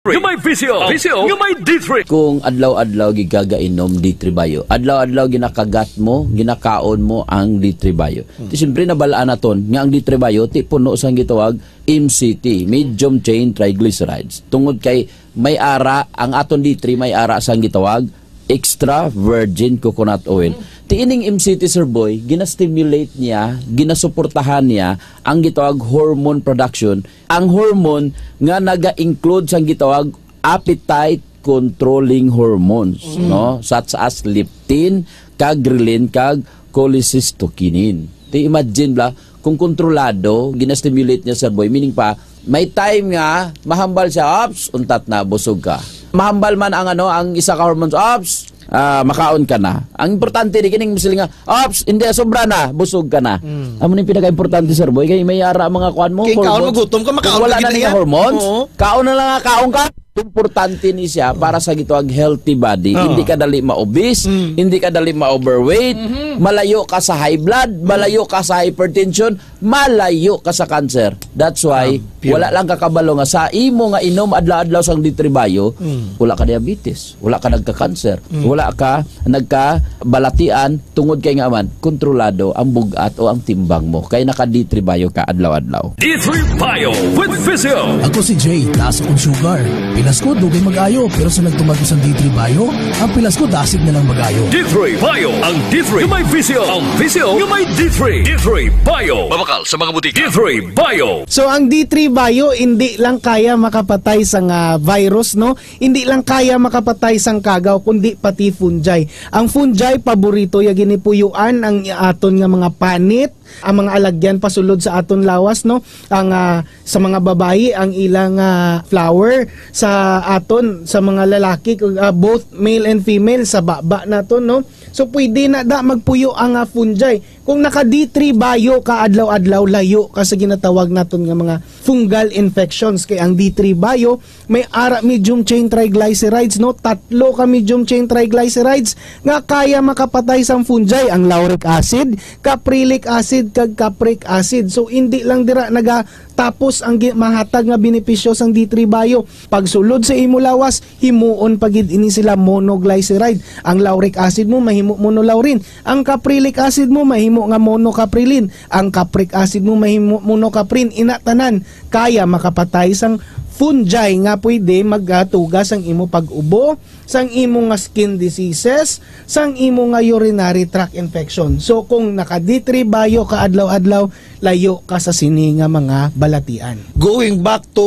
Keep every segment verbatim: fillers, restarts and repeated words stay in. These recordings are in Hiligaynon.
Nga may V C O. V C O. Nga may D three. Kung adlaw-adlaw gigagainom D three Bio, adlaw-adlaw ginakagat mo, ginakaon mo ang D three Bio. Hmm. Ti siyempre, nabalaan naton nga ang D three Bio, ti puno sang gitawag M C T, medium chain triglycerides. Tungod kay may ara, ang aton D three may ara sang gitawag extra virgin coconut oil. Ti ining M C T, Sir Boy, ginastimulate niya, ginasuportahan niya ang gitawag hormone production, ang hormone nga naga-include sang gitawag appetite controlling hormones, Mm. no? Such as leptin, kag ghrelin, kag cholecystokinin. Ti imagine bala, kung kontrolado, ginastimulate niya, Sir Boy, meaning pa, may time nga mahambal siya, "Ops, untat na, busog ka." Mahambal man ang, ano, ang isa ka hormones, "Ops, ah, makaon ka na." Ang importante, di kining siling nga, "Ops, hindi, sobra na, busog ka na." Mm. Amo ni pinaka-importante, Sir Boy, kay may ara mga kuan mo, Kay kaon mo, hormones. Gutom ka, Kung makaon wala ka na gid niya niya. Hormones, Oo. Kaon na lang nga, kaon ka. Importante ni siya para sa gitawag healthy body. Oo. Hindi ka dali ma-obese, Mm. hindi ka dali ma-overweight, Mhm. malayo ka sa high blood, Mm. malayo ka sa hypertension, malayo ka sa cancer. That's why, Ah, pure. Wala lang kakabalo nga sa imo nga inom adlaw-adlaw sang D three Bio, Mm. wala ka diabetes, wala ka nagka-cancer, Mm. wala ka nagkabalatian, tungod kay nga man, kontrolado ang bug-at o ang timbang mo. Kay naka D three Bio ka adlaw-adlaw. D three Bio with Physio. Ako si Jay, taas akong sugar. Pilas ko, dugay mag-ayo, pero sa nagtumag ko sa D three Bio, ang pilas ko dasig na lang mag-ayo. D three Bio, ang D three nga may Physio, ang Physio nga may D three. D three Bio. Mabakal sa mga butika. D three Bio. So, ang D three Bio, hindi lang kaya makapatay sa nga virus, no? Hindi lang kaya makapatay sang kagaw, kundi pati fungi. Ang fungi, paborito ya ginipuyuan ang aton nga mga panit, ang mga alagyan pasulod sa aton lawas, no? Ang, ah, sa mga babayi, ang ilang, ah, flower, sa aton, sa mga lalaki, ah, both male and female, sa baba naton, no? So, pwede na da magpuyo ang, ah, fungi. Kung naka D three Bio ka adlaw-adlaw, layo ka sa ginatawag naton nga mga fungal infections. Kay ang D three Bio, may ara medium chain triglycerides, no? Tatlo ka medium chain triglycerides nga kaya makapatay sang fungi, ang lauric acid, caprylic acid, kag capric acid. So, hindi lang dira nagatapos ang gi-, mahatag nga benepisyo sang D three Bio. Pagsulod sa imo lawas, himuon pa gid ini sila monoglyceride. Ang lauric acid mo mahimo monolaurin. Ang caprylic acid mo mahimo nga monocaprilin. Ang capric acid mo mahimo monocaprin. Ina tanan kaya makapatay sang fungi nga pwede magatuga sang imo pag-ubo, sang imo nga skin diseases, sang imo nga urinary tract infection. So, kung naka D three Bio ka adlaw-adlaw, layo ka sa sini nga mga balatian. Going back to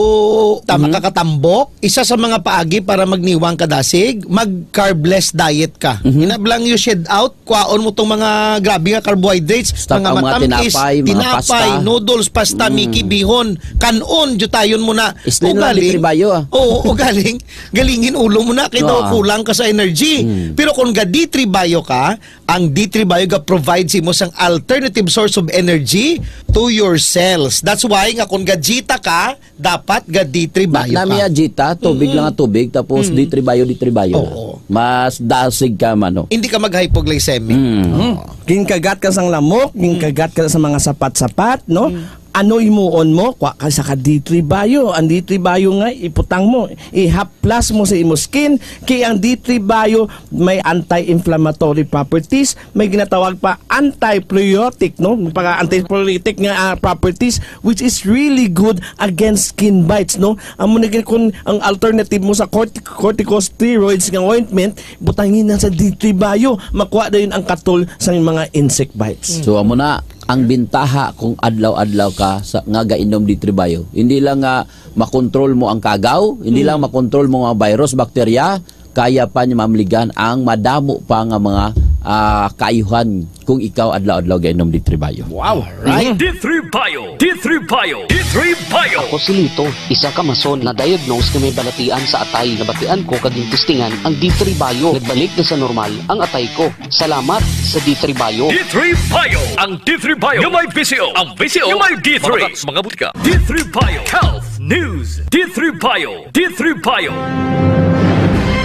tama Mhm. ka katambok, isa sa mga paagi para magniwang ka dasig, mag carbless diet ka. Mhm. Ina bala nga you shed out, kwaon mo tong mga grabe nga carbohydrates, Stock mga ang mga matamis, tinapay, mga tinapay, pasta. Noodles, pasta, Mm. Mickey, bihon, kanon, jutayon mo na. Slim lang, Ugaling, D three Bio, ah. Oo, ugaling, galingin ulo mo na, kay daw Ah. kulang ka sa energy. Mm. Pero kung ga D three Bio ka, ang D three Bio ga provide sa imo sang alternative source of energy to your cells. That's why nga kung ga Jita ka, dapat ga D three Bio Na, ka. Nami ya Jita, tubig Mm. lang ang tubig, tapos Mm. D three Bio, D three Bio. Oo. Mas dasig ka, mano. Hindi ka mag-hypoglycemic. Mm. Oo. Ginkagat ka sang lamok, Mm. ginkagat ka sa mga sapat-sapat, no? Mm. Ano himuon mo? Kwa ka sa ka D three Bio. Ang D three Bio nga, iputang mo, ihaplas mo sa imo skin, kay ang D three Bio may anti-inflammatory properties, may ginatawag pa anti-pruritic, no? Pag anti-pruritic nga, ah, properties, which is really good against skin bites, no? Amo na gid kung ang alternative mo sa cortic-, corticosteroids nga ointment, butangi na sa D three Bio, makuha dayon ang katol sa mga insect bites. So, amo na ang bintaha kung adlaw-adlaw ka sa, nga gainom D three Bio. Hindi lang nga makontrol mo ang kagaw, hindi Mm. lang makontrol mo ang virus, bakterya, kaya pa niya mamligan ang madamo pa nga mga, ah, kaayuhan kung ikaw adlaw-adlaw gainom D three Bio. Wow! Right? Mm-hmm. D three Bio! D three Bio! D three Bio! Ako si Lito, isa ka mason na diagnose nga may balatian sa atay. Nabatian ko kag gintistingan ang D three Bio. Nagbalik na sa normal ang atay ko. Salamat sa D three Bio. D three Bio! Ang D three Bio nga may V C O. Ang V C O nga may D three. Mabakal sa mga butika. D three Bio Health News. D three Bio. D three Bio.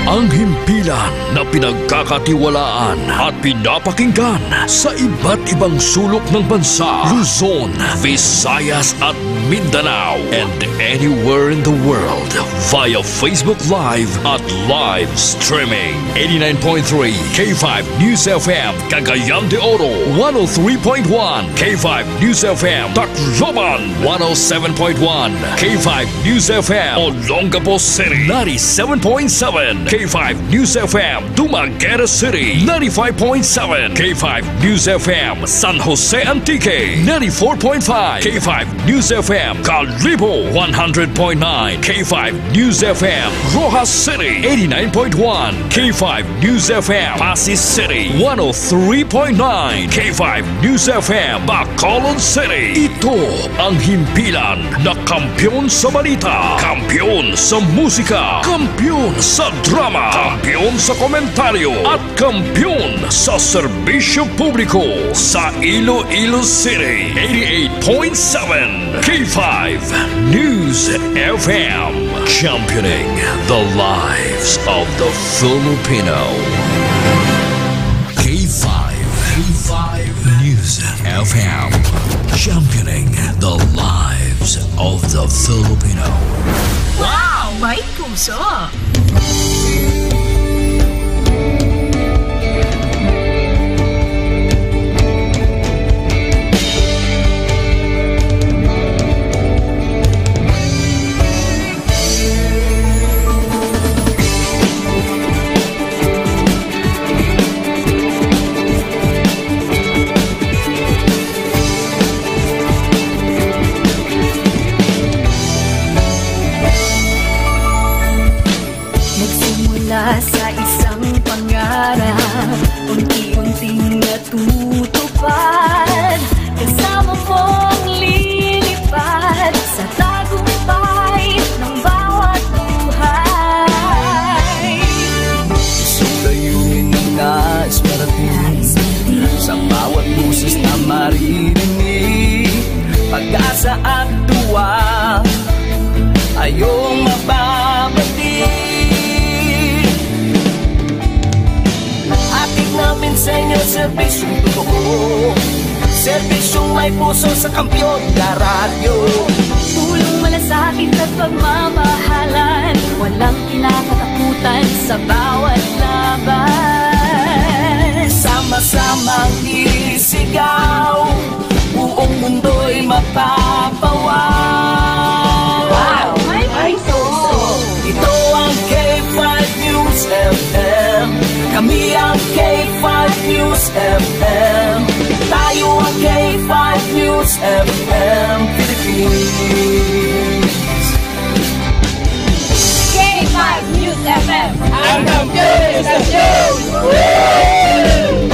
Ang himpilan na pinagkakatiwalaan at pinapakinggan sa iba't ibang sulok ng bansa, Luzon, Visayas at Mindanao, and anywhere in the world via Facebook Live at live streaming. Eighty-nine point three K five News F M, Cagayan de Oro, one oh three point one K five News F M, Tacloban, one oh seven point one K five News F M, Olongapo City, ninety-seven point seven K five News F M, Dumaguete City, ninety-five point seven K five News F M, San Jose Antique, ninety-four point five K five News F M, Kalibo, one hundred point nine K five News F M, Roxas City, eighty-nine point one K five News F M, Passi City, one oh three point nine K five News F M, Bacolod City. Ito ang himpilan na kampiyon sa balita, kampiyon sa musika, kampiyon sa drama, kampiyon sa komentaryo, at kampiyon sa serbisyo publiko sa Iloilo City. Eighty-eight point seven K five News F M, championing the lives of the Filipino. K five, K five News F M, championing the lives of the Filipino. Wow! May puso! Nagsimula sa isang pangarap, unti-unting natutupad. Kasama mong lilipad sa tagumpay ng bawat buhay. Isang layunin na nais marating sa bawat boses na maririnig. Pag-asa at tuwa, ayong mababati. Hatid namin sa inyo serbisyong totoo, serbisyong may puso sa kampiyon na radyo. Tulong, malasakit at pagmamahalan, walang kinakatakutan sa bawat laban. Sama-samang isigaw, buong mundo'y mapapawaw. Wow! May puso! Ito ang K five News F M. Kami ang K five News F M. Tayo ang K five News F M Philippines. K five News F M. Ang kampiyon sa news! Hey!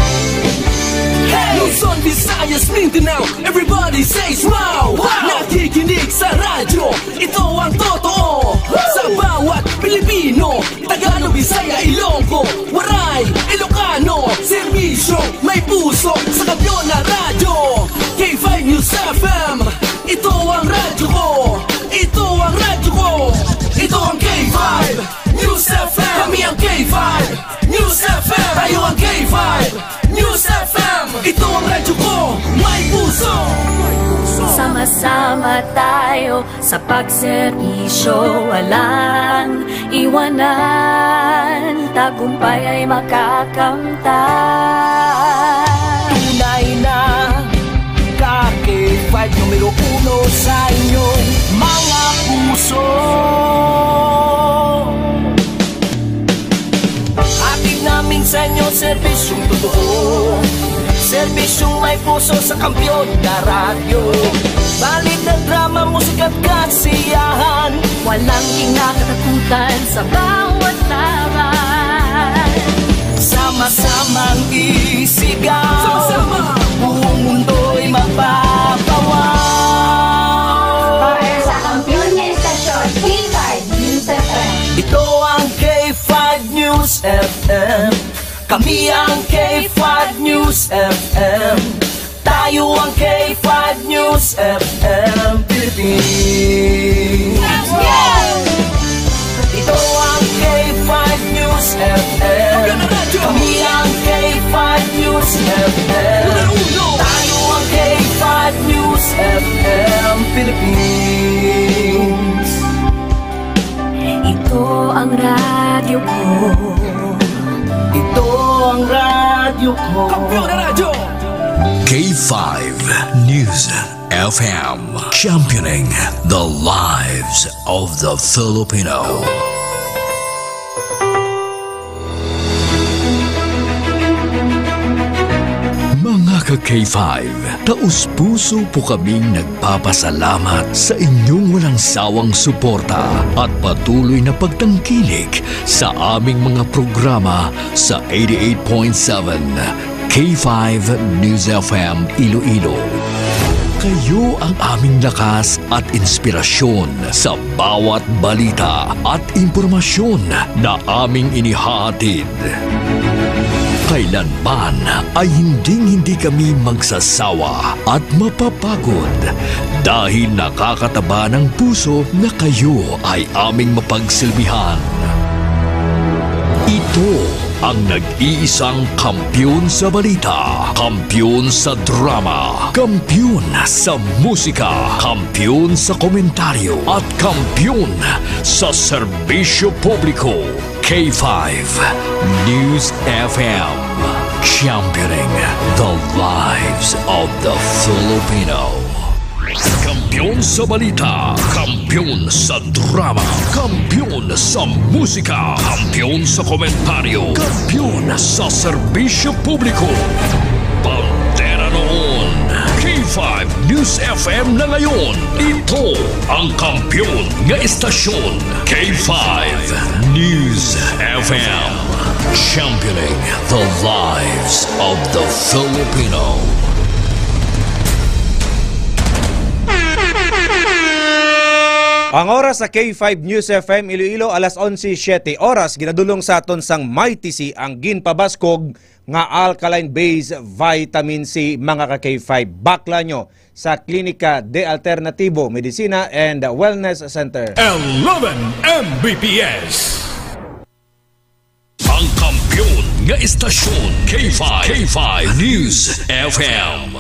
Luzon, Visayas, Mindanao, everybody says wow! Wow! Nakikinig sa radyo, ito ang totoo. Sa bawat Pilipino, Tagalog, Bisaya, Ilonggo, Waray, Ilocano, serbisyo, may puso, sa kampiyon na radyo. K five News F M, ito ang radyo ko. Ito ang radyo ko. Ito ang K five News F M. Kami ang K five News F M. Tayo ang K five News F M. Ito ang radyo ko. May puso. Sama-sama tayo sa pagserbisyo, walang iwanan. Tagumpay ay makakamtan. Tunay na ka K five numero uno sa inyong mga puso. Hatid namin sa inyo serbisyong totoo, serbisyong may puso sa kampiyon na radyo. Balita, drama, musika at kasiyahan, walang kinakatakutan sa bawat laban. Sama-samang isigaw. Sama-sama. Buong mundo'y mapapawaw. Para sa kampiyon nga estasyon, K five News F M. Ito ang K five News F M. Kami ang K five News F M. Tayo ang K five News F M Philippines. Ito ang K five News F M. Kami ang K five News F M. Tayo ang K five News F M Philippines. Ito ang radyo ko. Ito ang radyo ko. Kampiyon na radyo! K five News F M, championing the lives of the Filipino. Mga ka K five, taus-puso po kaming nagpapasalamat sa inyong walang sawang suporta at patuloy na pagtangkilik sa aming mga programa sa eighty-eight point seven K five News F M Iloilo. Kayo ang aming lakas at inspirasyon sa bawat balita at impormasyon na aming inihahatid. Kailanman ay hinding-hindi kami magsasawa at mapapagod dahil nakakataba ng puso na kayo ay aming mapagsilbihan. Ito ang nag-iisang kampiyon sa balita, kampiyon sa drama, kampiyon sa musika, kampiyon sa komentaryo, at kampiyon sa serbisyo publiko. K five News F M, championing the lives of the Filipino. Kampiyon sa balita, kampiyon sa drama, kampiyon sa musika, kampiyon sa komentaryo, kampiyon sa serbisyo publiko. Bandera noon, K five News F M na ngayon. Ito ang kampiyon nga estasyon, K five News F M. Championing the lives of the Filipino. Ang oras sa K five News F M Iloilo, alas onse siete oras, ginadulong sa aton sang Mighty C ang ginpabaskog nga alkaline base vitamin C, mga ka K five. Bakla nyo sa Klinika de Alternatibo Medicina and Wellness Center. Eleven M B P S. Ang kampiyon nga estasyon, K five, K five News F M.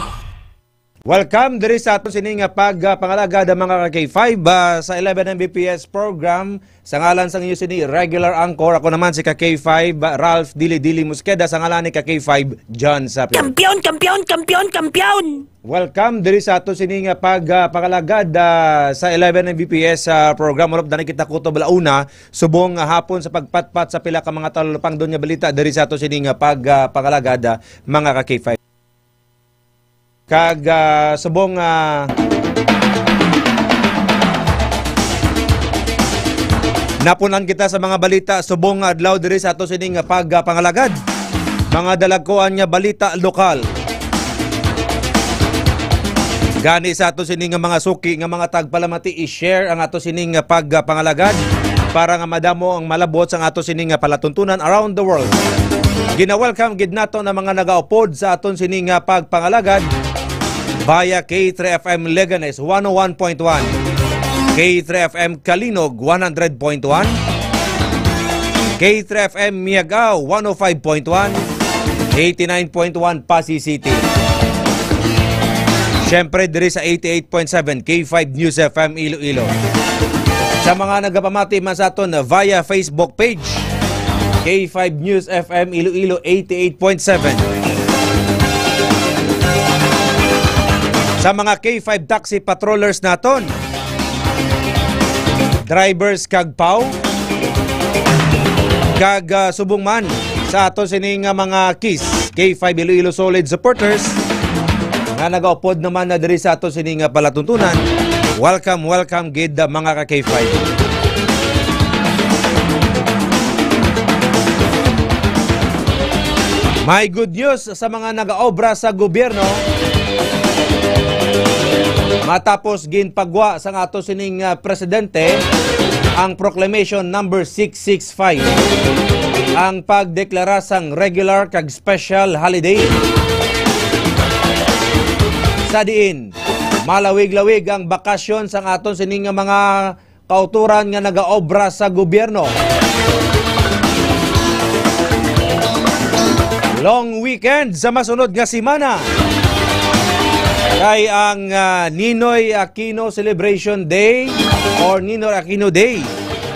Welcome diri sa aton sini nga pagpangalagad, mga ka K five, ah, sa eleven M B P S program. Sa ngalan sang inyo sini regular anchor, ako naman si ka K five, ah, Ralph Dili Dili Musqueda, sa ngalan ni ka K five, John Sapir. Kampiyon, kampiyon, kampiyon, kampiyon! Welcome diri sa ato sini nga pagpangalagad, ah, sa eleven M B P S, ah, program. Wala pa kita kutob ala una, subong nga hapon sa pagpatpat sa pila ka mga talupangdon nga balita diri sa ato sini nga pagpangalagad, ah, mga ka K five. Kag, ah, subong, ah, napunan kita sa mga balita subong nga adlaw diri sa ato sining pagpangalagad. Mga dalagkuan nga balita lokal. Gani sa ato sini nga mga suki nga mga tagpalamati, i-share ang ato sining pagpangalagad para nga madamo ang malabot sang ato sining palatuntunan around the world. Gina-welcome gid nato na mga nagaupod sa aton sini nga pagpangalagad via K three F M Leganes one oh one point one, K three F M Calinog one hundred point one, K three F M Miagao one oh five point one, eighty-nine point one Passi City. Siyempre, diri sa eighty-eight point seven K five News F M Iloilo. Sa mga nagapamati man sa aton via Facebook page, K five News F M Iloilo eighty-eight point seven. Sa mga K five taxi patrollers naton, drivers kag paw, kag, ah, subong man sa ato sini nga mga KIS, K five Iloilo Solid supporters, nga nagaupod naman na diri sa ato sini nga palatuntunan. Welcome, welcome gid, ah, mga ka K five. May good news sa mga nagaobra sa gobyerno. Matapos ginpagwa sang ato sining, ah, presidente ang Proclamation Number six six five, ang pagdeklara sang regular kag special holiday, sa diin malawig-lawig ang bakasyon sang aton sining nga mga kautoran nga nagaobra sa gobyerno. Long weekend sa masunod nga semana kay ang, ah, Ninoy Aquino Celebration Day or Ninoy Aquino Day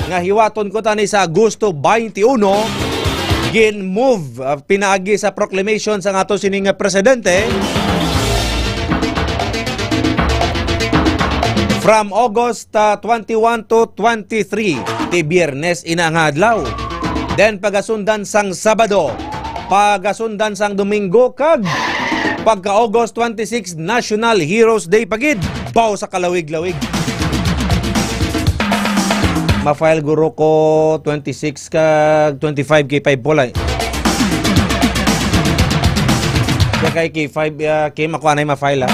nga hiwaton ko tani sa Agosto twenty-one, gin-move, ah, pinaagi sa proclamation sa ato sining presidente. From August, ah, twenty-one to twenty-three, ti Biyernes ina nga adlaw. Then pagasundan sang Sabado, pagasundan sang Domingo, kag pagka August twenty-six, National Heroes Day pa gid. Baw sa kalawig-lawig. Ma-file guro ko twenty-six kag twenty-five K five Paul ay. Kay K five, ah, Kim, ako anay ma-file, ah.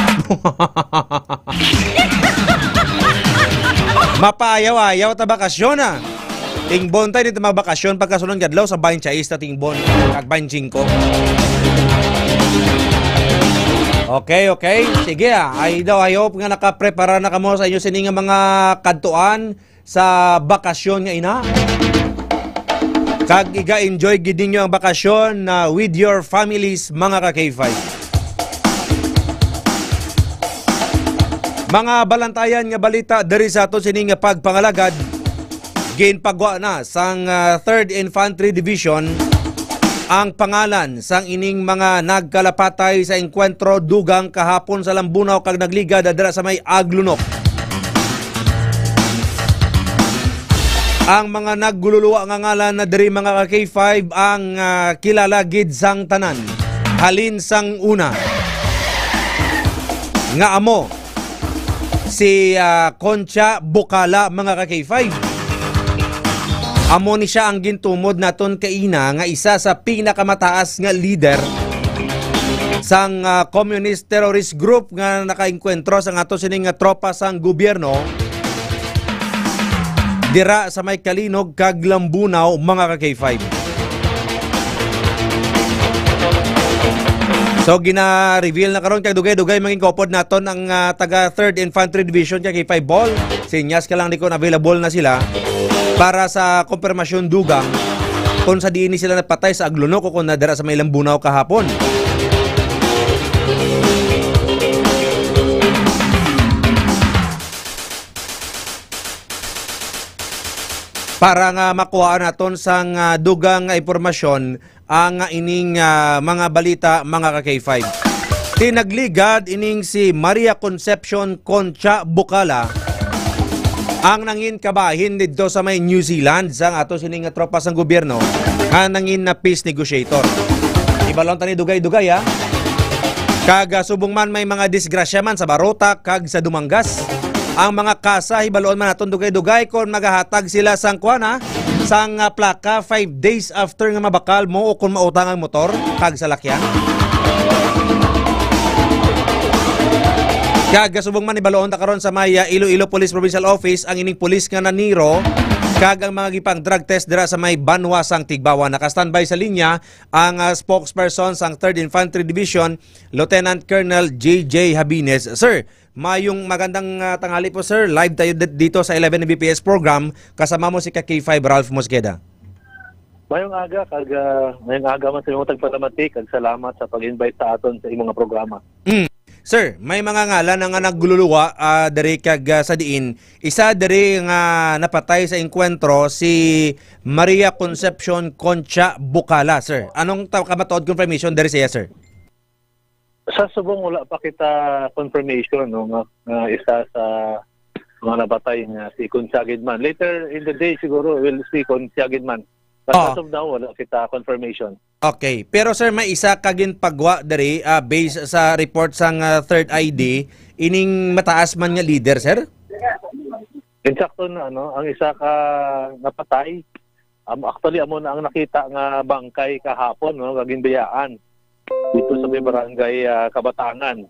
Mapaayaw-ayaw ta bakasyon, ah. Tingbon tayo dito magbakasyon pagkasunod nga adlaw sa twenty-six ta tingbon kag twenty-five. Okay, okay. Sige, ah. I daw, I hope nga nakaprepara na kamo sa inyo sini nga mga kadtuan sa bakasyon nga ina. Kag iga-enjoy gid ninyo ang bakasyon na with your families, mga ka K five. Mga balantayan nga balita diri sa ato sini nga pagpangalagad, ginpagwa na sang, ah, Third Infantry Division ang pangalan sang ining mga nagkalapatay sa engkwentro dugang kahapon sa Lambunao kag nagligad dira sa may Aglunok. Ang mga naggululuwa nga ngalan na diri, mga ka K five, ang, ah, kilala gid sang tanan. Halin sang una nga amo si, ah, Concha Bukala, mga ka K five. Amo ni siya ang gintumod naton kaina nga isa sa pinakamataas nga lider sang, ah, communist terrorist group nga nakaengkwentro sa ato sining nga tropa sang gobyerno dira sa may Calinog kag Lambunao, mga ka K five. So, gina-reveal na karon kag dugay-dugay mangin kaupod naton ang, ah, taga Third Infantry Division kag K five Ball. Sinyas ka lang di kon available na sila para sa kompirmasyon dugang kung sa diin ni sila napatay sa Aglunok o kung nadara sa may Lambunao kahapon. Para nga makuha naton sang, ah, dugang nga impormasyon ang, ah, ining, ah, mga balita, mga ka K five. Tinagligad ining si Maria Concepcion Concha Bucala ang nangin kabahin didto sa may New Zealand sang ato sini nga tropa sang gobyerno nga nangin na peace negotiator. Ibalon tani dugay-dugay, ha. Kag, ah, subong man may mga disgrasya man sa Barotac kag sa Dumangas, ang mga kasa, hibaluon man naton dugay-dugay kon magahatag sila sang kuan, ha, sang, ah, plaka five days after nga mabakal mo o kon mautang ang motor kag salakyan. Kag subong man, hibaluon ta karon sa may, ah, Iloilo Police Provincial Office ang ining pulis nga naniro kag ang mga gipang drug test dira sa may banwa sang Tigbauan. Naka-standby sa linya ang, ah, spokesperson sang Third Infantry Division, Lieutenant Colonel J J Habines. Sir, mayong magandang, ah, tanghali po, sir. Live tayo di-, dito sa eleven B P S program. Kasama mo si ka K five Ralph Mosqueda. Mayong aga, kag, ah, mayong aga man sa imong tagpalamati, kag salamat sa pag-invite sa aton sa imong nga programa. Mm. Sir, may mga ngalan na nga nagluluwa, ah, diri kag, ah, sa diin. Isa diri nga napatay sa engkwentro si Maria Concepcion Concha Bucala, sir. Anong ta-, kamatuod confirmation diri siya, sir? Sa subong, wala pa kita confirmation, no, nga, nga isa sa mga napatay nga si Concha gid man. Later in the day, siguro, we'll see kung siya gid man. But Ah. as of now, wala kita confirmation. Okay. Pero, sir, may isa ka ginpagwa diri, ah, based sa report sang, ah, Third I D, ining mataas man nga leader, sir? Insakto na, ano, ang isa ka napatay, um, actually, amo na ang nakita nga bangkay kahapon, no, nga ginbiyaan dito sa may barangay, ah, Kabatangan.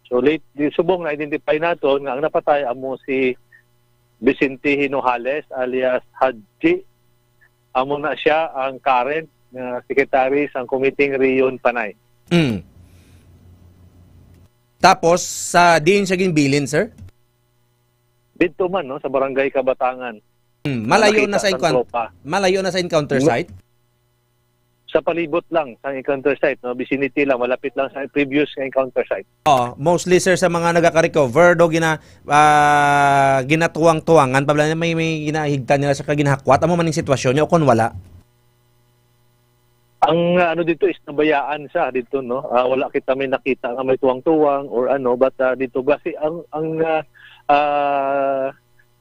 So, late, di subong na-identify naton nga ang napatay amo si Vicente Hinojales alias Hadji. Amo na siya ang current nga secretary sang Committee Rion Panay. Mm. Tapos, sa diin siya ginbilin, sir? Didto man, no, sa Barangay Kabatangan. Mm, malayo Nakita na sa sang encounter, tropa. Malayo na sa encounter Nga- site? sa palibot lang sa encounter site, no? Vicinity lang, malapit lang sa previous nga encounter site. Oh, mostly, sir, sa mga nagaka-recover, do gina-, ah, ginatuwang-tuwangan pa bala, may, may ginahigtan nila sa kaginahakwat. Amo man ning sitwasyon niya o kon wala? Ang, ah, ano dito is nabayaan siya dito, no? Ah, wala kita may nakita nga may tuwang-tuwang or ano, but, ah, dito kasi ang, ang, ah, ah,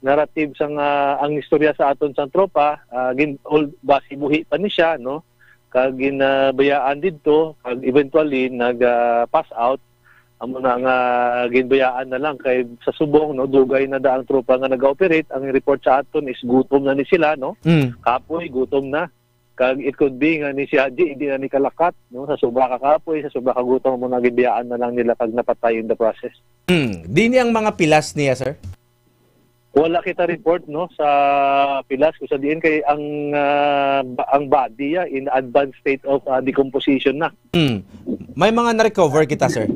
narrative sang, ah, ang istorya sa aton sang tropa, ah, gin-, all, basi buhi pa ni siya, no? Kag ginabayaan didto, kag eventually nag, ah, pass out. Amo na nga ginbayaan na lang kay sa subong, no, dugay na da ang tropa nga nag-ooperate. Ang report sa aton is gutom na ni sila, no? Mm. Kapoy, gutom na. Kag it could be nga ni si Haji, hindi na ni kalakat, no? Sa sobra ka kapoy, sa sobra ka gutom, amo na ginbayaan na lang nila kag napatay in the process. Mm. Di ni ang mga pilas niya, sir? Wala kita report, no, sa pilas kung sa diin kay ang, ah, ba-, ang body, ah, in advanced state of, ah, decomposition na. Hmm. May mga na-recover kita, sir?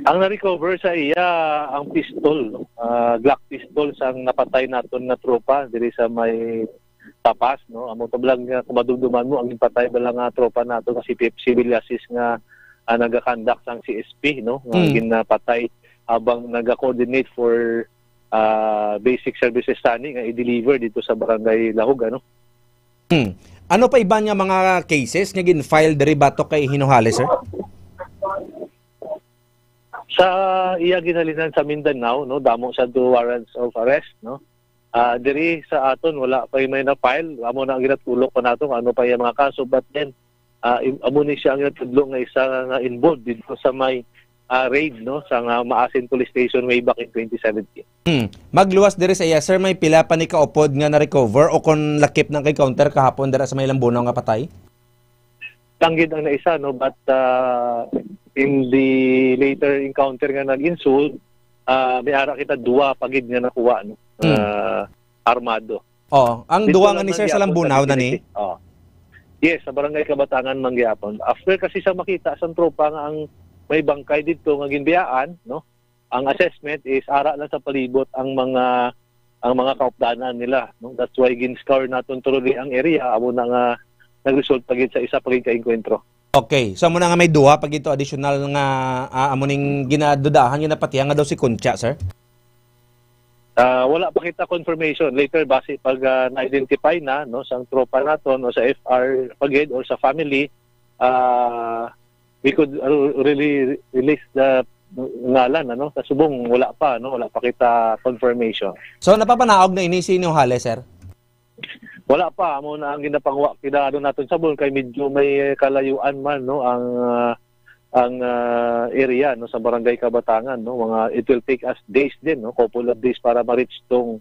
Ang na-recover sa iya, ang pistol, no? Ah, Glock pistol sang napatay naton nga tropa diri sa may Tapas, no? Amo to lang nga kung madumduman mo, ang ginpatay bala nga tropa nato nga si Pep Sibiliasis nga, ah, nagakandak sang C S P, no? Nga Hmm. ginapatay habang naga-coordinate for, ah, basic services tani nga i-deliver dito sa Barangay Lahug, ano? Hmm. Ano pa iban nga mga cases nga gin-file diri batok kay Hinuhales, sir? Sa iya ginhalinan sa Mindanao, no, damo sa do warrants of arrest, no. Ah, diri sa aton wala pa may na-file, amo na ang ginatulok pa nato kung ano pa yung mga kaso, but then, ah, im-, amo ni siya ang ginatudlo nga isa nga involved dito sa may, ah, raid, no, sa nga Maasin Police Station way back in twenty seventeen. Hmm. Magluwas diri sa iya, sir, may pila pa ni kaupod nga na-recover o kon lakip na ang encounter kahapon dira sa may Lambunaw nga patay? Tanggid ang naisa, no, but, ah, in the later encounter nga nag-insult, ah, may ara kita duwa pa gid nga nakuha, no, Hmm. ah, armado. Oh, ang Dito duwa lang nga ni man sir sa gyapon sa Lambunaw na ni? vicinity. Oh. Yes, sa Barangay Kabatangan man gyapon. After kasi sa makita sang tropa nga ang may bangkay dito nga ginbiyaan, no? Ang assessment is ara lang sa palibot ang mga, ang mga kaupdanan nila, no? That's why gin-scour naton thoroughly ang area, amo na nga nag-result pa gid sa isa pa gid ka engkwentro. Okay, so amo na nga may duha pa gid to additional nga, ah, amo ning ginadudahan, ginapatihan nga daw si Concha, sir? Ah, wala pa kita confirmation. Later, base pag, ah, na-identify na, no, sang tropa naton o sa F R pa gid or sa family, ah, we could, uh, really release the ngalan, ano, sa subong wala pa, no, wala pa kita confirmation. So, napapanaog na ini si Nunjales, sir? Wala pa, amo na ang ginapanguha, kinaano naton sa buhol kay medyo may kalayuan man, no, ang, ah, ang, ah, area, no, sa Barangay Kabatangan, no, mga, it will take us days din, no, couple of days para ma-reach tong,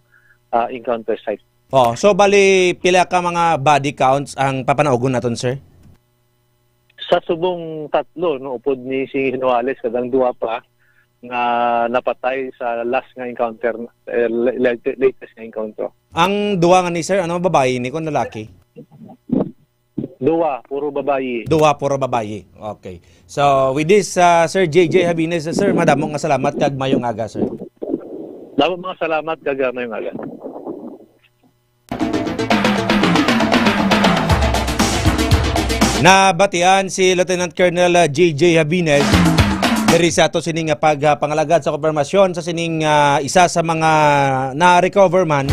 ah, encounter site. Oh, so bali pila ka mga body counts ang papanaugon naton, sir? Sa subong tatlo, no, upod ni si Nunjales, kag ang duha pa nga napatay sa last nga encounter, eh, la-, la-, latest nga encounter. Ang duha nga ni sir, ano, babayi ni kon lalaki? Duha, puro babayi. Duha, puro babayi. Okay. So, with this, uh, Sir J J Habines, sir, madamo nga salamat kag mayong aga, sir. Damo mga salamat kag, uh, mayong aga. Nabatian si Lieutenant Colonel, uh, J J Habines diri sa ato sining nga pagpangalagad sa konfirmasyon sa sining, ah, isa sa mga na-recover man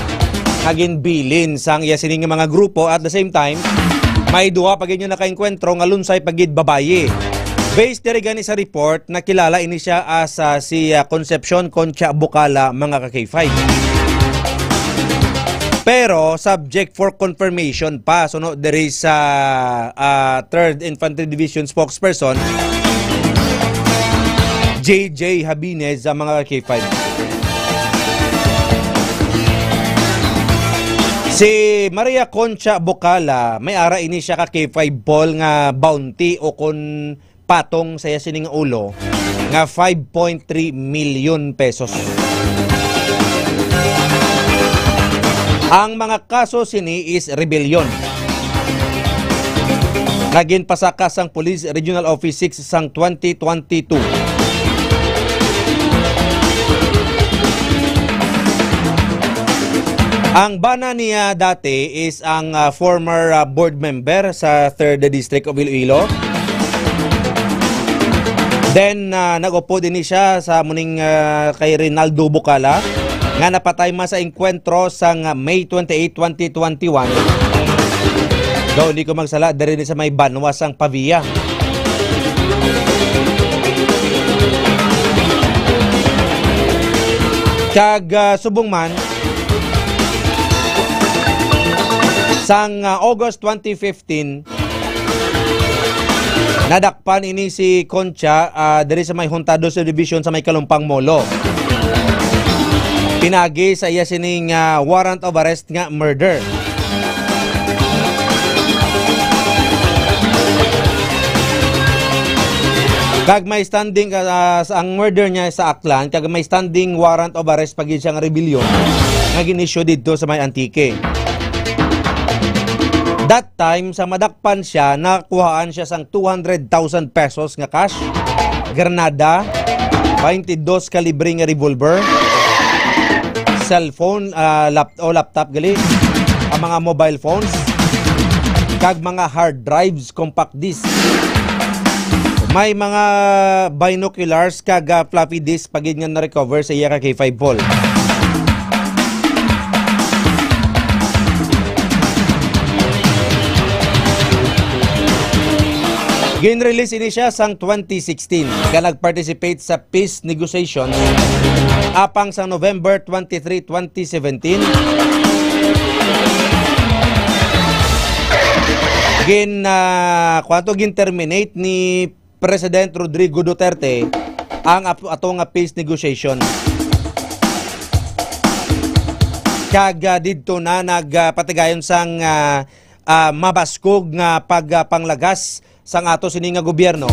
nga ginbilin sang iya sining nga mga grupo. At the same time, may duha pa gid nga nakaengkwentro nga lunsay pa gid babayi. Based diri gani sa report, nakilala ini siya as, ah, si, ah, Concepcion Concha Bucala, mga ka-K five. Pero subject for confirmation pa, suno diri sa, ah, Third Infantry Division spokesperson, J J Habinez, sa mga K five. Si Maria Concha Bocala, may ara ini siya ka K five ball nga bounty o kon patong sa iya sining ulo nga five point three million pesos. Ang mga kaso sini is rebellion nga ginpasaka sang Police Regional Office six sang twenty twenty-two. Ang bana niya dati is ang, ah, former, ah, board member sa Third District of Iloilo. Then, ah, nag-upo din siya sa muning, ah, kay Rinaldo Bucala nga napatay man sa engkwentro sang, ah, May twenty-eight, twenty twenty-one. Daw, hindi ko magsala, diri ni sa may banwa sang Pavia. Kag, ah, subong man, sang, ah, August twenty fifteen, nadakpan ini si Concha, ah, diri sa may Juntado Subdivision sa may Kalumpang Molo. Pinagi sa iya sining, ah, warrant of arrest nga murder. Kag may standing, ah, sa, ang murder niya sa Aklan, kag may standing warrant of arrest pa gid siya nga rebellion nga gin-issue didto sa may Antique. That time, sa madakpan siya, nakuhaan siya sang two hundred thousand pesos nga cash, granada, twenty-dos kalibre nga revolver, cellphone, ah, lap-, o laptop gali, ang mga mobile phones, kag mga hard drives, compact disc. May mga binoculars kag, ah, floppy disk pa gid nga na-recover sa iya ka K five Paul. Gin-release ini siya sang twenty sixteen, nga nag-participate sa peace negotiations apang sa November twenty-three, twenty seventeen. Gin, ah, kuwan to, gin-terminate ni President Rodrigo Duterte ang ap-, ato nga peace negotiation. Kag, ah, didto na nagpatigayon sang, ah, ah, mabaskog nga pag, ah, panglagas sang ato sini nga gobyerno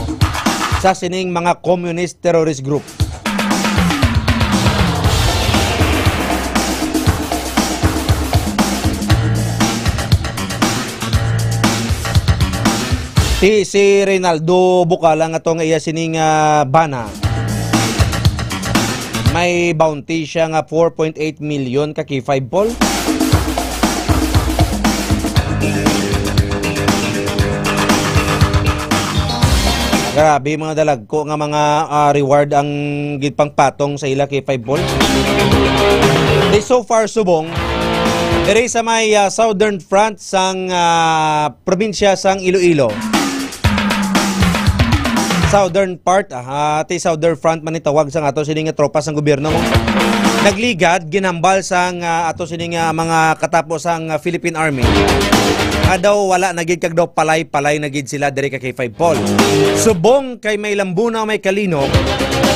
sa sining mga communist terrorist group. Ti si Reynaldo Bucala nga to nga iya sining, ah, bana. May bounty siya nga four point eight million ka K five Paul. Grabe, mga dalagko nga mga, ah, reward ang gipangpatong sa ila kay Five Ball. Di so far subong, diri sa may, ah, southern front sang, ah, probinsya sang Iloilo. Southern part, ah, ti southern front man ni tawag sang ato sini nga tropa sang gobyerno mo. Nagligad, ginambal sang, ah, ato sini nga mga katapo sang, ah, Philippine Army. Nga daw wala na gid kag daw palay-palay na gid sila diri ka K five Paul. Subong kay may lambuna, may kalinog,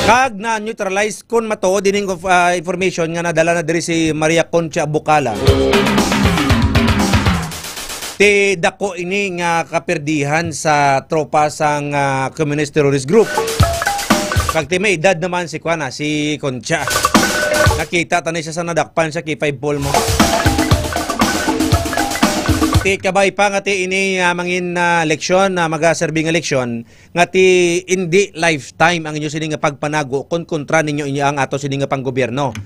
kag na-neutralize kon matuod ining of, ah, information nga nadala na diri si Maria Concha Bucala. Ti dako ini nga kaperdihan sa tropa sang, ah, Communist Terrorist Group. Kag ti may edad naman si kuan, ah, si Concha. Nakita ta ni siya sa nadakpan sa K five Paul mo. Ti kabay pa nga ti ini, ah, mangin, ah, leksyon, ah, magaserbi nga leksyon, nga ti indi lifetime ang inyo sini nga pagpanago kon kontra ninyo inyo ang ato sini nga panggobyerno.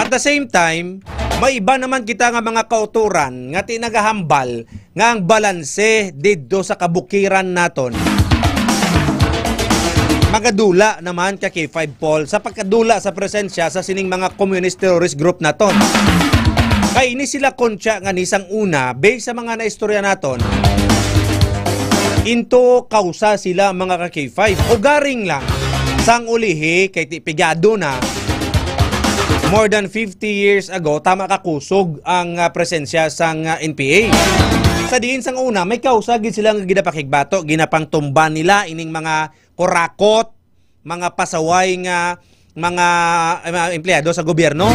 At the same time, may iba naman kita nga mga kauturan nga ti nagahambal nga ang balanse didto sa kabukiran naton magadula naman ka K five Paul sa pagkadula sa presensya sa sining mga communist terrorist group naton. Kay ini sila Concha nga ni sang una, based sa mga naistorya naton, into kausa sila mga ka K five. Ugaring lang, sang ulihi kay ti pigado na, more than fifty years ago, tama ka kusog ang, ah, presensya sang, ah, N P A. Sa diin sang una, may kausa gid sila nga ginapakigbato, ginapangtumba nila ining mga kurakot, mga pasaway nga mga, eh, mga empleyado sa gobyerno.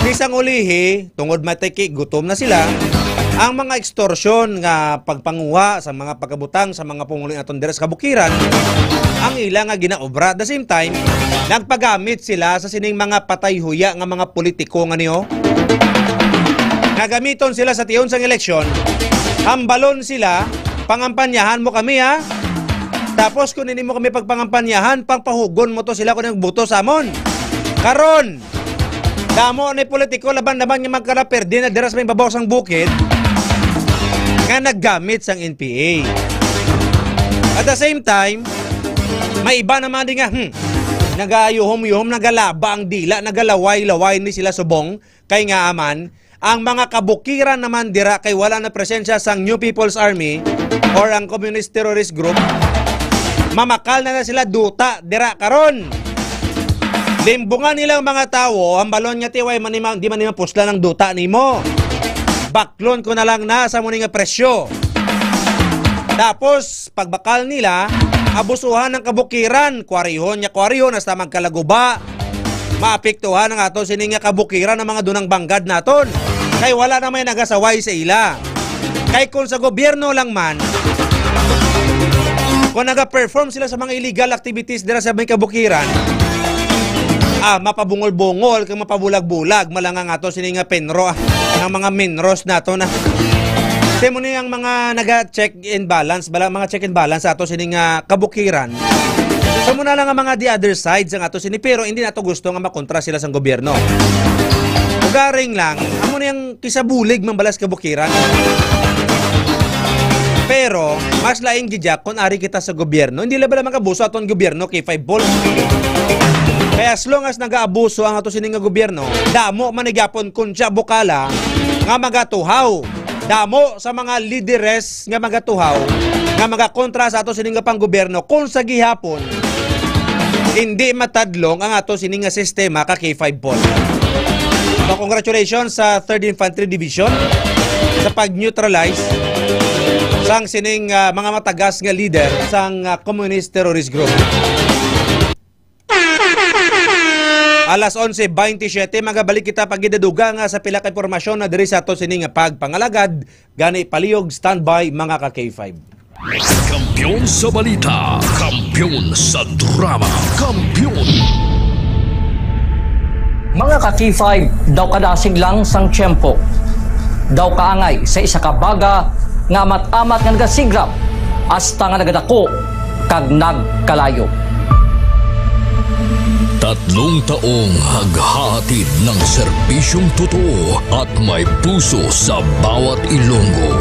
Bisang ulihi, tungod matiki, gutom na sila, ang mga ekstorsion nga pagpanguha sa mga pagkabutang sa mga pumuluyo naton dira sa kabukiran, ang ila nga ginaobra. At the same time, nagpagamit sila sa sining mga patay huya nga mga politiko nga niyo. Nagamiton sila sa tion sang eleksyon, hambalon sila, pangampanyahan mo kami, ha? Tapos kung hindi mo kami pagpangampanyahan, pangpahugon mo to sila kung nagboto sa amon. Karon, damo ni politiko laban-laban nga magkalaperdi na dira sa may babaw sang bukid nga naggamit sang N P A. At the same time, may iba naman din nga, hmm, nagayuhom-yuhom, nagalaba ang dila, nagalaway-laway ni sila subong, kay nga aman, ang mga kabukiran naman dira kay wala na presensya sang New People's Army or ang Communist Terrorist Group, mamakal na na sila duta dira karon. Limbungan nila ang mga tawo, ang balon nga tiway man nima-, di man nimo puslan ang duta nimo. Baklon ko na lang na sa muni nga presyo. Tapos, pagbakal nila, abusuhan ang kabukiran, kwarihon niya kwarihon, hasta magkalaguba. Maapektuhan ang ato sini nga kabukiran ang mga dunang banggad naton. Kay wala na may nagasaway sa ila. Kay kung sa gobyerno lang man, kung naga-perform sila sa mga illegal activities dira sa may kabukiran, ah, mapabungol-bungol kag mapabulag-bulag, malangang ato sini nga penro, ah, ang mga menros nato na. Kay mo ni ang mga naga-check and balance, bala, mga check and balance sa ato sini nga kabukiran. So, muna lang ang mga the other sides ang ato sini, pero hindi nato gusto nga makontra sila sang gobyerno. Ugaring lang, amo na yung kisabulig man bala sa kabukiran. Pero, mas laing gid ya kung ari kita sa gobyerno. Hindi lang bala mag-abuso aton gobyerno, K five Ball. Kaya as long as nag-aabuso ang ato sini nga gobyerno, damo man ni gyapon kung siya bukala nga magatuhaw. Damo sa mga lideres nga magatuhaw, nga magakontra sa ato sining nga panggobyerno, kung sa gihapon, hindi matadlong ang ato sining nga sistema ka K five Ball. So, congratulations sa Third Infantry Division sa pag-neutralize sang sining, ah, mga matagas nga leader sang, ah, communist terrorist group. Alas onse bentisiete, magabalik kita paghidaduga nga sa pila ka impormasyon na diri sa ato sini nga pagpangalagad. Gani, palihog, standby, mga ka K five. Kampiyon sa balita, kampiyon sa drama, kampiyon. Mga ka K five, daw kadasig lang sang tiyempo, daw kaangay sa isa ka baga nga amat-amat nga nagasigrap hasta nga nagadako kag nagkalayo. Tatlong taong naghahatid ng serbisyong totoo at may puso sa bawat Ilonggo.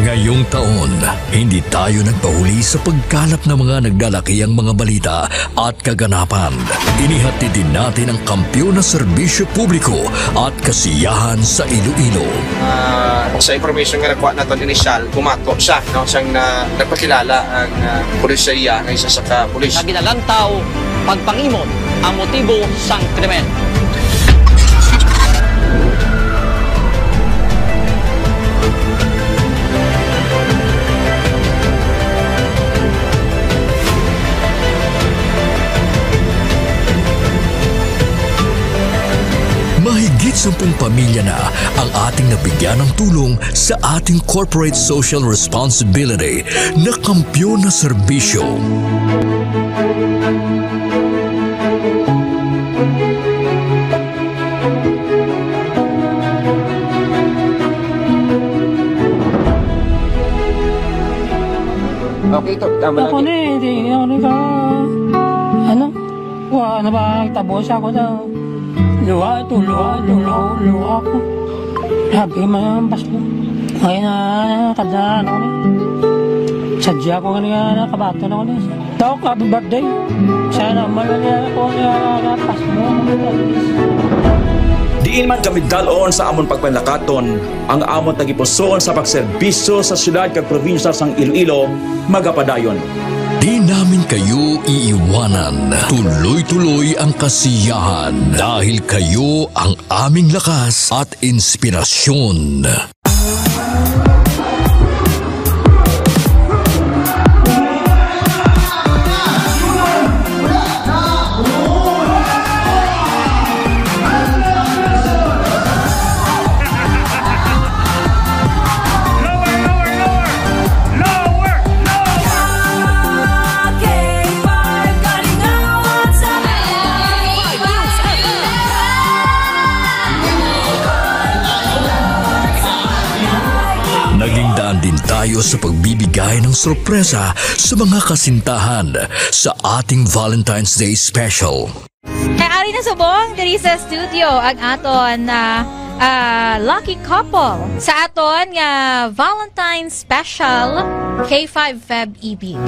Ngayong taon, hindi tayo nagpahuli sa pagkalap ng mga naglalakihang mga balita at kaganapan. Inihatid din natin ang kampiyon na serbisyo publiko at kasiyahan sa Iloilo. Ah, sa information nga nakuha naton inisyal, bumato siya, no, siyang na, nagpakilala ang, ah, pulis sa iya nga isa sa ka pulis. Nga ginalantaw, pagpangimot ang motibo sang krimen. Mahigit sampung pamilya na ang ating nabigyan ng tulong sa ating corporate social responsibility na kampiyon na serbisyo. Okay, to. Tama lang. Ako ni, di ako ni ka, ano? Wa na ba, tabo siya ko daw. Luha ito, luha ito, luha, luha ko. Sabi man ang bas mo. Ay na, kada ano ni. Sadya ko nga nga nakabato na ko ni. Daw ka, happy birthday. Sana man na niya ako nga napas mo. Diin man kami dalon sa amon pagpanlakaton, ang amon tagipusoon sa pagserbisyo sa siyudad kag probinsya sang Iloilo, magapadayon. Di namin kayo iiwanan. Tuloy-tuloy ang kasiyahan dahil kayo ang aming lakas at inspirasyon. Din tayo sa pagbibigay ng sorpresa sa mga kasintahan sa ating Valentine's Day special. Kay ari na subong diri sa studio ang aton na, ah, lucky couple sa aton nga Valentine's special, K five Feb Ibig.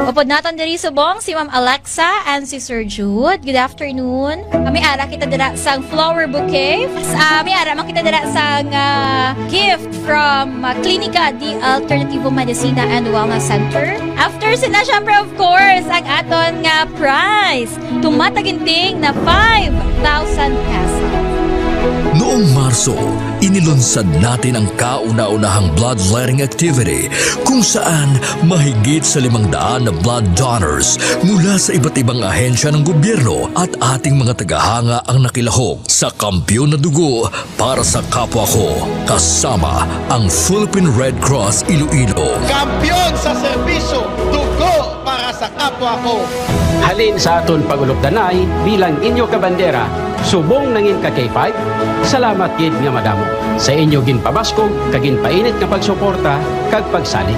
Upod naton diri subong si Ma'am Alexa and si Sir Jude. Good afternoon. May ara kita dira sang flower bouquet. Ah, may ara man kita dira sang, ah, gift from, ah, Clinica de Alternativo Medicina and Wellness Center. After sina, syempre, of course, ang aton nga prize. Tumataginting na five thousand pesos. Noong Marso, inilunsad natin ang kauna-unahang bloodletting activity kung saan mahigit sa limang daan na blood donors mula sa iba't ibang ahensya ng gobyerno at ating mga tagahanga ang nakilahok sa Kampiyon na Dugo para sa Kapwa Ko, kasama ang Philippine Red Cross Iloilo. Kampiyon sa serbisyo, dugo para sa kapwa ko. Halin sa aton pag-ulupdanay bilang inyo kabandera, subong nangin ka K five, salamat gid nga madamo sa inyo ginpabaskog kag ginpainit nga pagsuporta kag pagsalig.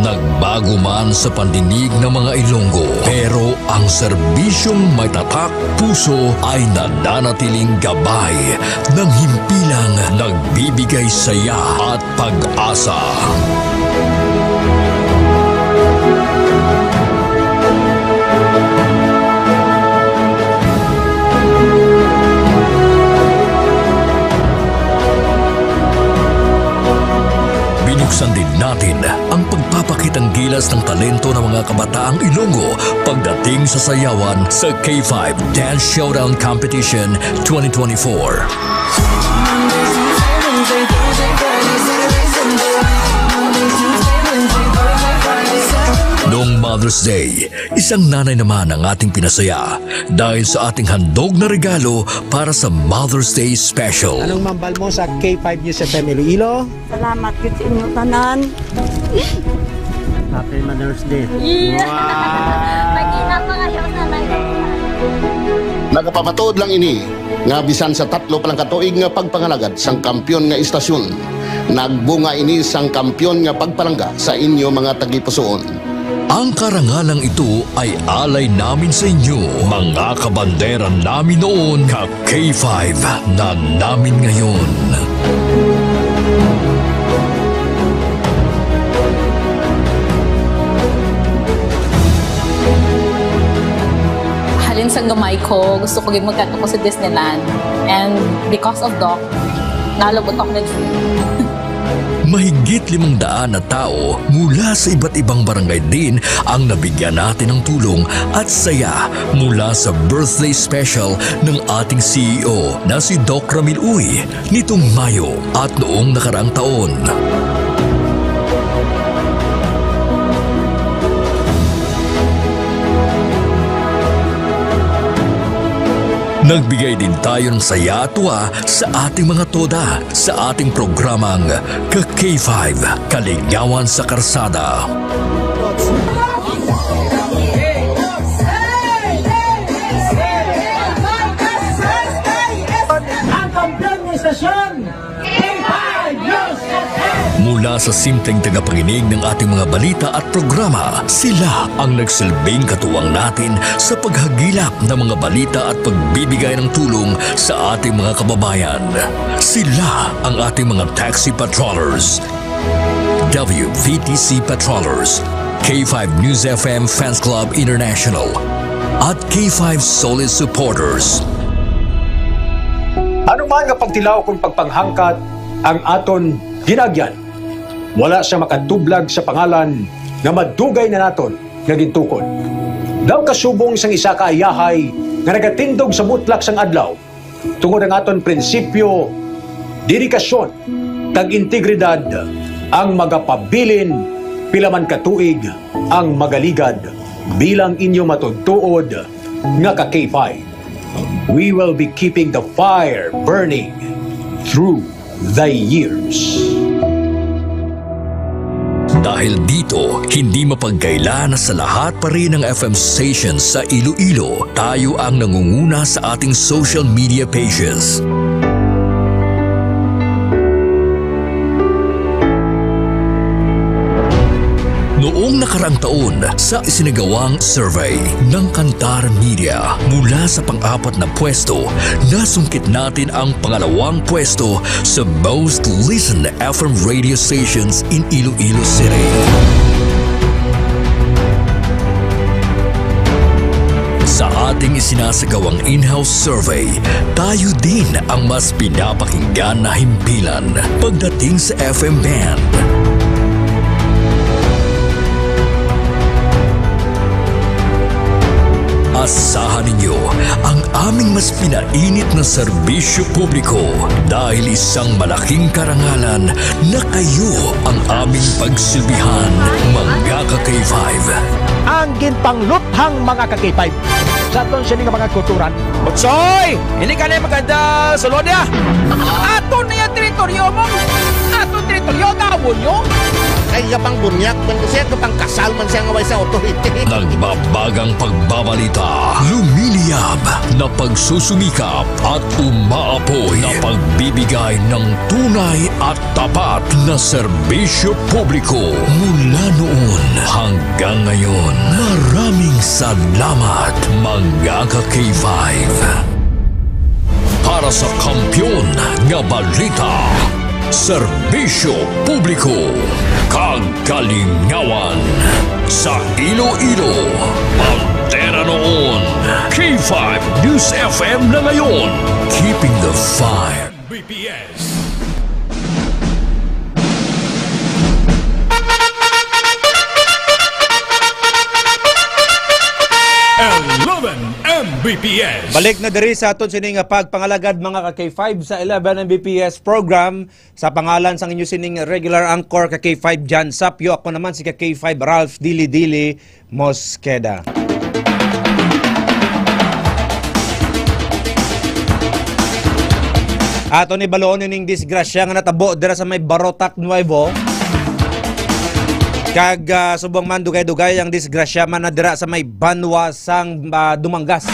Nagbago man sa pandinig ng mga Ilonggo, pero ang serbisyong may tatak puso ay nananatiling gabay ng himpilang nagbibigay saya at pag-asa. Binuksan din natin ang pagpapakitang gilas ng talento ng mga kabataang Ilonggo pagdating sa sayawan sa K five Dance Showdown Competition twenty twenty-four. Noong Mother's Day, isang nanay naman ang ating pinasaya dahil sa ating handog na regalo para sa Mother's Day Special. Anong mambal mo sa K five News F M Iloilo? Salamat gid sa inyo tanan. Happy Mother's Day. Yeah. Wow. Mag-ina pa kayo, nanay. Nagapamatuod lang ini nga bisan sa tatlo pa lang ka tuig nga pagpangalagad sang kampiyon nga istasyon, nagbunga ini sang kampiyon nga pagpalangga sa inyo mga tagipusoon. Ang karangalang ito ay alay namin sa inyo, mga kabandera namin noon, ka K five na namin ngayon. Halin sang gamay ko, gusto ko gid magkadto ko sa Disneyland. And because of Doc, nalabot ako na dream. Mahigit limang daan na tao mula sa iba't ibang barangay din ang nabigyan natin ng tulong at saya mula sa birthday special ng ating C E O na si Doc Ramil Uy nitong Mayo at noong nakaraang taon. Nagbigay din tayo ng saya at tuwa sa ating mga toda sa ating programang Ka K five, Kaligawan sa Karsada. Ang kampiyon ng istasyon, K five News F M. Mula sa simpleng tagapakinig ng ating mga balita at programa, sila ang nagsilbing katuwang natin sa paghagilap ng mga balita at pagbibigay ng tulong sa ating mga kababayan. Sila ang ating mga taxi patrollers, W V T C patrollers, K five News F M Fans Club International, at K five Solid Supporters. Ano man nga pagtilaw kon pagpanghangkat ang aton gin-agyan, wala sia makatublag sa pangalan nga madugay na naton nga gintukod. Daw kasubong sang isa ka ayahay nga nagatindog sa mutlak sang adlaw, tungod ang aton prinsipyo, dedikasyon, kag integridad ang magapabilin pila man ka tuig ang magaligad bilang inyo matuod-tuod nga ka K five. We will be keeping the fire burning through the years. Dahil dito, hindi mapagkaila na sa lahat pa rin ng F M stations sa Iloilo, tayo ang nangunguna sa ating social media pages. Nakaraang taon sa isinagawang survey ng Kantar Media, mula sa pang-apat na pwesto, nasungkit natin ang pangalawang pwesto sa most listened F M radio stations in Iloilo City. Sa ating isinasagawang in-house survey, tayo din ang mas pinapakinggan na himpilan pagdating sa F M band. Asahan ninyo ang aming mas pinainit na serbisyo publiko, dahil isang malaking karangalan na kayo ang aming pagsilbihan, mga ka-K five. Ang ginpangluthang, mga ka-K five, sa aton sini nga mga kulturan. Utsoy! Hindi ka na maganda sulod niya. Ato na yung teritoryo mo. Ato teritoryo, gawon nyo. Ay, iya pang bunyak, man ko siya, kapang kasal man siya nga way sa authority. Nagbabagang pagbabalita, lumiliyab na pagsusumikap at umaapoy na pagbibigay ng tunay at tapat na serbisyo publiko mula noon hanggang ngayon. Maraming salamat, mga ka-K five. Para sa kampiyon nga balita, serbisyo publiko, kag kalingawan sa Iloilo, Bandera noon, K five News F M na ngayon, keeping the fire. B P S. Eleven M B P S. Balik na diri sa aton sini nga pagpangalagad, mga ka-K five, sa eleven M B P S program. Sa pangalan sang inyo sining regular anchor, ka-K five John Sapio, ako naman si ka-K five Ralph Dili Dili Mosqueda. Ato ni baluon ning disgrasya nga natabo dira sa may Barotac Nuevo. Kag, ah, subong man, dugay-dugay ang disgrasya man na dira sa may banwa sang, ah, Dumangas.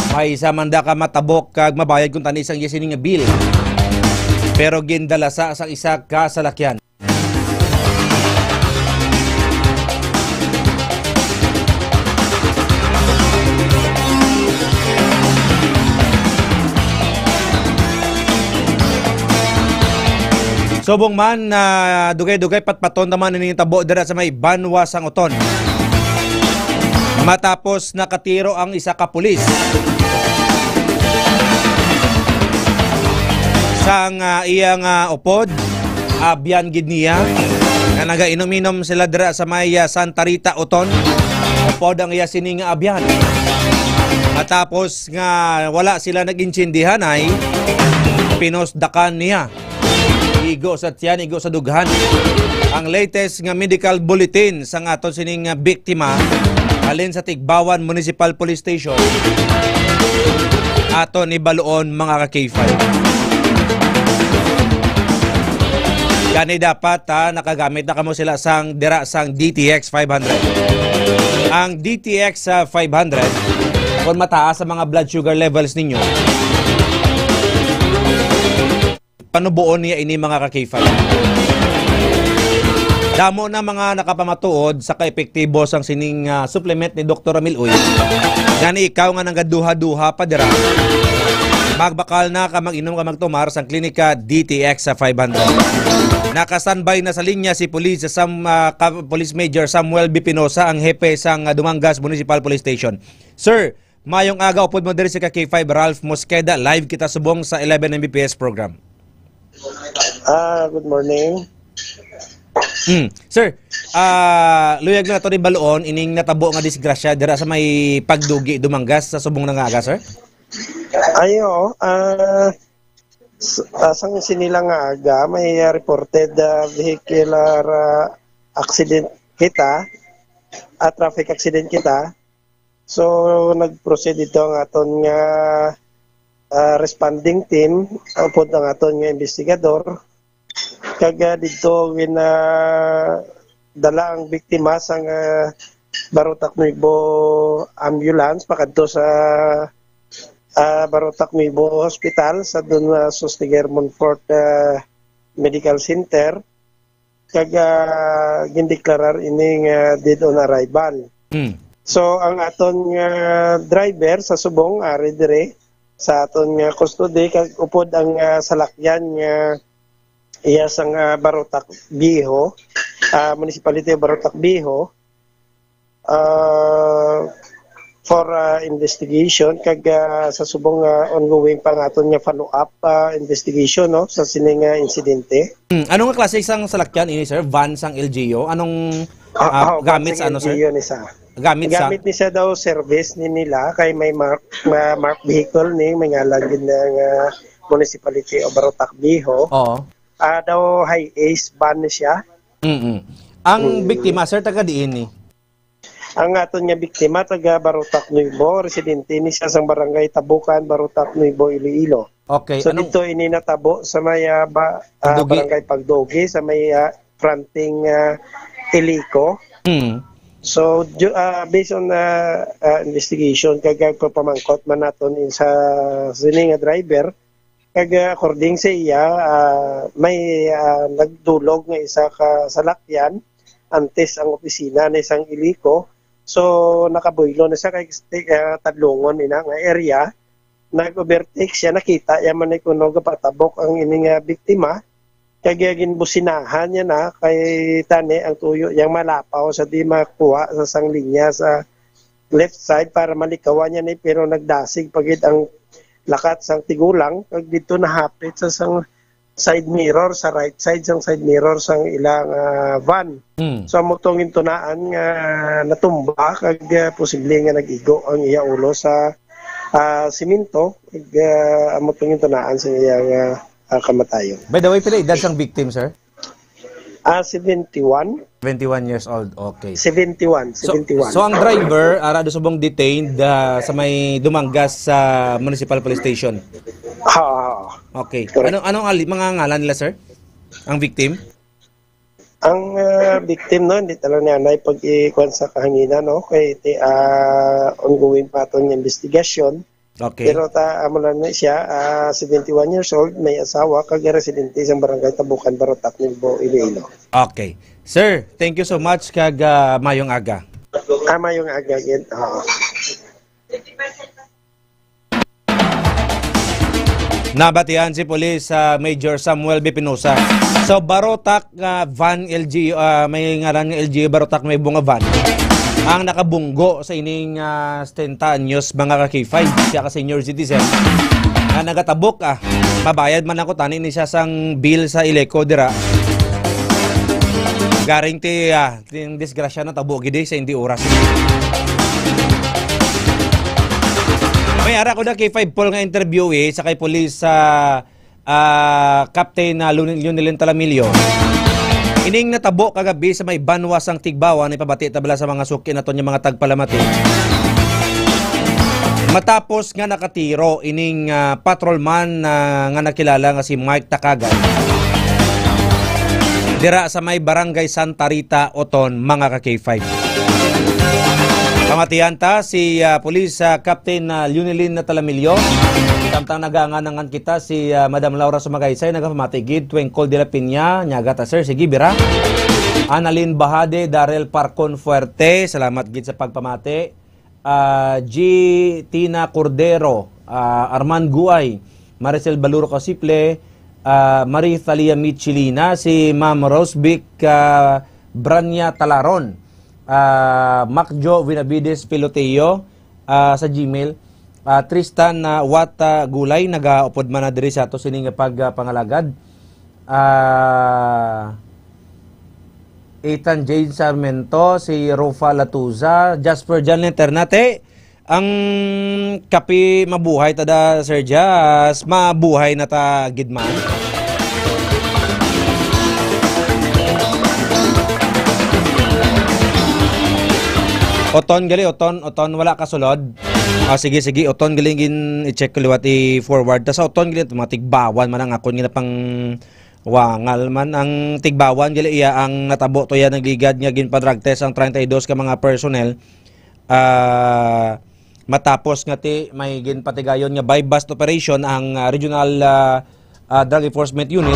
May isa man da ka matabok kag mabayad kung tani sang iya sini nga bill. Pero gindala sa, sa isa ka salakyan. Subong man, ah, dugay-dugay patpaton naman ini tabo dira sa may Banwa sang Oton. Matapos nakatiro ang isa ka pulis sang, ah, iyang, ah, upod, abyan gid niya, nga nagainom-inom sila dira sa may, ah, Santa Rita, Oton. Upod ang iya sini nga abyan. Matapos nga wala sila nag-intindihan, ay pinusdakan niya. Igo sa tiyan, igo sa dughan. Ang latest nga medical bulletin sang aton sining, ah, biktima halin sa Tigbawan Municipal Police Station, aton ni baluon, mga ka-K five. Gani dapat, ha, nakagamit na kamo sila sang dira sang D T X five hundred. Ang D T X, ah, five hundred, kung mataas ang mga blood sugar levels ninyo, panuboon niya ini, mga ka-K five. Damo na mga nakapamatuod sa kaepektibo sang sining, ah, supplement ni Doktor Ramil Uy. Gani ikaw nga nagaduha-duha pa dira, magbakal na ka mag-inom ka magtumar sang Klinika D T X sa five hundred. Naka-standby na sa linya si Police Sam, ah, ka-, Police Major Samuel B Pinosa, ang hepe sang, ah, Dumangas Municipal Police Station. Sir, mayong aga, upod mo diri sa ka-K five Ralph Mosqueda. Live kita subong sa eleven M B P S program. Ah, good morning. Hmm. Sir, ah, luyag na nato ni baluon ining natabo nga disgrasya dira sa may Pagdugi, Dumangas, sa subong na nga aga, sir? Ay, oo. Ah, s-, ah, sang sini lang nga aga, may, ah, reported, ah, vehicular, ah, accident kita, ah, traffic accident kita. So, nag-proceed dito ang aton nga, ah, responding team, upod ang aton nga investigador. Kag, ah, didto gin, ah, dala ang biktima sang, ah, Barotac Nuevo ambulance pakadto sa, ah, Barotac Nuevo Hospital sa Don, ah, Sostiger Monfort, ah, Medical Center. kag, ah, gindeklarar ini nga dead on arrival. Mm. So, ang aton nga driver sa subong ari dire sa aton nga custody, kag upod ang, ah, salakyan nga iya sang, ah, Barotac Viejo, ah, Municipality of Barotac Viejo, ah, for, ah, investigation, kag, ah, sa subong nga ongoing pa ang aton nga follow-up, ah, investigation, no, sa sini nga insidente. Hmm, ano nga klase sang salakyan ini, sir? Van sang L G U? Anong, ah, ah, gamit sa ano, sir? Gamit sa gamit ni siya daw service ni nila kay may mark, ma-, mark vehicle ni, may ngalan gid nga Municipality of Barotac Viejo. Oo. Ah, daw high ace van ni siya. Mm-mm. Ang biktima, sir, taga diin ni? Ang aton nga biktima taga Barotac Nuevo, residente ni siya sang barangay Tabukan, Barotac Nuevo, Iloilo. Okay, so, anong dito ini natabo sa may, ah, ba-, ah, Pagdugi. Barangay Pagdugi, sa may, ah, fronting, ah, Ilico. Mm. So, ju-, ah, based on, ah, ah, investigation, kag pagpamangkot man naton in sa sini nga driver, kag, ah, according sa iya, ah, may, ah, nagdulog nga isa ka salakyan antes ang opisina ni sang Ilico. So, nakabuylo na siya kay, ah, tadlungon ina nga area. Nag-overtake siya, nakita iya man ni kuno gapatabok ang ini nga biktima. Kag, ah, ginbusinahan niya na kay tani ang tuyo yang malapaw sa di makuha sa sang linya sa left side para malikawan niya ni, pero nagdasig pa gid ang lakat sang tigulang kag didto nahapit sa sang side mirror, sa right side sang side mirror sang ilang, ah, van. Hmm. So, amo tong gintunaan nga natumba kag, ah, posible nga nag-igo ang iya ulo sa, ah, simento. Kag, ah, amo tong gintunaan sa iya nga, ah, kamatayon. By the way, pila edad sang victim, sir? Ah, seventy-one. Seventy-one years old, okay. Seventy-one, so, seventy-one. So, ang driver, ara do subong detained, ah, sa may Dumangas sa Municipal Police Station? Ha, ha, ha. Okay. Correct. Ano, anong ali-, mga ngalan nila, sir? Ang victim? Ang, ah, victim, no, hindi talaga niya na ipag-ikuan sa kahanginan, no? Kay, ti-, ah, ongoing pa aton nga investigasyon. Okay. Pero ta, amo lang na siya, ah, seventy-one years old, may asawa, kag residente sa Barangay Tabukan, Barotac, Nuevo, Iloilo. Okay. Sir, thank you so much, kag, ah, mayong aga. Ah, mayong aga gid. Oo. Nabatian si Police, ah, Major Samuel B. Pinosa. So, Barotac, ah, van L G U, ah, may ngaran nga L G U Barotac Nuevo nga van ang nakabunggo sa ining, ah, setenta anyos, mga ka-K five. Siya ka senior citizen nga nagatabok, ah. Mabayad man ako, tani ni siya sang bill sa Ileco dira. Garing ti, ah, Ting disgrasya na tabo gid, eh, sa hindi oras. May ara ko na kay five Paul nga interview, eh, sa kay Police, ah, ah, Captain, ah, Lun-, Lunilin Talamillo. Ining natabo kagabi sa may banwa sang Tigbawan, ipabati ta bala sa mga suki naton nga mga tagpalamati. Matapos nga nakatiro ining, ah, patrolman, ah, nga nakilala nga si Mike Takagan dira sa may Barangay Santa Rita, Oton, mga ka-K five. Pamatian ta si, ah, Police, ah, Captain, ah, Lunilin Talamillo. Samtang nagaangan-angan kita, si, ah, Madam Laura Sumagaysay, nagapamati gid, Twinkle de la Piña, nyaga ta, sir, sige, bira. Annalyn Bahade, Darrell Parcon Fuerte, salamat gid sa pagpamati. ah, G. Tina Cordero, ah, Arman Guay, Maricel Baluro Casiple, ah, Marie Thalia Michilina, si Ma'am Rosbic, ah, Branya Talaron, ah, Macjo Vinavides Piloteo, ah, sa Gmail, ah, Tristan, ah, Wata Gulay, nagaupod man na diri sa ato sini nga pag, ah, pangalagad. Ah, Ethan Jane Sarmiento, si Rufa Latuza, Jasper Jan Linternate, ang kape mabuhay ta da, Sir Jas, mabuhay na ta gid man. Oton gali, Oton, Oton, wala ka sulod. Ah, sige, sige, Oton gali gin i-check ko liwat i-forward. Ta sa Oton gali, mga Tigbawan man ang akon nga pang Wangal man ang Tigbawan, gali iya ang natabo to iya nagligad nga ginpa-drug test ang treinta y dos ka mga personnel, ah, matapos nga ti may ginpatigayon nga buy-bust operation ang, ah, Regional, ah, ah, Drug Enforcement Unit.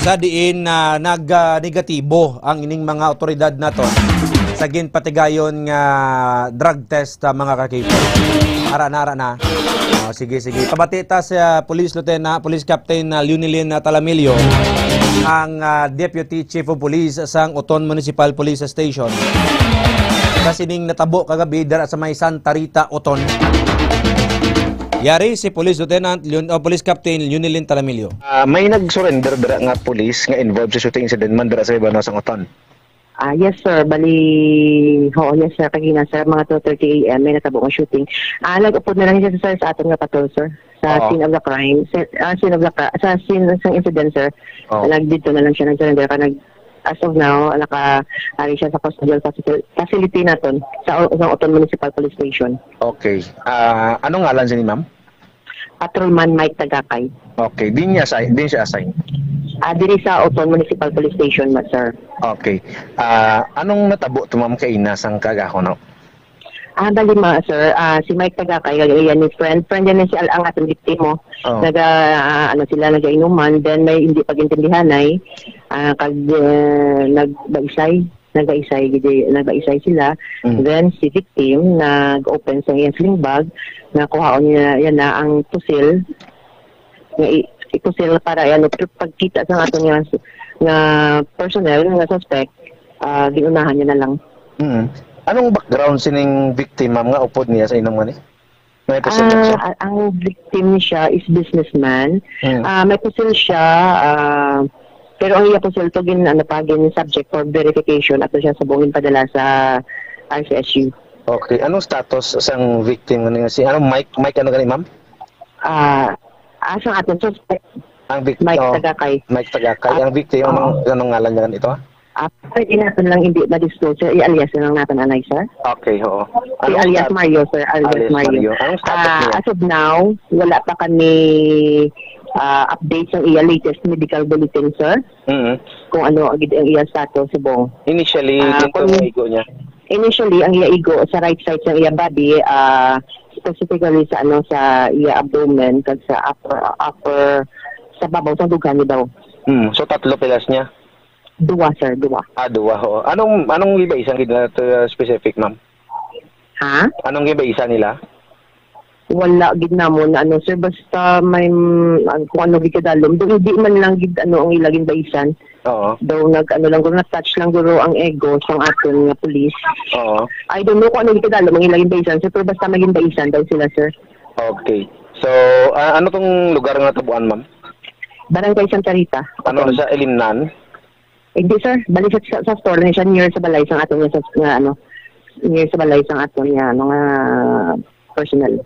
sa diin na nag, ah, negatibo ang ining mga awtoridad naton sa ginpatigayon nga drug test, ah, mga ka-K five. Ara na, ara na. Oh, sige, sige. Pabati ta sa Police Lieutenant, Police Captain, ah, Leonilyn, ah, Talamillo, ang, ah, Deputy Chief of Police sang Oton Municipal Police Station. Sa sining natabo kagabi dira sa may Santa Rita, Oton. Yari si Police Lieutenant Leon-, o Police Captain Leonilyn Talamillo. Ah, may nag-surrender dira nga pulis nga involved sa shooting incident man dira sa Ibanao sang Oton. Ah, yes, sir. Bali, oo, yes, sir. Kagina, sir, mga two thirty A M, may natabo nga shooting. Ah, nag-upod na lang siya, sir, sa aton nga patrol, sir. Sa Oo. scene of the crime, sa, ah, scene of the cri-, sa scene sa incident, sir. Oo. Nagdito na lang siya, nag-surrender ka, nag-, as of now, naka-, ari siya sa custodial facil-, facility naton, sa, sa Oton Municipal Police Station. Okay. Ah, anong ngalan siya ni ma'am? Patrolman Mike Tagakay. Okay, din niya assign, din siya assign. Ah, diri sa Oton Municipal Police Station, ma, sir. Okay. Ah, anong natabo to, ma'am, kaina sang kagahon, no? Ah, bali, ma, sir, ah, si Mike Tagakay, kag iya ni friend, friend niya ni si Al-, ang aton biktima. Oh. Naga, ah, ano sila, nagainuman, then may hindi pag-intindihanay, ah, kag, eh, nagbaisay. Nagaisay gid, nagaisay sila. Mm. Then si victim nag-open sa iyang sling bag, nakuhaon niya yan na ang pusil, nga i-, ipusil para, ano, pagkita sa aton nga, nga personnel, nga suspect, ah, giunahan niya na lang. Mm. Anong background sining victim, ma'am, nga upod niya sa inuman ni? May Ah, posibleng a-, ang victim ni siya is businessman. Hmm. Ah, may pusil siya, ah, pero ang iya pusil to gin, ano pa, gin subject for verification ato siya subong ginpadala sa R C S U. Okay. Anong status sang victim nga si, ano, Mike, Mike ano gani, ma'am? Ah, ah, sang aton suspect, Ang vic-, Mike oh, Tagakay. Mike Tagakay. Ah, Ang victim, anong, oh. anong ngalan niya ganito? Ah, pwede natin lang hindi ma-disclose, sir. I-alias na lang natin, anay, sir. Okay, oo. Anong I-alias stat-, Mario, sir. Alias alias Mario. Mario. Anong status Ah, niya? As of now, wala pa kami, ah, update sa iya latest medical bulletin, sir. Mm. Kung ano ang, ang iya status, subong. Initially, Ah, dito kung ang igo niya? Initially, ang iya igo sa right side sa iya body, ah, specifically sa, ano, sa iya abdomen, kag sa upper, upper, sa babaw, sa dughan niya daw. Mm. So, tatlo pilas niya? Duwa, sir, duwa. Ah, duwa, oo. Anong, anong gibaisan gid na to, uh, specific, ma'am? Ha? Anong gibaisan nila? Wala gid namon na, ano, sir, basta may, mm, an-, kung ano gid kadalom. Daw hindi man lang gid, ano, ang ila ginbaisan. Oo. Daw nag, ano lang, guro, na-touch lang, guro, ang ego sang aton nga pulis. Oo. I don't know kung ano gid kadalom ang ila ginbaisan, sir, pero basta may ginbaisan daw sila, sir. Okay. So, ah, ano tong lugar nga natabuan, ma'am? Barangay Santa Rita. Ano na siya, Ilimnan? Hindi, sir. Bali sa, sa, sa store na siya, near sa balay sang aton nga, sa, nga, ano, near sa balay sang aton nga, ano, nga personnel.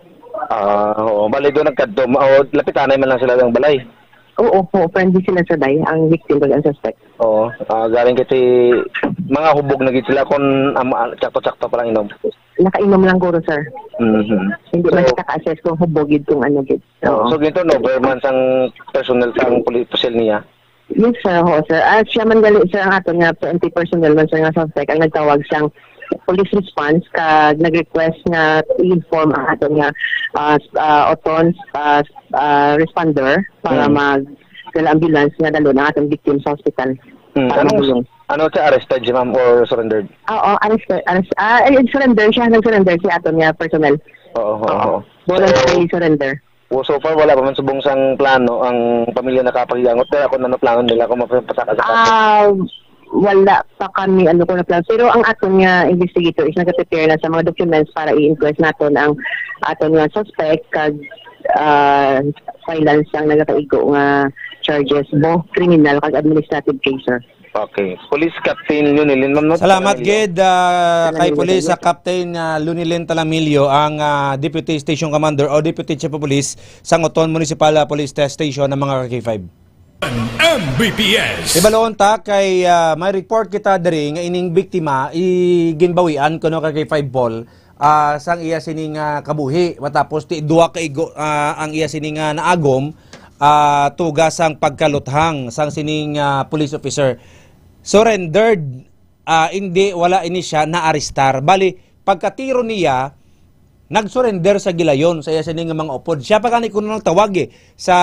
Ah, oo. Bali doon nagkadto, ma-, o, lapitanay man lang sila ng balay. Oo, oo, friendly sila, sir, bay, ang victim kag ang suspect. Oo. Ah, galing kasi mga hubog na gid sila kung, am-, ah, tsakto-tsakto pa lang inom. Nakainom lang guro, sir. Mhm. Hindi man So, kita ka-assess kung hubog gid kung ano gid. Oo. Oo. So, gid turnover man sang personnel sang puli-, pusil niya? Yes, sir. Ho, sir. Ah, siya man gali, sir, ang aton nga P N P personnel man, sir, nga suspect ang nagtawag sang police response kag nag-request nga i-inform ang aton nga, ah, s-, ah, oton, ah, s-, ah, responder para Mm. mag-, dala ambulance nga dalo ang aton victim sa hospital Mm. para Anong, mabulong. ano siya, arrested siya, ma'am, or surrendered? Ah, oo, arrested, arrest-, ah, ay, surrender siya, nag-surrender si aton nga personnel. Oo, oo, Oo. oo. Voluntary So, surrender. Well, so far, wala pa man subong sang plano ang pamilya nakapaghiangot nila kung ano plano nila kung mapasaka sa kaso. Ah, wala pa kami, ano, kung ano plano. Pero ang aton nga investigator is nag-prepare na sa mga documents para i-inquest naton ang aton nga suspect kag, ah, filean sang nagakaigo nga charges, both criminal kag administrative case, sir. Okay. Police Captain Lunilin, ma'am, no? Salamat Lunilin. gid, ah, Lunilin, kay Police, Lunilin. ah, Captain, ah, Lunilin Talamillo, ang, ah, Deputy Station Commander o Deputy Chief of Police sang Oton Municipal, ah, Police Station, ang mga ka-K five. M B P S. Ibaloon ta kay, ah, may report kita diri nga ining biktima i-, ginbawian kuno ka-K five Paul, ah, sang iya sini nga kabuhi matapos ti duha ka igo, ah, ang iya sini nga naagom, ah, tuga sang pagkaluthang sang sining, ah, police officer. Surrendered, ah, hindi, wala ini siya naarestar. Bali, pagkatiro niya, Nag-surrender sa gilayon sa iya sini nga mga upod. Siya pa gani kuno nagtawag, eh, sa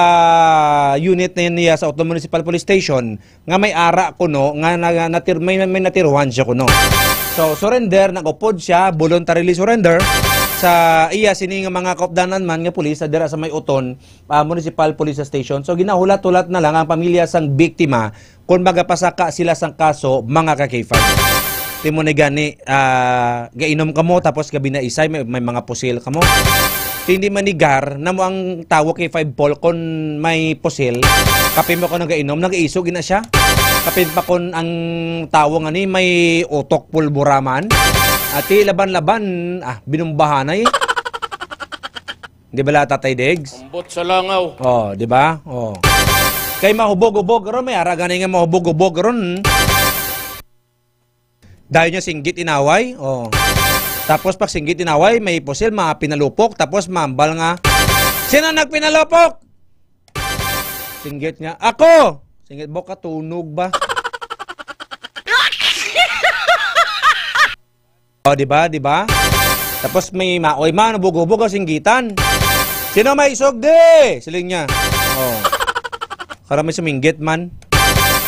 unit na niya sa Oton Municipal Police Station nga may ara kuno nga, nga natir-, may, may natiruhan siya kuno. So, surrender, nag-upod siya, voluntarily surrender sa iya sini nga mga kaupdanan man nga pulis na dira sa may Oton, ah, Municipal Police Station. So, ginahulat-hulat na lang ang pamilya sang biktima kung magapasaka sila sang kaso, mga ka-K five. Timo ni gani, ah, gainom ka mo, tapos gabi na isay, may, may mga pusil ka mo. Hindi manigar na mo ang tawo kay five Paul kon may pusil. Kapin mo ko nagainom, nag-iisog na siya. Kapin pa kon ang tawo nga ni may utok pulburaman. Ati laban-laban, ah, binumbahanay. Di ba la, Tatay Diggs? Ambot sa langaw. Oh, di ba? Oh. Kay mahubog-hubog ron, may ara gani nga mahubog-hubog ron. Dahil niya singgit inaway, oh. Tapos pag singgit inaway, may pusil, mga pinalupok, tapos mambal nga, "Sino nagpinalupok?" Singgit nga, "Ako!" Singgit, "Boka tunog ba?" Oh, di ba? Di ba? Tapos may maoy man, hubog-hubog ang singgitan. "Sino may isog di?" Siling niya. Oh. Kara may suminggit man.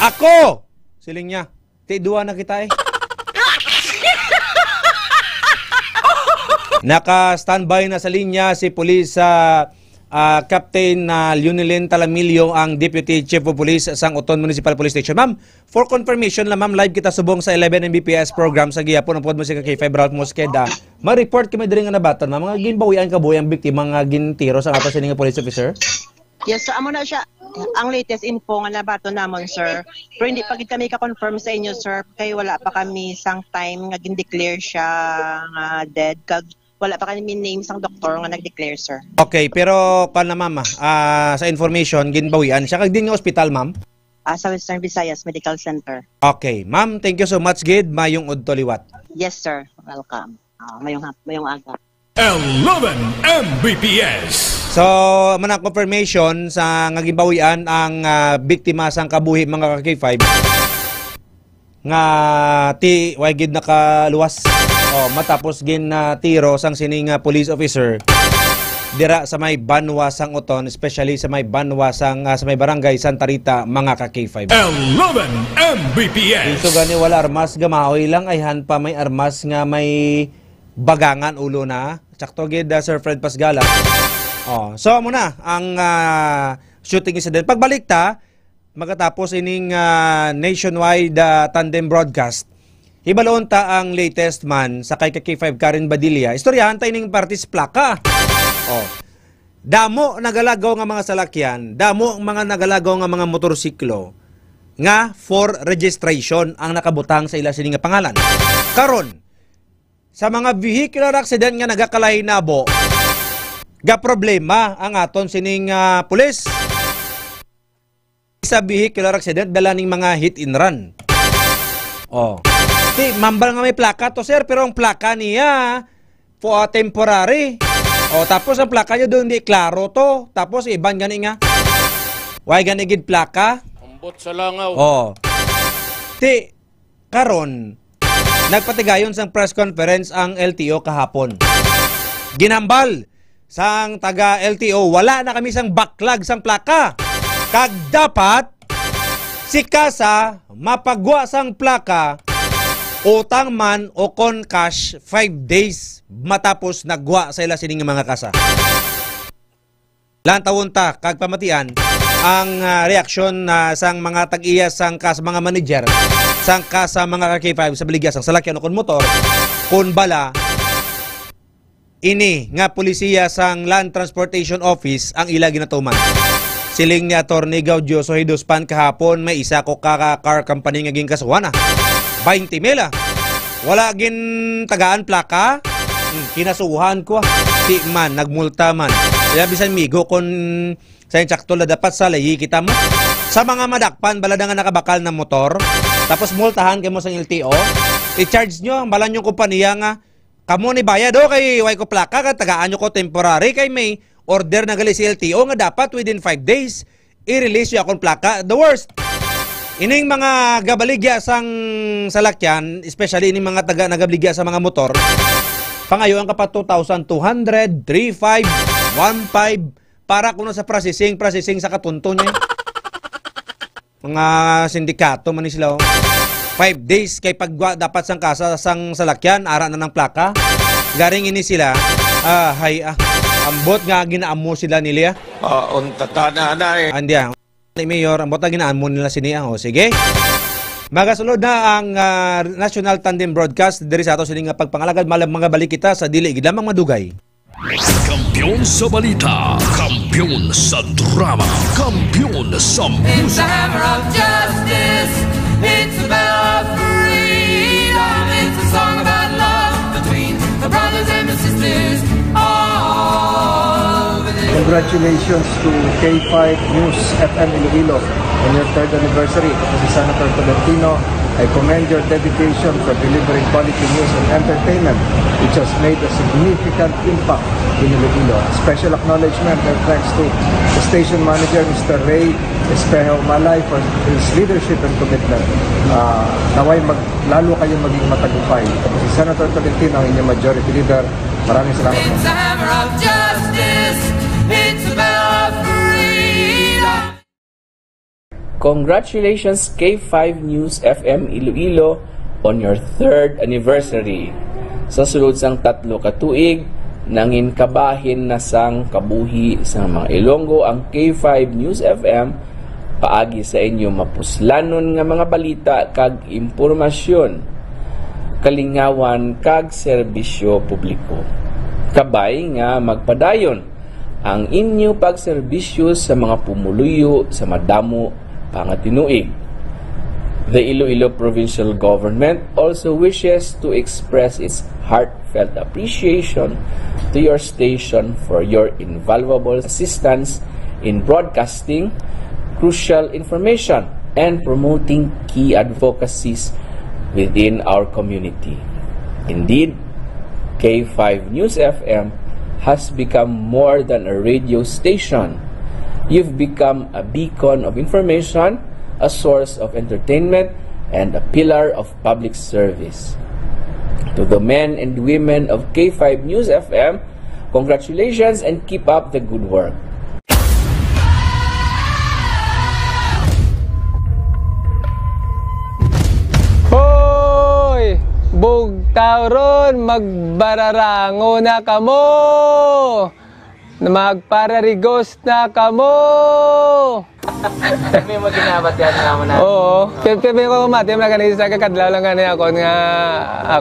"Ako!" Siling niya. Ti duwa na kita eh. Naka-standby na sa linya si Police, ah, ah, Captain, ah, Leonilyn Talamillo, ang Deputy Chief of Police sang Oton Municipal Police Station. Ma'am, for confirmation lang, ma'am, live kita subong sa eleven M B P S program sa gihapon. Ang pod mo si K five Ralph Mosqueda. Ma-report kami diri nga nabaton, ma'am, nga ginbawian kabuhi ang biktima nga gintiro sa ato sini nga police officer. Yes, sir. Amo na siya. Ang latest info nga nabaton namon, sir. Pero hindi pa gid kami ka-confirm sa inyo, sir, kay wala pa kami sang time nga gin-declare siya nga dead, kag wala pa kami name sang doktor nga nag-declare, sir. Okay, pero kuwan na, ma'am, ah, ah, sa information, ginbawian siya. Kag din nga ospital, ma'am? Ah, sa Western Visayas Medical Center. Okay, ma'am, thank you so much gid. Mayong udto liwat. Yes, sir. Welcome. Ah, mayong hap-, mayong aga. Eleven M B P S. So, man ang confirmation sa nga ginbawian ang, ah, biktima sang kabuhi, mga ka-K five, nga ti way gid nakaluwas. Oh, matapos gin, ah, tiro sang sining, ah, police officer dira sa may banwa sang Oton, especially sa may banwa sang, ah, sa may barangay Santa Rita, mga ka-K five. Eleven M B P S. Iso gani wala armas, gamaoy lang, ayhan pa may armas nga may bagangan ulo na. Sakto gid, ah, Sir Fred Pasgala. Oh, so amo na ang, ah, shooting incident. Pagbalik ta, magatapos ining, ah, nationwide, ah, tandem broadcast, hibalon ta ang latest man sa kay ka K five Karen Badilla. Istoryahan ta ining parte sa plaka. Oh. Damo nagalagaw nga mga salakyan, damo ang mga nagalagaw nga mga motorsiklo nga for registration ang nakabutang sa ila sini nga pangalan. Karon, sa mga vehicular accident nga nagakalahinabo, ga problema ang aton sining, ah, pulis. Sa vehicular accident, dala ning mga hit and run. Oh. Ti, mambal nga may plaka to, sir, pero ang plaka niya, po, ah, temporary. Oh, tapos ang plaka niya doon, di klaro to. Tapos iban gani nga, way gani gid plaka. Ambot sa langaw. Oh. Ti, karon, nagpatigayon sang press conference ang L T O kahapon. Ginhambal sang taga L T O, wala na kami sang backlog sang plaka. Kag dapat si kasa mapagwa sang plaka, utang man o kon cash, five days matapos nagwa sa ila sining mga kasa. Lantawon ta kag pamatian ang, ah, reaksyon, ah, sang mga tag-iya sang kas-, mga manager sang kasa, mga ka K five, sa baligya sang salakyan o kon motor, kon bala ini nga polisiya sang Land Transportation Office ang ila ginatuman. Siling ni Attorney Gaudioso Hiduspan kahapon, may isa ko ka, ka car company nga ginkasuhan na. Baynte mil, ah. Wala gin tagaan plaka. Hmm, kinasuhan ko, ah. Di man, nagmulta man. Kaya bisan migo kon sa insakto la, dapat sa layi kita mo. Sa mga madakpan, balada nga nakabakal na motor, tapos multahan kay mo sang L T O, i-charge nyo ang balan yung kompanya nga, "Kamo ni bayad, oh, kay way ko plaka, kag tagaan nyo ko temporary, kay may order na gali si L T O nga dapat within five days, i-release yung akong plaka." The worst. Ining mga gabaligya sang salakyan, especially ining mga taga nagabaligya sa mga motor, Pangayo ang kapa two thousand two hundred, three five, one five, para kuno sa processing, processing sa katunto niya. Mga sindikato man ni sila, oh. Five days kay pagwa dapat sang kasa sang salakyan, ara na ng plaka. Garing ini sila. Ah, hay, ah. Ambot nga ginaamo sila nila. Ah, unta ta na, anay. Andi, ah. Ni Mayor, ambot nga ginaamo nila sini, ah. O, sige. Magasulod na ang, ah, National Tandem Broadcast diri sa ato sini nga pagpangalagad. Mal-, mga balik kita sa dili gid lamang madugay. Kampiyon sa balita, kampiyon sa drama, kampiyon sa It's a musika. Hammer of justice. It's a bell of freedom. It's a song about love between the brothers and the sisters all over the Congratulations to K five News F M Iloilo on your third anniversary. Ako si Senator Tolentino. I commend your dedication for delivering quality news and entertainment, which has made a significant impact in Iloilo. Special acknowledgement and thanks to the station manager, Mister Ray Espejo Malay, for his leadership and commitment. Ah, naway mag-, lalo kayong maging matagumpay. Ako si Senator Tolentino, ang inyong majority leader. Maraming salamat po. It's a hammer of justice. It's a bell of freedom. Congratulations, K five News F M Iloilo, on your third anniversary. Sa sulod sang tatlo ka tuig, nangin kabahin na sang kabuhi sang mga Ilonggo ang K five News F M, paagi sa inyo mapuslanon nga mga balita kag impormasyon, kalingawan kag serbisyo publiko. Kabay nga magpadayon ang inyo pagserbisyo sa mga pumuluyo sa madamo pa nga tinuig. The Iloilo Provincial Government also wishes to express its heartfelt appreciation to your station for your invaluable assistance in broadcasting crucial information and promoting key advocacies within our community. Indeed, K five News F M has become more than a radio station. You've become a beacon of information, a source of entertainment, and a pillar of public service. To the men and women of K five News F M, congratulations and keep up the good work. Hoy! Bugtaw ron, magbararango na kamo! Magpararigos na kamo! May maginabat yan nga mo na. Oo. Pero, pero may ko mati, wala gani sa kakadlaw lang gani ako nga,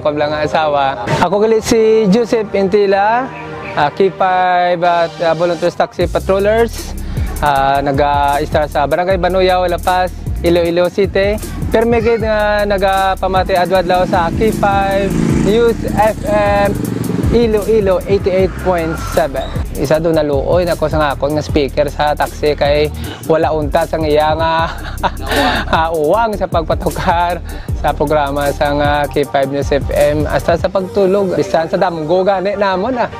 ako lang nga asawa. Ako gali si Joseph Intila, ah, K five at, ah, Volunteers Taxi Patrollers. Ah, naga-istar sa Barangay Banuyaw, La Paz, Iloilo City. Pero may gid nga nagapamati adlaw-adlaw sa K five News F M Iloilo eighty-eight point seven. Isa do naluoy na ko sa akon nga speaker sa taxi kay wala unta sang iya nga, ah, uwang sa pagpatukar sa programa sang, ah, K five News F M. Hasta sa pagtulog, bisan sa damgo gani namon, ah.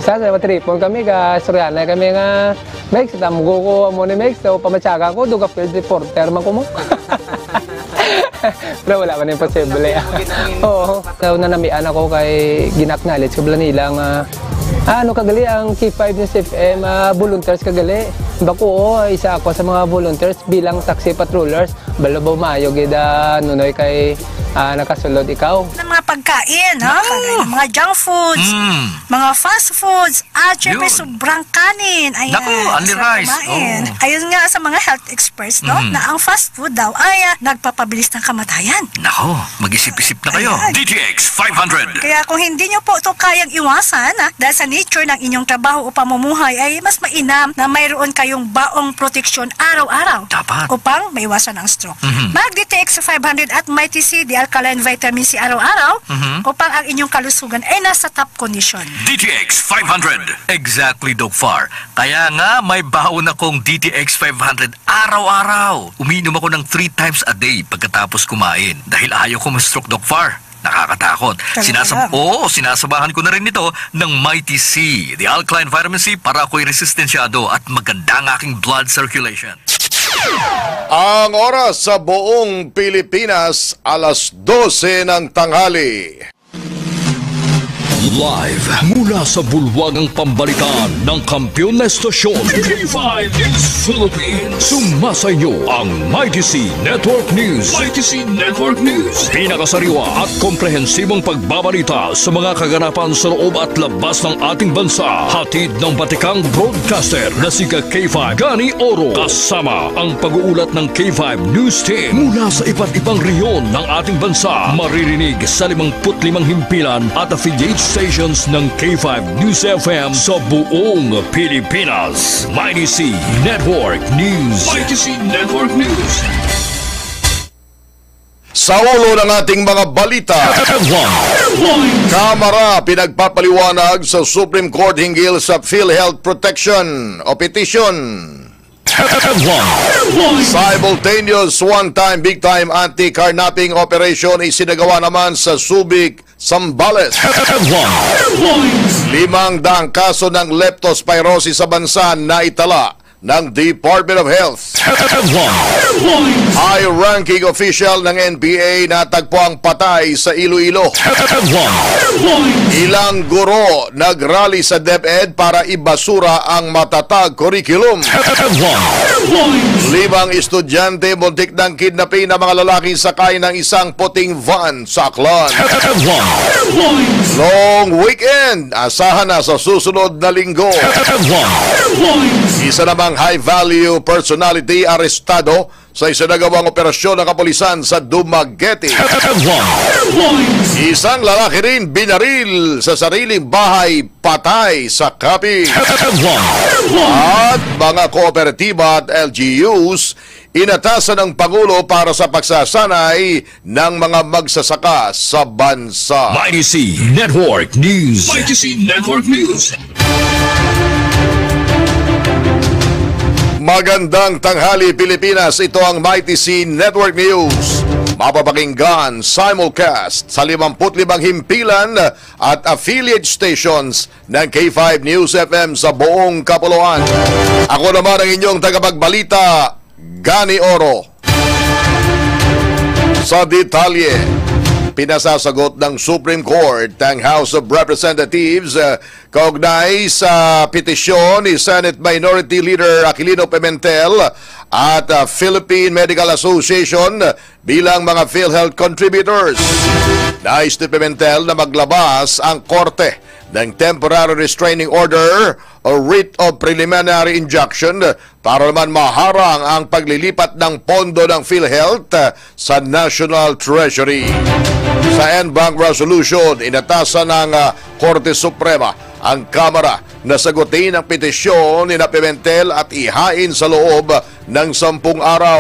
Bisan sa matripon kami, ga istoryahanay kami nga, "Mex, damgo ko amo ni Mex, so pamatyaga ko, duga field reporter man ko mo." Pero wala man imposible. Oo. So, nanamian ako kay gina-acknowledge ko bala nila nga, ah, ano kagali ang K five News F M, ah, volunteers kagali. Bako, oo, isa ako sa mga volunteers bilang taxi patrollers. Balo ba maayo gid, ah, Nunoy, kay, ah, nakasulod ikaw? Ng mga pagkain, ha? Nako. Kagaya ng mga junk foods, Mm. mga fast foods, at syempre, Yun. sobrang kanin. Ayan, Nako, only sarap rice. kumain. Oo. Ayun nga sa mga health experts, no, Mm. na ang fast food daw ay, ah, nagpapabilis ng kamatayan. Nako, mag-isip-isip na kayo. Ayan. D T X five hundred. Kaya kung hindi nyo po ito kayang iwasan, ah, dahil sa nature ng inyong trabaho o pamumuhay, ay mas mainam na mayroon kayong baong proteksyon araw-araw Dapat. upang maiwasan ang stroke. Mhm. Mag D T X five hundred at Mighty C, the alkaline vitamin C araw-araw Mhm. upang ang inyong kalusugan ay nasa top condition. D T X five hundred. Exactly, Doc Far. Kaya nga, may baon akong D T X five hundred araw-araw. Umiinom ako ng three times a day pagkatapos kumain dahil ayaw ko ma-stroke, Doc Far. Nakakatakot. Talaga Sinasab-, lang. Oo, sinasabahan ko na rin ito ng Mighty C, the alkaline vitamin C, para ako'y resistensyado at maganda ang aking blood circulation. Ang oras sa buong Pilipinas, alas dose ng tanghali. Live mula sa bulwagang pambalitaan ng kampiyon na estasyon, K five News Philippines. Sumasa inyo ang Mighty C Network News. Mighty C Network News. Pinakasariwa at komprehensibong pagbabalita sa mga kaganapan sa loob at labas ng ating bansa. Hatid ng batikang broadcaster na si K five Gani Oro. Kasama ang pag-uulat ng K five News Team mula sa iba't ibang rehiyon ng ating bansa. Maririnig sa limang put limang himpilan at affiliate stations ng K five News F M sa buong Pilipinas. Mighty C Network News. Mighty C Network News. Sa ulo ng ating mga balita, Headlines. Kamara pinagpapaliwanag sa Supreme Court hinggil sa PhilHealth protection o petition. Headlines. Simultaneous one-time, big-time anti-carnapping operation isinagawa naman sa Subic, Zambales. Headlines. Limang daang kaso ng leptospirosis sa bansa na itala ng Department of Health. Headlines. High-ranking official ng N P A natagpo ang patay sa Iloilo. Headlines. Ilang guro nagrally sa DepEd para ibasura ang matatag curriculum. Headlines. Limang estudyante muntik ng kidnapin ng mga lalaki sakay ng isang puting van sa Aklan. Headlines. Long weekend, asahan na sa susunod na linggo. Headlines. Isa namang high-value personality arestado sa isinagawang operasyon ng kapulisan sa Dumaguete. Headlines. Isang lalaki rin binaril sa sariling bahay, patay sa kapin. Headlines. At mga kooperatiba at L G Us inatasan ng Pangulo para sa pagsasanay ng mga magsasaka sa bansa. Mighty C Network News. Mighty C Network News. Magandang tanghali, Pilipinas. Ito ang Mighty C Network News. Mapapakinggan simulcast sa limampu't limang himpilan at affiliate stations ng K five News F M sa buong kapuluan. Ako naman ang inyong tagapagbalita, Gani Oro. Sa detalye, pinasasagot ng Supreme Court ang House of Representatives, uh, kaugnay sa petisyon ni Senate Minority Leader Aquilino Pimentel at, uh, Philippine Medical Association bilang mga PhilHealth contributors. Nais ni Pimentel na maglabas ang korte ng temporary restraining order o writ of preliminary injunction para naman maharang ang paglilipat ng pondo ng PhilHealth, ah, sa National Treasury. Sa en banc resolution, inatasan ng, ah, Korte Suprema ang Kamara na sagutin ang petisyon ni na Pimentel at ihain sa loob ng sampung araw.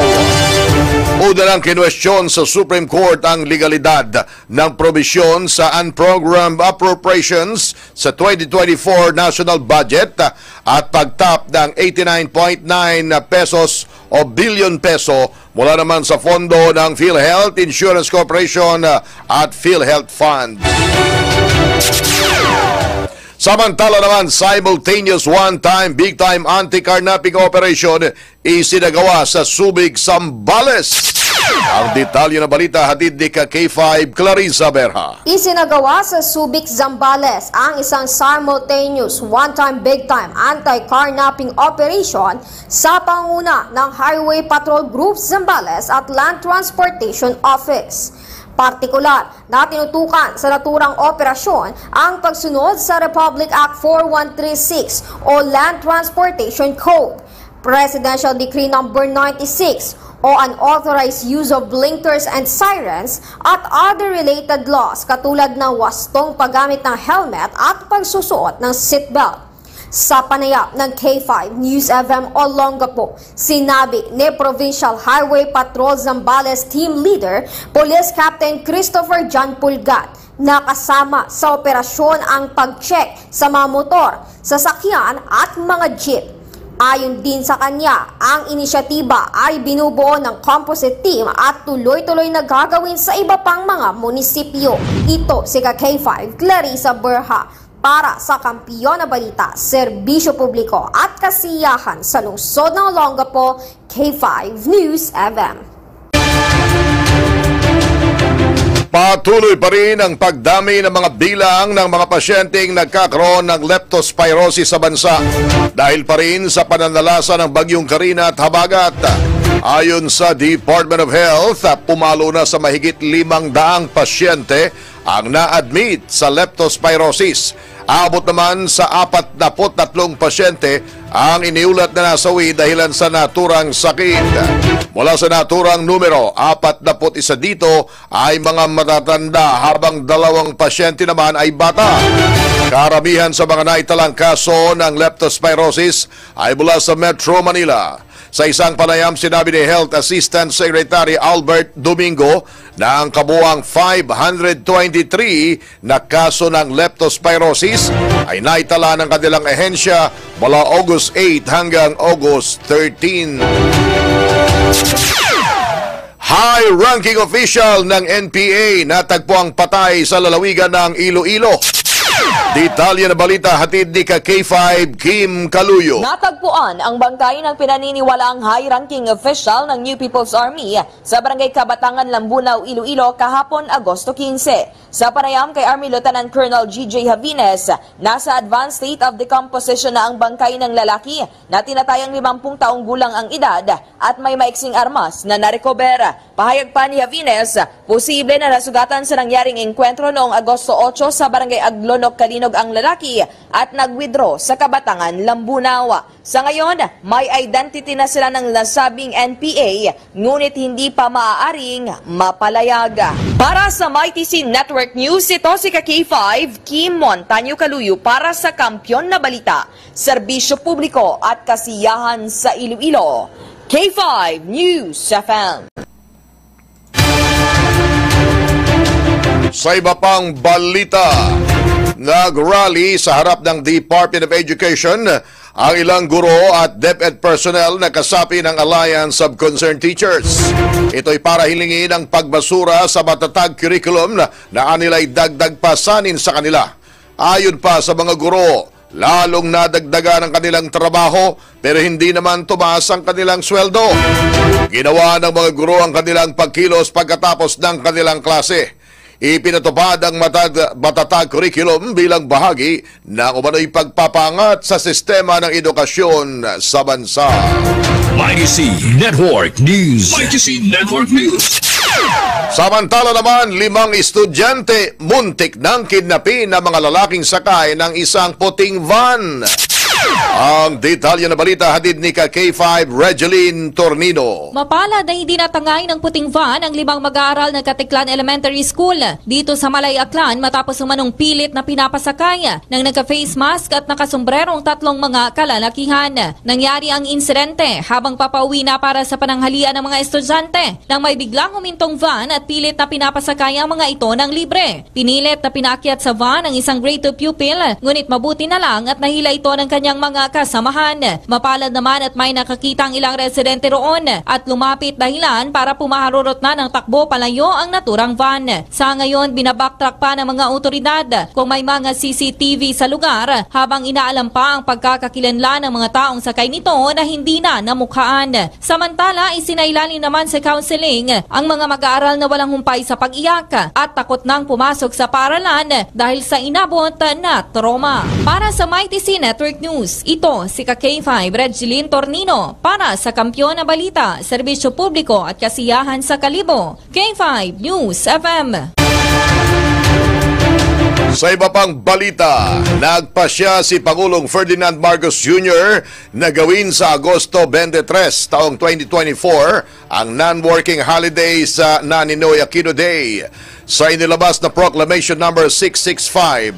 Una nang kinwestiyon sa Supreme Court ang legalidad ng probisyon sa unprogrammed appropriations sa twenty twenty-four national budget at pagtap ng eighty-nine point nine pesos o bilyon peso mula naman sa pondo ng PhilHealth Insurance Corporation at PhilHealth Fund. Samantala naman, simultaneous one-time, big-time anti-carnapping operation isinagawa sa Subic, Zambales. Ang detalye ng balita hatid ni ka K five Clarissa Berha. Isinagawa sa Subic, Zambales ang isang simultaneous one-time, big-time anti-carnapping operation sa pangunguna ng Highway Patrol Group Zambales at Land Transportation Office. Partikular na tinutukan sa naturang operasyon ang pagsunod sa Republic Act four one three six o Land Transportation Code, Presidential Decree Number ninety-six o unauthorized use of blinkers and sirens at other related laws katulad ng wastong paggamit ng helmet at pagsusuot ng seatbelt. Sa panayam ng K five News F M Olongapo, sinabi ni Provincial Highway Patrol Zambales Team Leader, Police Captain Christopher John Pulgat, na kasama sa operasyon ang pag-check sa mga motor, sasakyan at mga jeep. Ayon din sa kanya, ang inisyatiba ay binubuo ng composite team at tuloy-tuloy na gagawin sa iba pang mga munisipyo. Ito si ka K five Clarissa Berha para sa Kampiyon na Balita, Serbisyo Publiko at Kasiyahan sa Lungsod ng Olongapo, K five News F M. Patuloy pa rin ang pagdami ng mga bilang ng mga pasyenteng nagkakaroon ng leptospirosis sa bansa dahil pa rin sa pananalasa ng Bagyong Karina at Habagat. Ayon sa Department of Health, pumalo na sa mahigit limang daang pasyente ang na-admit sa leptospirosis. Abot naman sa apat na put tatlong pasyente ang iniulat na nasawi dahilan sa naturang sakit. Mula sa naturang numero, apat na put isa dito ay mga matatanda, habang dalawang pasyente naman ay bata. Karamihan sa mga naitalang kaso ng leptospirosis ay mula sa Metro Manila. Sa isang panayam, sinabi ni Health Assistant Secretary Albert Domingo na ang kabuang five hundred twenty-three na kaso ng leptospirosis ay naitala ng kanilang ahensya mula August eight hanggang August thirteen. High-ranking official ng N P A natagpuang patay sa lalawigan ng Iloilo. Detalye na balita hatid ni ka K five Kim Kaluyo. Natagpuan ang bangkay ng pinaniniwalaang high-ranking official ng New People's Army sa Barangay Kabatangan, Lambunao, Iloilo, kahapon, Agosto quince. Sa panayam kay Army Lieutenant Colonel G J Javines, nasa advanced state of decomposition na ang bangkay ng lalaki na tinatayang limampung taong gulang ang edad at may maiksing armas na narecover. Pahayag pa ni Javines, posible na nasugatan sa nangyaring engkwentro noong Agosto otso sa Barangay Aglonok, Calinog ang lalaki at nag-withdraw sa Kabatangan, Lambunao. Sa ngayon, may identity na sila ng nasabing N P A, ngunit hindi pa maaaring mapalayag. Para sa Mighty C Network News, ito si ka K five, Kim Montaño Kaluyo para sa Kampiyon na Balita, Serbisyo Publiko at Kasiyahan sa Iloilo. K five News F M. Sa iba pang balita, nag-rally sa harap ng Department of Education ang ilang guro at DepEd personnel na kasapi ng Alliance of Concerned Teachers. Ito'y para hilingin ang pagbasura sa matatag curriculum na, na anilay dagdag pasanin sa kanila. Ayon pa sa mga guro, lalong nadagdagan ang kanilang trabaho pero hindi naman tumaas ang kanilang sweldo. Ginawa ng mga guro ang kanilang pagkilos pagkatapos ng kanilang klase. Ipinatupad ang matag-, matatag curriculum bilang bahagi ng umano'y pagpapangat sa sistema ng edukasyon sa bansa. Mighty C Network News. Mighty C Network News. Samantala naman, limang estudyante muntik nang kidnapin ng mga lalaking sakay ng isang puting van. Ang detalye na balita hatid ni ka K five Regeline Tornino. Mapalad na hindi natangay ng puting van ang limang mag-aaral ng Katiklan Elementary School dito sa Malay, Aklan matapos umanong pilit na pinapasakay ng nagka-face mask at nakasombrero ang tatlong mga kalalakihan. Nangyari ang insidente habang papauwi na para sa pananghalian ng mga estudyante nang may biglang humintong van at pilit na pinapasakay ang mga ito ng libre. Pinilit na pinaakyat sa van ang isang grade two pupil, ngunit mabuti na lang at nahila ito ng kanyang mga kasamahan. Mapalad naman at may nakakita ang ilang residente roon at lumapit dahilan para pumaharurot na ng takbo palayo ang naturang van. Sa ngayon, binabacktrack pa ng mga awtoridad kung may mga C C T V sa lugar, habang inaalam pa ang pagkakakilanlan ng mga taong sakay nito na hindi na namukhaan. Samantala, isinailalim naman sa counseling ang mga mag-aaral na walang humpay sa pag-iyak at takot nang pumasok sa paaralan dahil sa inabot na trauma. Para sa Mighty C Network News, ito si ka K five Regeline Tornino para sa Kampiyon na Balita, Serbisyo Publiko at Kasiyahan sa Kalibo, K five News F M. Sa iba pang balita, nagpasya si Pangulong Ferdinand Marcos Junior na gawin sa Agosto twenty-three taong twenty twenty-four ang non-working holiday sa na Ninoy Aquino Day. Sa inilabas na Proclamation Number six six five,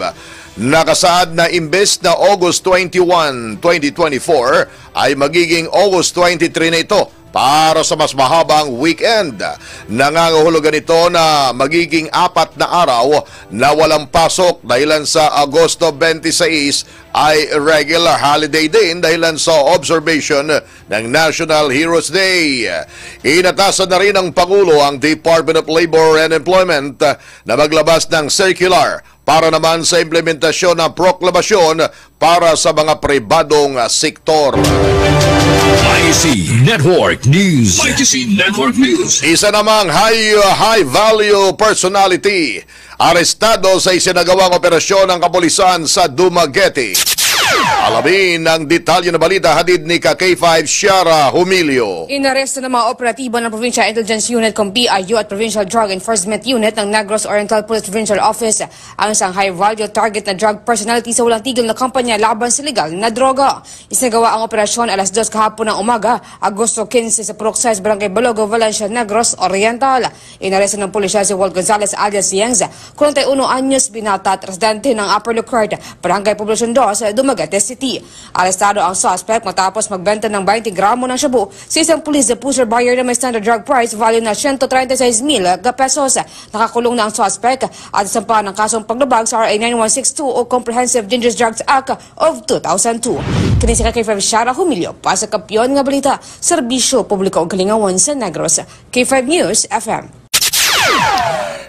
nakasaad na imbes na August twenty-one, twenty twenty-four, ay magiging August twenty-three na ito para sa mas mahabang weekend. Nangangahulugan ito na magiging apat na araw na walang pasok dahilan sa Agosto twenty-six ay regular holiday din dahilan sa observation ng National Heroes Day. Inatasan na rin ng Pangulo ang Department of Labor and Employment na maglabas ng circular para naman sa implementasyon ng proklamasyon para sa mga pribadong, ah, sektor. I C Network News. I C Network News. Isa namang high, high value personality arestado sa isinagawang operasyon ng kapulisan sa Dumaguete. Alamin ang detalye ng balita, hatid ni ka K five Shara Humilio. Inaresto ng mga operatibo ng Provincial Intelligence Unit, kung P I U, at Provincial Drug Enforcement Unit ng Negros Oriental Police Provincial Office ang isang high-value target na drug personality sa walang tigil na kampanya laban sa legal na droga. Isinagawa ang operasyon alas dos kahapon ng umaga, Agosto quince, sa Purok sais, Barangay Balogo, Valencia, Negros Oriental. Inaresto ng pulisya si Walt Gonzalez alias Yengs, kwarenta y uno anyos, binata at residente ng Upper Lucard, Barangay Poblacion dos, Dumaguete City. Arestado ang suspect matapos magbenta ng twenty gramo ng shabu sa isang police pusher buyer na may standard drug price value na siyento treinta y seis mil ka pesos. Nakakulong na ang suspect at sampahan ng kasong paglabag sa R A nine one six two o Comprehensive Dangerous Drugs Act of two thousand two. Kini si ka K five Shara Humilio, pa sa Kampiyon nga Balita, Serbisyo Publiko ug Kalingawan sa Negros. K five News F M.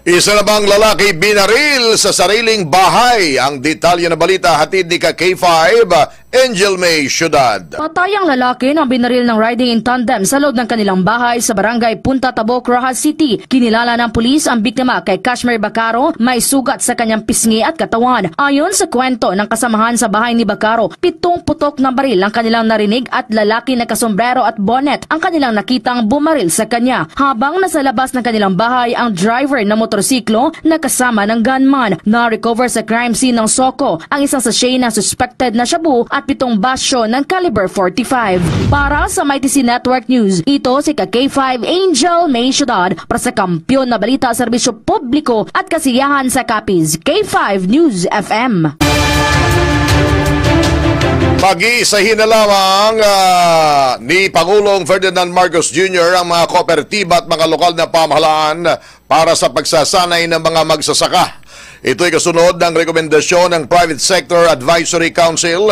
Isa namang lalaki binaril sa sariling bahay. Ang detalye ng balita, hatid ni ka K five, Angel May Ciudad. Patay ang lalaki nang binaril ng riding in tandem sa loob ng kanilang bahay sa barangay Punta Tabok, Roxas City. Kinilala ng pulis ang biktima kay Cashmere Bacaro, may sugat sa kanyang pisngi at katawan. Ayon sa kwento ng kasamahan sa bahay ni Bacaro, pitong putok ng baril ang kanilang narinig at lalaki na kasombrero at bonnet ang kanilang nakitang bumaril sa kanya. Habang nasa labas ng kanilang bahay ang driver ng motorsiklo na kasama ng gunman, na-recover sa crime scene ng SOCO ang isang sachet ng suspected na shabu at pitong basyo ng caliber forty-five. Para sa Mighty C Network News, ito si ka K five Angel May Ciudad para sa Kampiyon na Balita, Serbisyo Publiko at Kasiyahan sa Capiz, K five News F M. Pag-iisahin na lamang, ah, ni Pangulong Ferdinand Marcos Junior ang mga kooperatiba at mga lokal na pamahalaan para sa pagsasanay ng mga magsasaka. Ito'y kasunod ng rekomendasyon ng Private Sector Advisory Council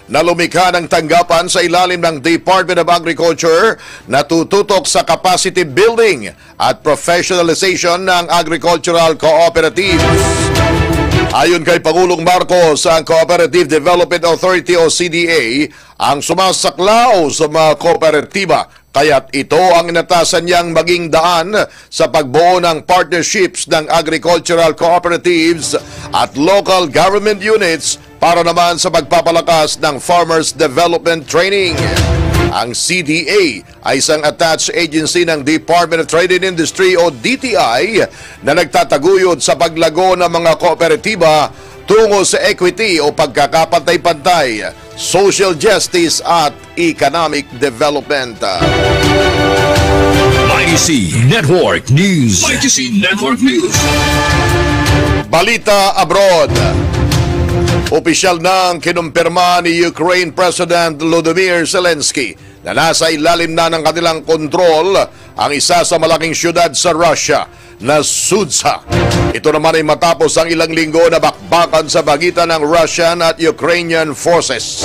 na lumikha ng tanggapan sa ilalim ng Department of Agriculture na tututok sa capacity building at professionalization ng agricultural cooperatives. Ayon kay Pangulong Marcos, ang Cooperative Development Authority o C D A ang sumasaklaw sa mga kooperatiba, kaya't ito ang inatasan niyang maging daan sa pagbuo ng partnerships ng agricultural cooperatives at local government units para naman sa pagpapalakas ng Farmers Development Training. Ang C D A ay isang attached agency ng Department of Trade and Industry o D T I na nagtataguyod sa paglago ng mga kooperatiba tungo sa equity o pagkakapantay-pantay, social justice at economic development. Mighty C Network News. Mighty C Network News. Balita abroad. Opisyal nang kinumpirma ni Ukraine President Volodymyr Zelensky na nasa ilalim na ng kanilang kontrol ang isa sa malaking siyudad sa Russia na Sudzha. Ito naman ay matapos ang ilang linggo na bakbakan sa pagitan ng Russian at Ukrainian forces.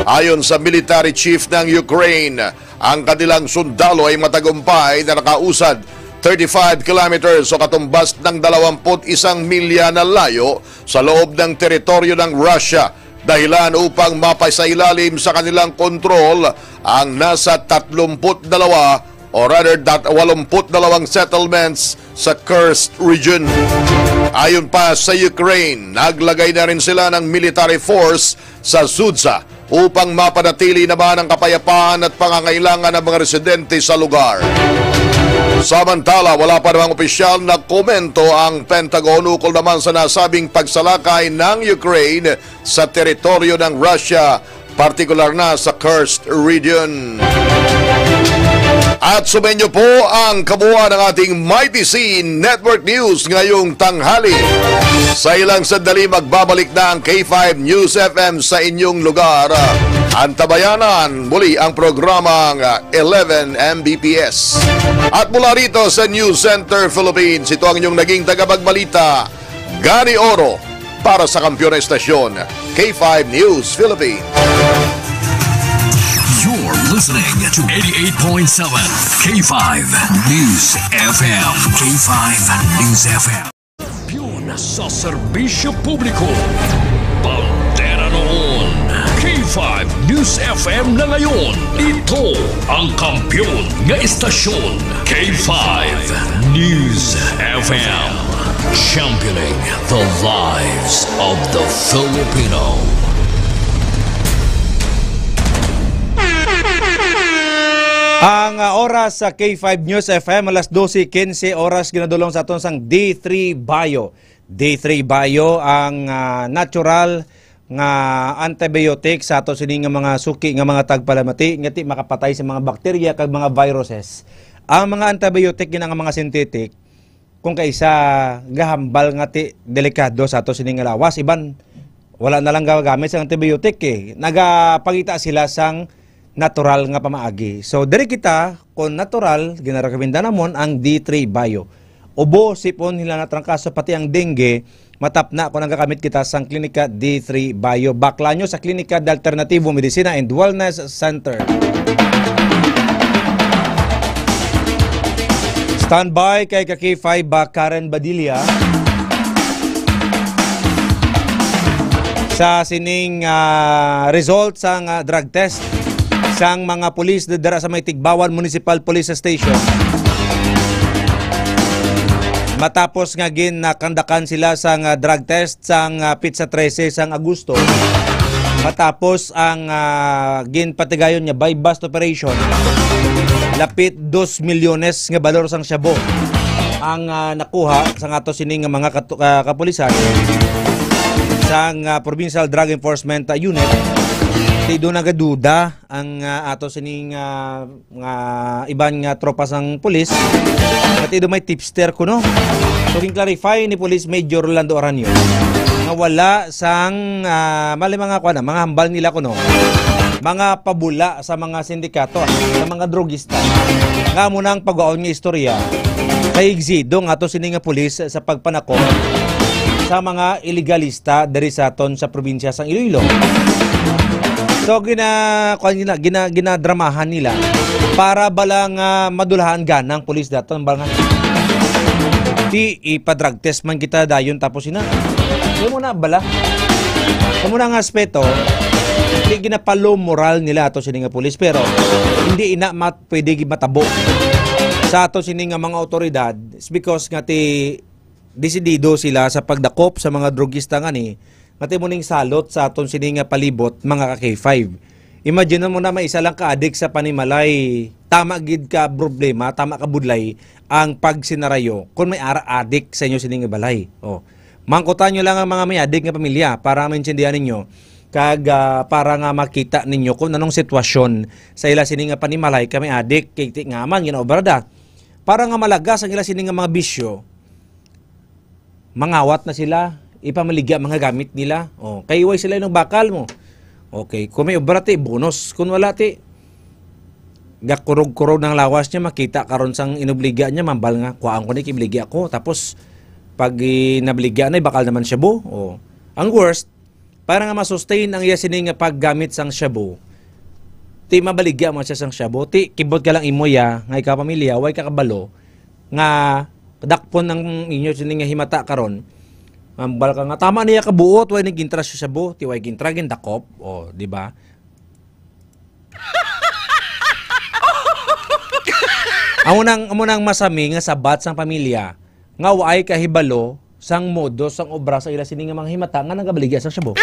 Ayon sa military chief ng Ukraine, ang kanilang sundalo ay matagumpay na nakausad thirty-five kilometers o katumbas ng dalawampu't isang milya na layo sa loob ng teritoryo ng Russia, dahilan upang mapasailalim sa kanilang kontrol ang nasa tatlumpu't dalawa, or rather, dat-, walumpu't dalawang settlements sa Kursk region. Ayon pa sa Ukraine, naglagay na rin sila ng military force sa Sudzha upang mapanatili naman ang kapayapaan at pangangailangan ng mga residente sa lugar. Samantala, wala pa namang opisyal na komento ang Pentagon ukol naman sa nasabing pagsalakay ng Ukraine sa teritoryo ng Russia, partikular na sa Kursk region. At sumainyo po ang kabuuan ng ating Mighty C Network News ngayong tanghali. Sa ilang sandali, magbabalik na ang K five News F M sa inyong lugar. Antabayanan muli ang programang eleven M B P S. At mula rito sa News Center Philippines, ito ang inyong naging tagapagbalita, Gani Oro, para sa Kampiyon na Estasyon, K five News Philippines. You're listening to eighty-eight point seven K five News F M. K five News F M. Kampiyon Sa serbisyo publiko, bandera noon, K five News F M na ngayon. Ito ang kampiyon nga istasyon, K five News F M. Championing the lives of the Filipino. Ang, ah, oras sa K five News F M, alas dose quince oras, ginadulong sa aton sang D three Bio. D three Bio ang, ah, natural nga antibiotic sa ato sini nga mga suki nga mga tagpalamati nga ti makapatay sa mga bakterya kag mga viruses. Ang mga antibiotic gina nga mga synthetic, kung kaisa gahambal nga ti delikado sa ato sini nga lawas, iban wala na lang gagamit sa antibiotic eh. Nagapangita sila sang natural nga pamaagi. So, diri kita, kung natural, ginarekomenda namon ang D three Bio. Ubo, sipon, hilanat, trangkaso, pati ang dengue, matapna kung nagagamit kita sang Klinika D three Bio. Bakla nyo sa Klinika de Alternativo Medicina and Wellness Center. Standby kay ka K five ba Karen Badilla sa sining, ah, result sang, ah, drug test sang mga pulis dira sa may Tigbawan Municipal Police Station. Matapos nga ginakandakan sila sang, ah, drug test sang, ah, pitsa trese sang Agosto, matapos ang, ah, ginpatigayon nga buy-bust operation, lapit dos milyones nga balor sang shabu ang, ah, nakuha sa ato sini nga mga katu-, ah, kapulisan sang, ah, Provincial Drug Enforcement, ah, Unit. Ti do nagaduda ang, ah, ato sining, ah, nga iban nga tropa sang pulis, nga ti do may tipster kuno. So, gin-clarify ni Police Major Rolando Aranio nga wala sang, ah, mali mga kuwan na, mga hambal nila kuno, mga pabula sa mga sindikato, sa mga drogista, nga amo na ang pagwaon nga istorya kay igsido nga ato sini nga pulis sa pagpanakop sa mga ilegalista diri sa aton sa probinsya sang Iloilo. So, gina-, kuwan gina-, gina-, ginadramahan nila para bala nga madulahan gana ang pulis daton, bala nga, "Ti, ipa-drug test man kita dayon tapos ina." Kaya mo na bala. Kamo na nga aspeto, di ginapalo moral nila ato sini nga pulis, pero hindi ina mat-, pwede gi-, matabo sa ato sini nga mga otoridad. It's because nga ti desidido sila sa pagdakop sa mga drogista nga ni, nga ti mo ning salot sa aton sini nga palibot, mga ka K five. Imagine mo na may isa lang ka adik sa panimalay, tama gid ka problema, tama ka budlay ang pagsinarayo kung may ara adik sa inyo sini nga balay. Oh. Mangkutan nyo lang ang mga may adik nga pamilya para maintindihan ninyo kag, ah, para nga makita ninyo kung anong sitwasyon sa ila sini nga panimalay ka may adik kay ti nga man ginaobra da. Para nga malagas ang ila sini nga mga bisyo, mangawat na sila, ipamaligya mga gamit nila. Oh, kay way sila nang bakal mo. Okay, kung may obra ti, bonus. Kung wala ti, gakurog-kurog ng lawas niya, makita karon sang inobligya niya, mambal nga, "Kuhaan ko ni, kibligya ko." Tapos, pag inabligya na, bakal naman shabu. Oh. Ang worst, para nga ma-sustain ang iya sini nga paggamit sang shabu, ti mabaligya man siya sang shabu. Ti, kibot ka lang imo ya, nga ikaw pamilya, way ka kabalo, nga dakpon ang inyo sini nga himata karon. Mambal ka nga, "Tama niya kabuot, way ni gintra sa shabu." Ti way gintra, gindakop. O, di ba? Amo nang, amo nang masami nga sabat sang pamilya nga waay kahibalo sang modus sang obra sa ila sini nga mga himata nga nagabaligya sang shabu.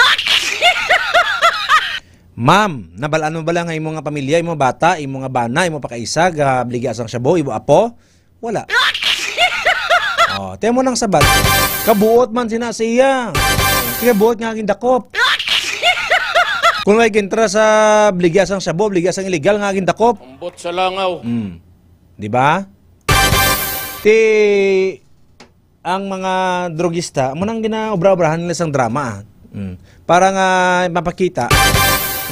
Ma'am, nabal-an mo bala nga imo nga pamilya, imo bata, imo nga bana, imo pakaisa gabaligya sang shabu, imo apo? Wala. Oh, temo nang sabat. Kabuot man sina siya. Kabuot nga gindakop. Kung may gintra sa baligya sang shabu, baligya sang illegal nga gindakop. Ambot sa langaw. Mm. Di ba? Ti ang mga drogista, amo nang ginaobra-obrahan nila sang drama, ah. Mm. Para nga mapakita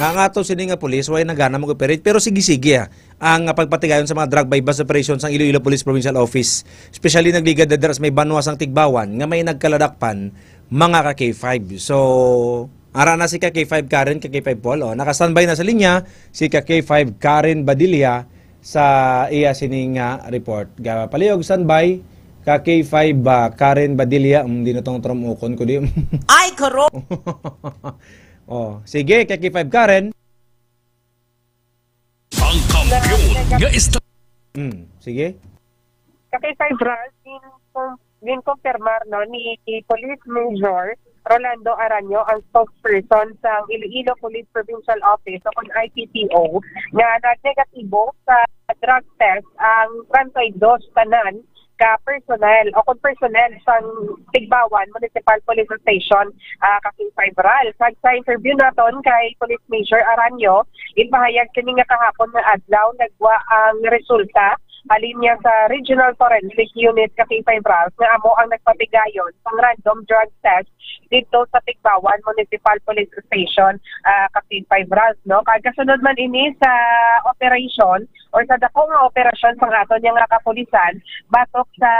nga ang ato sini nga pulis, way nagana mag-operate, pero sige-sige, ah, ang pagpatigayon sa mga drug buy-bust operation sang Iloilo Police Provincial Office, especially nagligad na dira sa may banwa sang Tigbawan nga may nagkaladakpan, mga ka K five. So, ara na si ka K five Karen, ka K five Paul. Oh, naka-standby na sa linya si ka K five Karen Badilla sa iya sini nga report. Ga-, palihog standby, Ka K five ba, Karen Badilla, mm, di na tong tramukon ko di. Ay, karo! Oh, sige, ka K five Karen. Ang kampiyon nga esta- Hmm, sige. Ka K five Ral, gin-, gin-confirmar, no, ni Police Major Rolando Aranyo, ang spokesperson sa Iloilo Police Provincial Office o kon I P P O, nga nagnegatibo sa drug test ang treinta y dos tanan ka personnel o kon personnel sang Tigbauan Municipal Police Station, ah, ka K five Ral. Sa, sa interview naton kay Police Major Aranyo, ginpahayag sini nga kahapon nga adlaw nagwa ang resulta halin niya sa Regional Forensic Unit ka K five Ral nga amo ang nagpatigayon sang random drug test didto sa Tigbauan Municipal Police Station, ah, ka K five Ral, no? Kagasunod man ini sa operation or sa dako nga operasyon sang aton nga kapulisan batok sa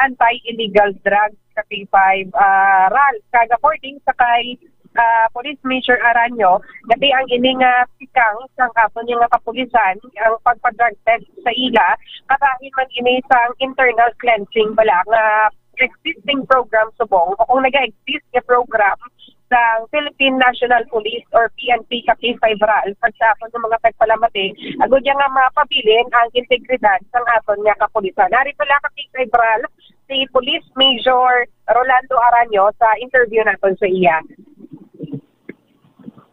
anti-illegal drugs ka K five, ah, Ral. Kag according sa kay, ah, Police Major Aranyo, nga ti ang ini nga tikang sang aton nga kapulisan ang pagpa-drug test sa ila, kabahin man ini sang internal cleansing bala nga existing program subong o kung naga-exist nga program sa Philippine National Police or P N P ka K five Ral, pag sa aton nga mga tagpalamati, agud ya nga mapabilin ang integridad sang aton nga kapulisan. Ari pala ka K five Ral, si Police Major Rolando Aranyo sa interview naton sa iya.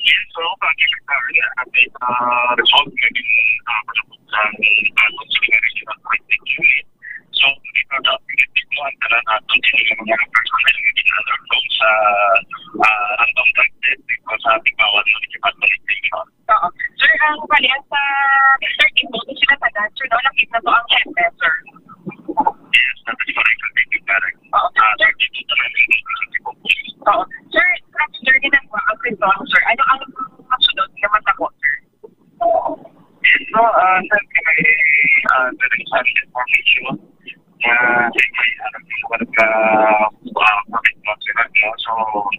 Yes, so, uh, secretary, uh, update, uh, result nga gin, uh, pasabot sa, uh, Consumer Regional Forensic Unit. So, dito na, pinitid mo ang tanan naton, sino yung mga personnel nga gin-undergo sa, uh, random drug test dito sa Tigbauan Municipal Police Station. Oo. Sir, ang bali, ang sa thirty-two, sila taga, sir, no? Nakita to ang hepe, sir. Yes, that is correct. Thank you, Karen. Oo. Ah, thirty-two tanan yung Oo. Sir, after ginagawa ang result, sir, ano ang masunod nga matabo, sir? Yes, no, ah, sir, may, ah, there is an information na may, ano, yung mga, ah, ah, commitment sila, no? So,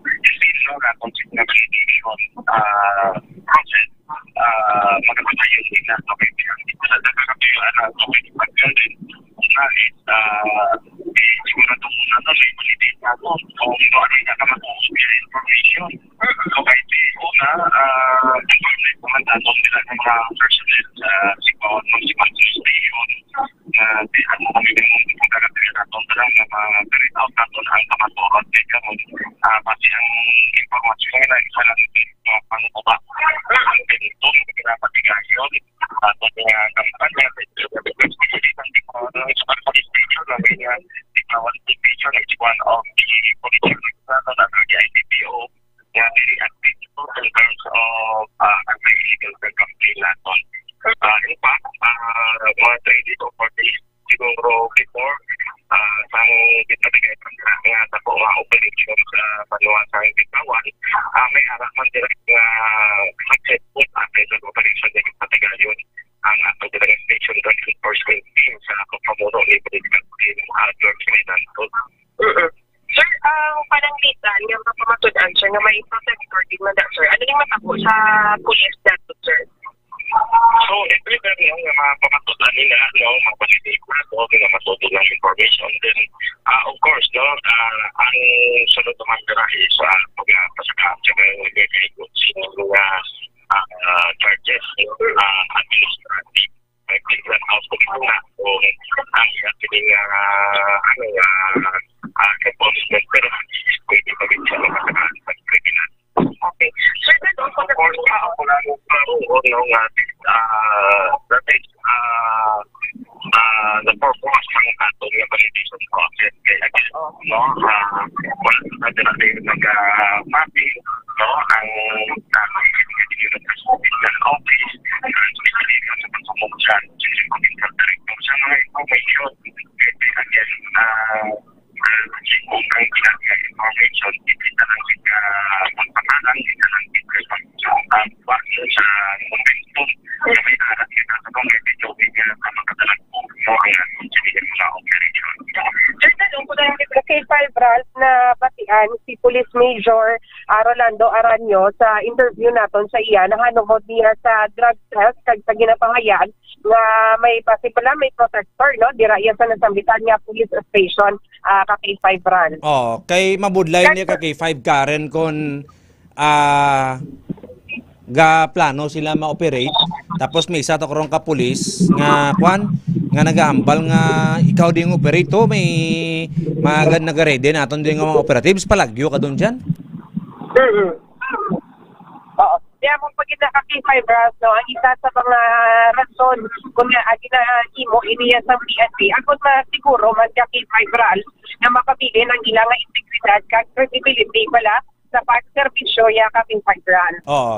you see, no, na kung sino na validation, ah, process, ah, magkakatayo sila, okay, ang, ang, ang, ang, ang, ang, ang, ang, ang, ah, eh, sigurado muna to, may validate na to. Kung ano ang nakamatuod nga information. So, kahit di una, ah, confirm na yung mga datos nila ng mga personnel sa Sipawan, Municipal Police Station, na di, ano, kami din mong pagkakatayo na to, talagang na ma-carry out na to na ang kamatuod. Kaya kamo, ah, base ang impormasyon nga na isa lang, ah, pang-uba. Ang ganito, ang pinapatigayon. Ato nga kampanya sa Municipal Police Station, ang Tigbauan Police Station is one of the police units naton under the I P P O nga very active in terms of, ah, anti-illegal drug campaign naton. Ah, in fact, ah, mga twenty to forty siguro before, ah, sang gitnabigay pa nga sa mga operation sa banwa sa Tigbauan, ah, may ara man dira nga successful ang operation nga gipatigayon ang ato dira nga Station Drug Enforcement Team sa pagpamuno ni Police Captain, ah, George Reynaldo. Mm-mm. Sir, ang pananglitan nga mapamatud-an, sir, nga may protector din man da, sir. Ano ning matabo sa police nato, sir? So, every time, no, nga mapamatud-an nila, no, mabalidate na to, nga matuto ng information, then, ah, of course, no, ah, ang sunod naman dira is, ah, pag-apasakaan sa mga nagkakaikot sa mga, ah, charges, ah, administrative. May flagrant house ko na. So, ang iya kining, ah, ano, ah, ah, enforcement, pero pwede pa rin siya makasakaan sa kriminal. Okay. Sir, then, of course, ah, ako lang, ah, oo, no, nga, ah, that is, ah, ah, the purpose ng aton nga validation process. Kaya, again, no, ah, wala sa dira din nag, ah, mapping, no, ang, ah, ang office, ang sa pagpamugyan, sa mga information, pwede, again, ah, ah, kung ang ginagawa information, hindi na lang siya magpatalang, hindi na lang siya magpatalang, ah, sa momentum na may arat kita sa mga video, hindi na sa mga talag po, no, ang ating mga operation. Sir, tanong ko lang, sa K five Ral na batian, si Police Major ah, Rolando Aranyo sa interview naton sa iya nahanungod niya sa drug test kag sa ginapahayag nga may possible, may protector, no, dira iya sa nasambitan nga police station, ah, ka K five Ral. Oh, kay mabudlay Kag- niya ka K five, Karen, kon, ah, ga plano sila ma-operate, tapos may isa to karon ka pulis nga, kwan, nga nagahambal nga ikaw din operate to, may mga nag-ready naton din nga mga operatives, palagyo ka doon dyan. Mm. Oo. Kaya kung pag naka K five Ral, no, ang isa sa mga rason kung nga, ah, ginahimo iniya sa P N P, ang kung masiguro man ka K five Ral na mapabilin ang ila nga integridad kag credibility pala sa pagserbisyo ya ka K five Ral. Oo.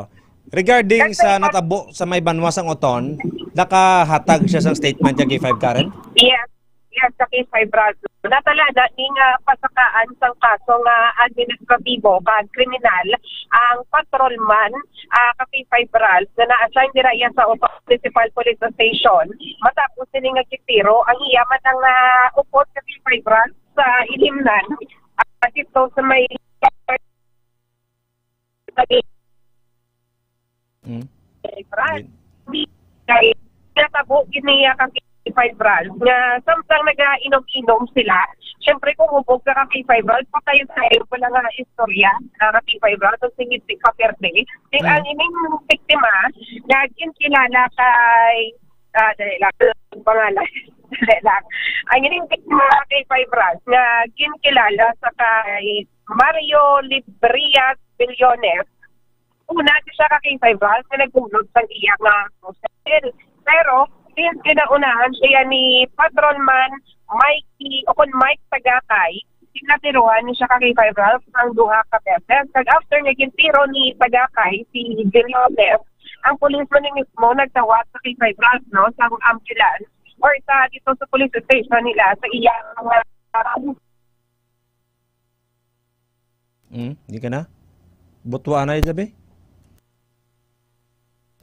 Regarding Kag sa sa iba- natabo sa may banwa sang Oton, nakahatag siya sang statement ya K five, Karen? Yes. Yes, sa K five Ral. Natalada ni nga pasakaan sang kaso nga administratibo kag kriminal ang patrolman, ah, ka K five Ral nga na-assign dira iya sa Oton Municipal Police Station. Matapos sini nga gintiro ang iya man ang, ah, upod ka K five Ral sa ilimnan, ah, dito sa may Mm. Kay natabo gid niya ka K five Ral nga samtang nagainom-inom sila. Siyempre, kung hubog ka ka K five Ral, patay tayo pala nga istorya, ah, ka K five Ral, kung singit si Kaperde. Then, Mm. ang ining biktima, nga ginkilala kay, ah, dali lang, ang pangalan. Dali lang. Ang ining biktima ka K five Ral, nga ginkilala sa kay Mario Librias Billones, una siya ka K five Ral nga naghunod sang iya nga cruiser. Pero, since ginaunahan siya ni Patrolman Mikey, o kon Mike Tagakay, ginatiruhan ni siya ka K five Ral sang duha ka beses. Kag after nga gintiro ni Tagakay si Villones, ang pulis man ni mismo nagdawat sa K five Ral, no, sa ambulance or sa dito sa police station nila sa iya nga Mm, di ka na? Butwa na, Elizabeth?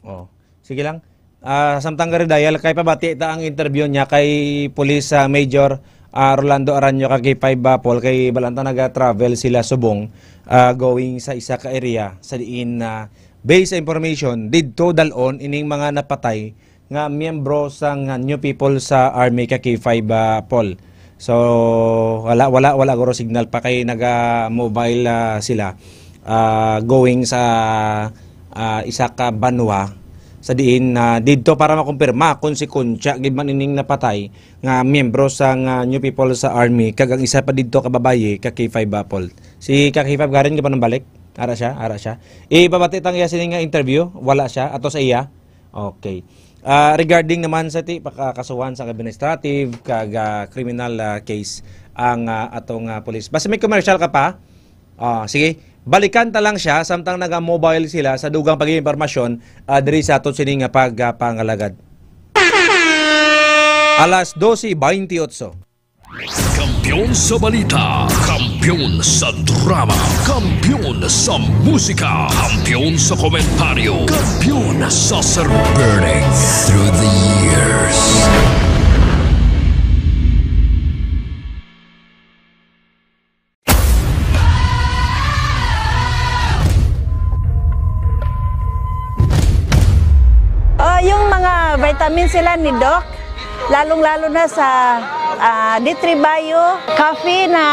Oh, sige lang. Ah, samtang gari dial, kay pabati ta ang interview niya kay Police, ah, Major, ah, Rolando Aranyo kag K five Bapol, kay balanta naga-travel sila subong, ah, going sa isa ka area sa diin, ah, based sa information, didto dalon ining mga napatay nga miyembro sang New People sa Army ka K five, ah, Paul. So, wala, wala, wala guro signal pa kay naga-mobile, ah, sila, ah, going sa, ah, isa ka banwa sa diin, ah, didto para makumpirma kung si Concha gid man ining napatay nga miyembro sang New People sa Army kag ang isa pa didto ka babayi ka K five, ah, Paul. Si ka K five Karen, ka pa nang balik? Ara siya, ara siya. Ipabati tang iya sini nga interview, wala siya ato sa iya. Okay. Ah, regarding naman sa ti pakakasuhan sa administrative kag, ah, criminal, ah, case ang, ah, atong, ah, pulis. Basta may commercial ka pa, ah, sige, balikan ta lang siya samtang naga-mobile sila sa dugang pag-iinformasyon, ah, diri sa aton sini nga pagpangalagad. Alas doce veintiocho. Kampiyon sa balita, kampiyon sa drama, kampiyon sa musika, kampiyon sa komentaryo, kampiyon sa serbere. Through the years. Oh, yung mga vitamin sila ni Doc, lalong-lalo na sa, ah, D three Bio Coffee na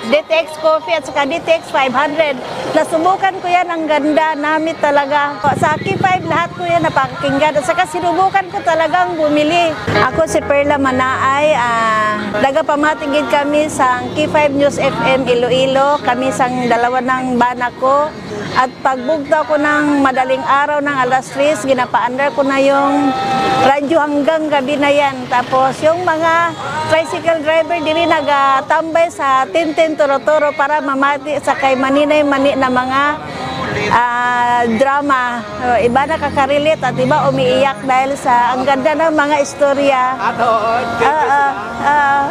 D T X Coffee at saka D T X five hundred. Nasubukan ko yan, ang ganda, namit talaga. Sa K five, lahat ko yan napakinggan. At saka sinubukan ko talagang bumili. Ako si Perla Manaay, ah, nagapamati gid kami sa K five News F M Iloilo. Kami sang dalawa ng bana ko. At pagbugto ko ng madaling araw ng alas tres, ginapaandar ko na yung radyo hanggang gabi na yan. Tapos yung mga tricycle driver diri nagatambay sa Tintin Toro-Toro para mamati sa kay maninay-mani na mga, ah, drama. Uh, iba nakaka-relate at iba umiiyak dahil sa ang ganda ng mga istorya. Ato, oo. Ah, ah, ah.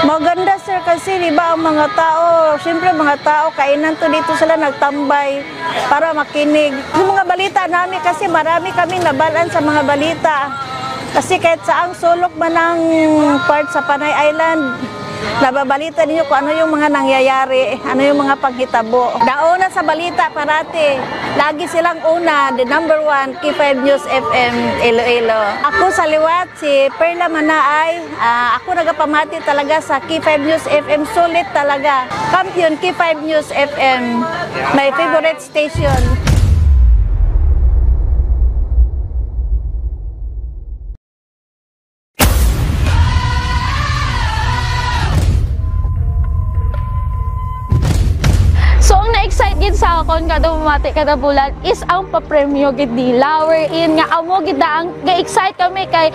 Maganda, sir, kasi di ba ang mga tao, siyempre mga tao, kainan to dito sila nagtambay para makinig. Yung mga balita namin kasi marami kaming nabalaan sa mga balita. Kasi kahit saang sulok man ang part sa Panay Island, Nababalita ninyo kung ano yung mga nangyayari, ano yung mga panghitabo. Dauna sa balita parati, lagi silang una, the number one, K five News F M Iloilo. Ako sa liwat, si Perla Manaay. Ah, ako nagapamati talaga sa K five News F M, sulit talaga. Kampiyon, K five News F M, my favorite station. So, ang na-excite gid sa akon kada bumati kada bulan is ang papremyo gid nila, wherein nga amo gid na ang ga-excite kami kay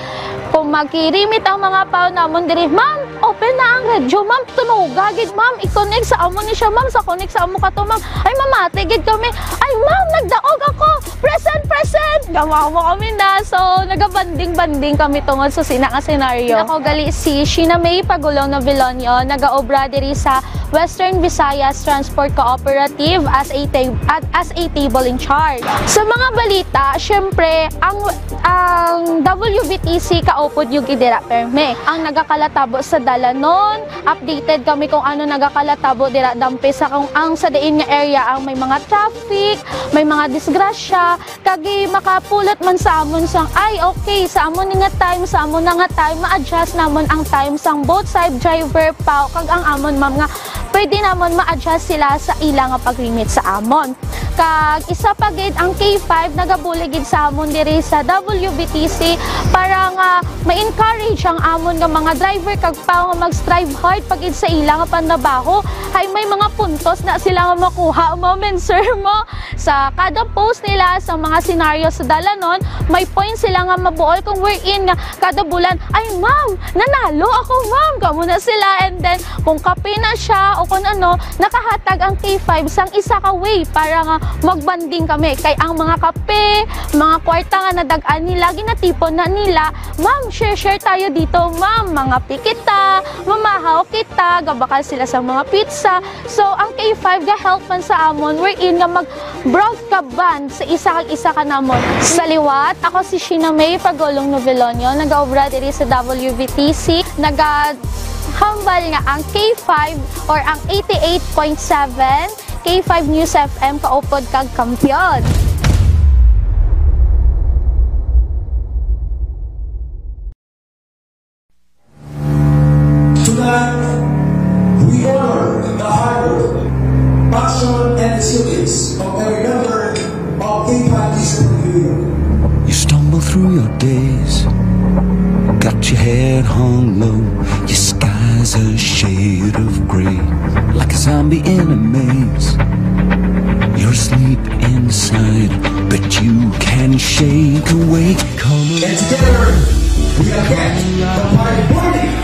kung maghirimit ang mga pao namon diri, "Ma'am, open na ang radyo, ma'am, tunoga gid, ma'am, i-connect sa amo ni siya, ma'am, sa connect sa amo ka to, ma'am, ay mamati gid kami, ay ma'am, nagdaog ako, present, present!" Gamawa kami na. So, nagabanding-banding kami tungod sa sina nga senaryo. Ako gali si Sheena May Pagulong Novilonio, nagaobra diri sa Western Visayas Transport Cooperative as a ta-, at as a table in charge. Sa mga balita, syempre, ang, ang W V T C kaupod yung gidira perme. Ang nagakalatabo sa dalanon, updated kami kung ano nagakalatabo dira dampe sa kung ang sa diin nga area ang may mga traffic, may mga disgrasya, kag makapulat man sa amon sang, ay, okay, sa amon ni nga time, sa amon na nga time, ma-adjust namon ang time sang both side, driver, pao, kag ang amon, ma'am, nga pwede namon ma-adjust sila sa ila nga pag-remit sa amon. Kag isa pa gid, ang K five nagabulig gid sa amon diri sa W V T C para nga ma-encourage ang amon nga mga driver kag pao nga mag-strive hard pa gid sa ila nga panrabaho. Hay may mga puntos na sila nga makuha, ma'am and sir, mo. Sa kada post nila sa mga senaryo sa dalanon, may point sila nga mabuol kung wherein nga kada bulan, "Ay, ma'am, nanalo ako, ma'am." Kamo na sila. And then, kung kape na siya o kung ano, nakahatag ang K five sang isa ka way para nga magbanding kami. Kay ang mga kape, mga kwarta nga nadag-an nila, ginatipon na nila, "Ma'am, share-share tayo dito, ma'am. Mangape kita, mamahaw kita." Gabakal sila sa mga pizza. So, ang K five ga-help man sa amon, wherein nga mag-broad ka bond sa isa kag isa ka namon. Sa liwat, ako si Sheena May Pagulong Novelonio, nagaobra diri sa W V T C, nagahambal nga ang K five or ang eighty-eight point seven K five News F M kaupod kag kampiyon. Tonight, we honor the hard work, passion, and resilience of every member of K five News Pavilion. You stumble through your days, got your head hung low, your sky's a shade of gray, like a zombie in a maze. You're asleep inside, but you can shake awake. And together, we are back. The party burning.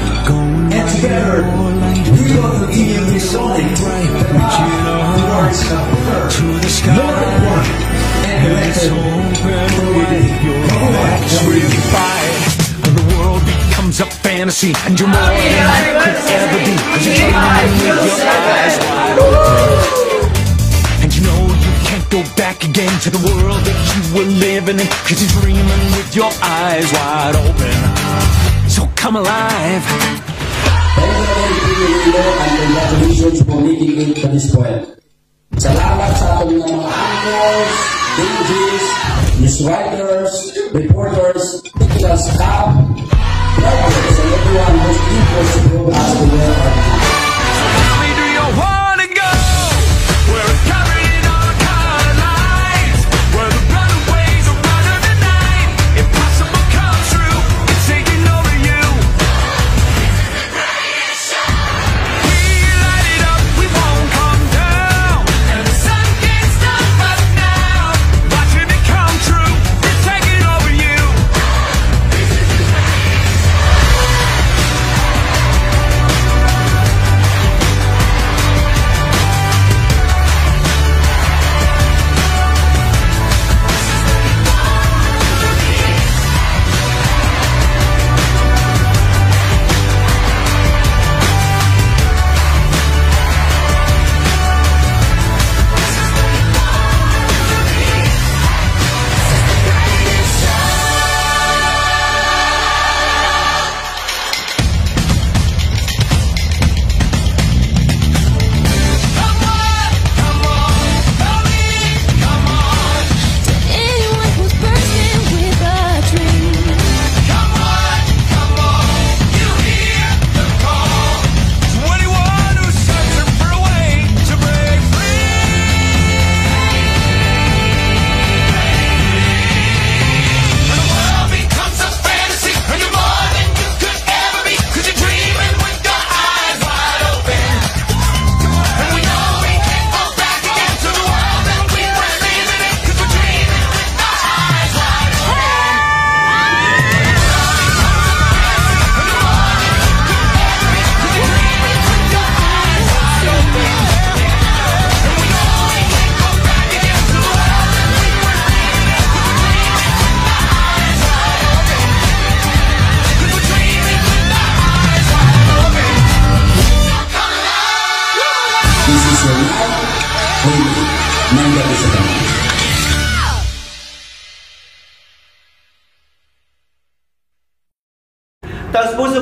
And together, we will continue this morning. The path towards a better, to the sky, more important, and connected community. When the world becomes a fantasy, and you're more than you could ever be. 'Cause you're dreaming with your eyes wide open. And you know you can't go back again to the world that you were living in. 'Cause you're dreaming with your eyes wide open. So come alive. Thank you again, Pinoy Indo, and congratulations for making it to this point. Salamat sa aton nga mga anchors, D Js, news writers, reporters, technical staff, drivers, and everyone whose efforts drove us to where are we. Tell me, do you wanna go where it's covered in all color lights, where the runaways are running the night? Impossible comes true, it's taking over you. We light it up, we won't come down. And the sun can't stop us now. Watching it come true, it's taking over you.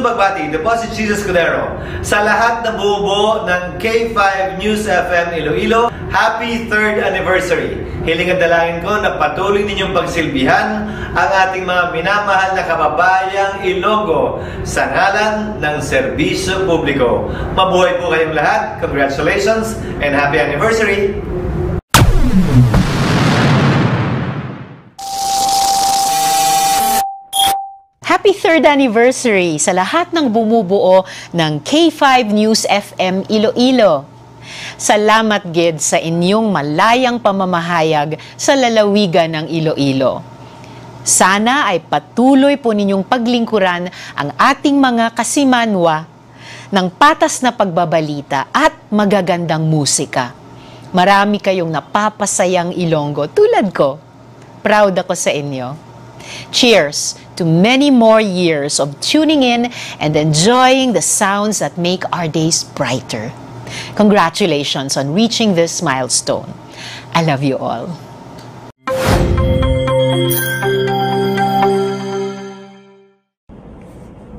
Pagbati, the boss is Jesus Cordero. Sa lahat na bumubuo ng K five News F M Iloilo, happy third anniversary. Hiling at dalangin ko na patuloy ninyong pagsilbihan ang ating mga minamahal na kababayang Ilonggo sa ngalan ng serbisyo publiko. Mabuhay po kayong lahat. Congratulations and happy anniversary! Happy third anniversary sa lahat ng bumubuo ng K five News F M Iloilo. Salamat gid sa inyong malayang pamamahayag sa lalawigan ng Iloilo. Sana ay patuloy po ninyong paglingkuran ang ating mga kasimanwa ng patas na pagbabalita at magagandang musika. Marami kayong napapasayang Ilonggo tulad ko. Proud ako sa inyo. Cheers to many more years of tuning in and enjoying the sounds that make our days brighter. Congratulations on reaching this milestone. I love you all.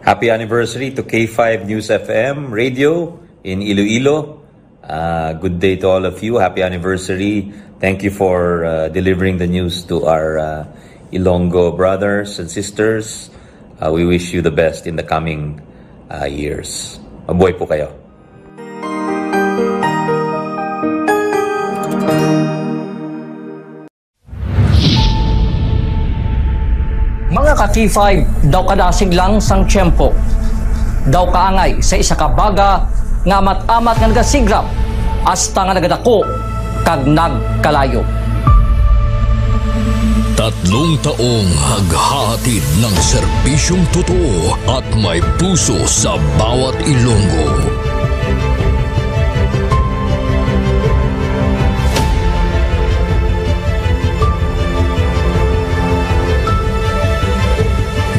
Happy anniversary to K five News F M Radio in Iloilo. Uh, good day to all of you. Happy anniversary. Thank you for uh, delivering the news to our uh, Ilonggo brothers and sisters. Uh, we wish you the best in the coming uh, years. Mabuhay po kayo. Mga ka-K five, daw kadasig lang sang tiyempo. Daw kaangay sa isa ka baga nga amat-amat nga nagasigrap hasta nga nagadako kag nagkalayo. Tatlong taong naghahatid ng serbisyong totoo at may puso sa bawat Ilonggo.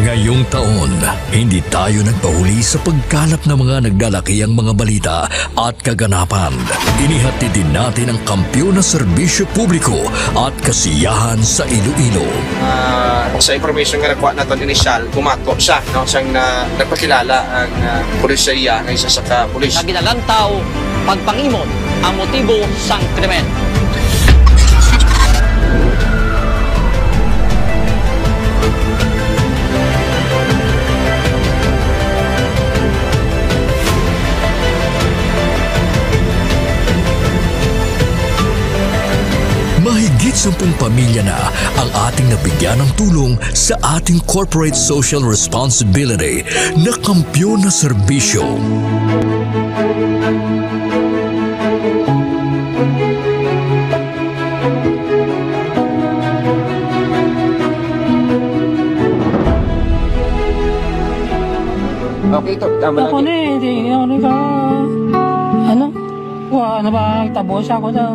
Ngayong taon, hindi tayo nagpahuli sa pagkalap ng mga nagdalakihang mga balita at kaganapan. Inihatid din natin ang kampiyon na serbisyo publiko at kasiyahan sa Iloilo. Ah, sa information nga nakuha naton inisyal, bumato siya, no, siyang na, nagpakilala ang ah, pulis sa iya nga isa sa ka pulis. Nga ginalantaw pagpangimon ang motibo sang krimen. Mahigit sampung pamilya na ang ating nabigyan ng tulong sa ating corporate social responsibility na kampiyon na serbisyo. Okay, to. Tama lang. Ako na eh. Hindi, hindi ako nagka... Ano? Wa na ba tabo sa ako daw?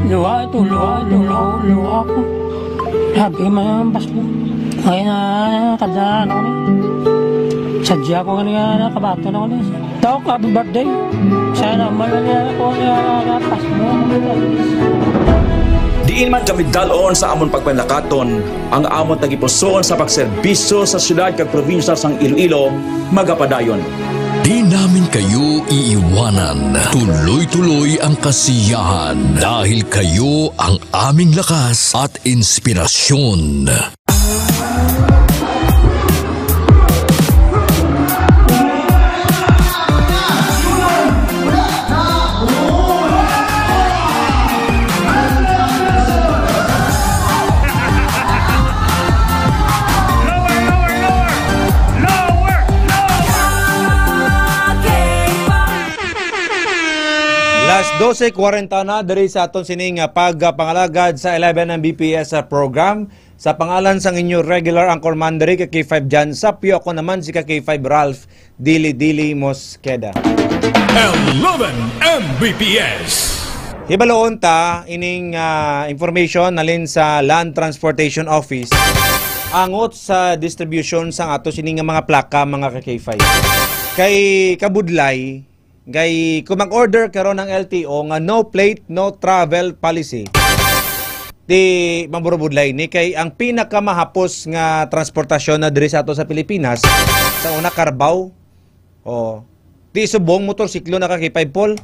Luha ito, luha, luha, luha ako. Sabi man ang Pasko. Ngayon na, kada ano ko ni. Sadya ko nga nakabaton ako ni. Daw ko, happy birthday. Sana man na niya ako niya Pasko. Diin man kami dalon sa amon pagpanlakaton, ang amon tagipusoon sa pagserbisyo sa siyudad kag probinsya sang Iloilo magapadayon. Di namin kayo iiwanan. Tuloy-tuloy ang kasiyahan dahil kayo ang aming lakas at inspirasyon. Las dose kwarenta na diri sa aton sining, ah, pagpangalagad sa eleven M B P S, ah, program. Sa pangalan sang inyo regular anchorman diri, ka K five Jan Sapio, ako naman si ka K five Ralph Dili Dili Mosqueda. Eleven M B P S. Hibaloon ta ining, ah, information nalin sa Land Transportation Office angot sa distribution sang ato sini nga mga plaka, mga ka K five. Kay kabudlay, kay kung mag-order karon ang L T O nga no plate, no travel policy, Ti maburubudlay ni kay ang pinakamahapos nga transportasyon na diri sa ato sa Pilipinas, sa una, karbaw. Oh. Ti subong motorsiklo na ka K five, Paul.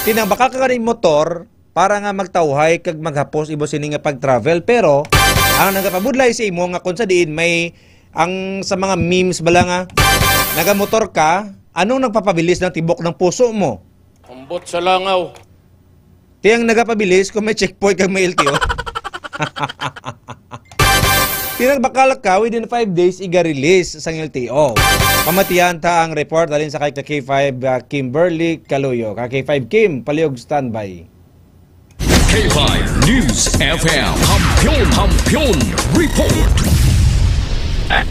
Ti nang baka ka ganing motor para nga magtawhay kag maghapos ibo sini nga pag-travel, pero ang nagapabudlay sa imo nga kung sa diin may ang sa mga memes bala nga nagamotor ka, anong nagpapabilis ng tibok ng puso mo? Ambot sa langaw. Ti ang nagapabilis kung may checkpoint kag may L T O. Ti nagbakal ka, within five days, iga-release sang L T O. Pamatian ta ang report halin sa kay K five, ah, Kimberly Caloyo. Ka K five Kim, palihog standby. K five News F M. Kampiyon, Kampiyon Report.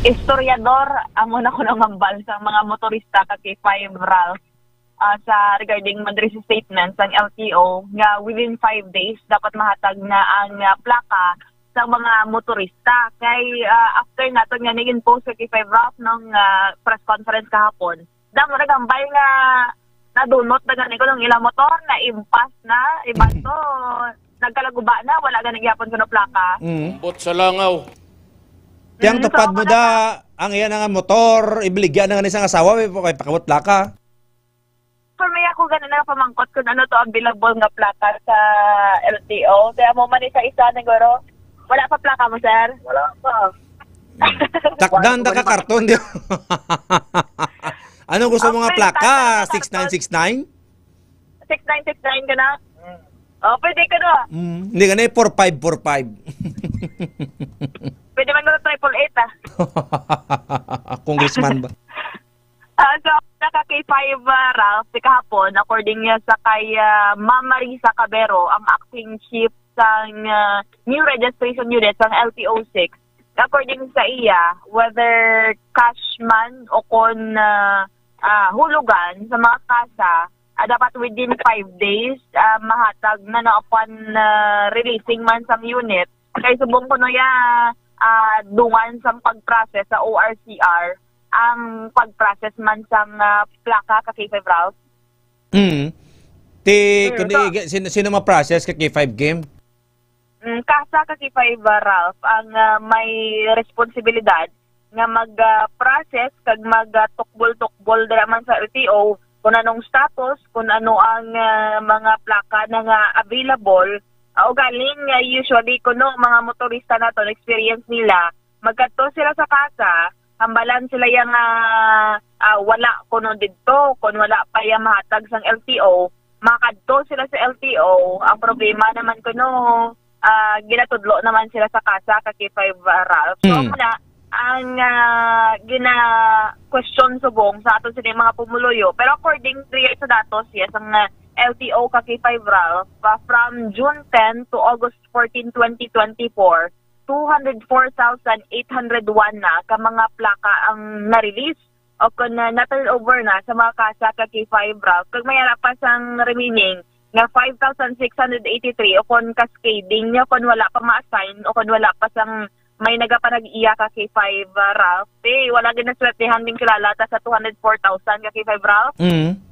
Istoryador, amo na ko nang hambal sa mga motorista ka K five Ralph, ah, sa regarding man diri sa statement sang L T O nga within five days dapat mahatag na ang, ah, plaka sa mga motorista. Kay, ah, after naton nga nag-impose sa K five Ralph nung, ah, press conference kahapon, damo naghambal nga nadunot na gani ko nung ilang motor, naimpas na, iban to, nagkalaguba na, wala gani gyapon kuno plaka. Mm. Ambot sa langaw. Ti ang Mm, so, tupad mo wala da, pa. Ang iya na nga motor, ibaligya na nga ni sang asawa, may pa-, may pakabot plaka. For me, ako gani na pamangkot kung ano to available nga plaka sa L T O. Kaya mo man isa-isa, siguro, wala pa plaka mo, sir? Wala pa. Takdan ta ka karton, di ba? Ano gusto mo nga plaka? Ang printahan na karton. Six nine six nine? Six nine six nine ka na? Mm. Oh, pwede ka na. Mm, hindi ka na, four five four five. Pwede man na triple eight, ah. Congressman ba? Ah, so, naka K five, ah, Ralph, si kahapon, according niya sa kay, ah, Ma'am Marisa Cabero, ang acting chief sang, ah, new registration unit sang L T O six, according sa iya, whether cash man o kon, ah, ah, hulugan sa mga kasa, ah, dapat within five days, ah, mahatag na na upon, ah, releasing man sang unit. Kay subong kuno ya, ah, dungan sang pag-process sa O R C R ang pag-process man sang, ah, plaka ka K five Ralph. Mm. Ti, Mm, kundi so i-, sino, sino ma-process ka K five Kim? Mm, kasa ka K five, ah, Ralph, ang, ah, may responsibilidad nga mag, ah, process kag mag, ah, tukbol-tukbol dira man sa L T O kung anong status, kung ano ang, ah, mga plaka na nga available. Ah, ugaling, ah, usually kuno mga motorista naton, experience nila, magkadto sila sa kasa, hambalan sila yang, ah, ah, wala kuno didto, kung wala pa yang mahatag sang L T O, makadto sila sa L T O. Ang problema naman kuno, ah, ginatudlo naman sila sa kasa ka K five, ah, Ralph. So, Mm. muna, ang, ah, gina-question subong sa aton sini mga pumuluyo. Pero according to sa datos, yes, ang, ah, L T O ka K five, Ralph, ah, from June ten to August fourteen, twenty twenty-four, two hundred four thousand eight hundred one na ka mga plaka ang na-release o kon na na-turn over na sa mga kasa ka K five, Ralph. Kag may ara pa sang remaining nga five thousand six hundred eighty-three o kon cascading niya kon wala pa ma-assign o kon wala pa sang may nagapanag-iya ka K five, ah, Ralph. Eh, wala gid naswertihan din kilala ta sa two hundred four thousand ka K five, Ralph. Mm.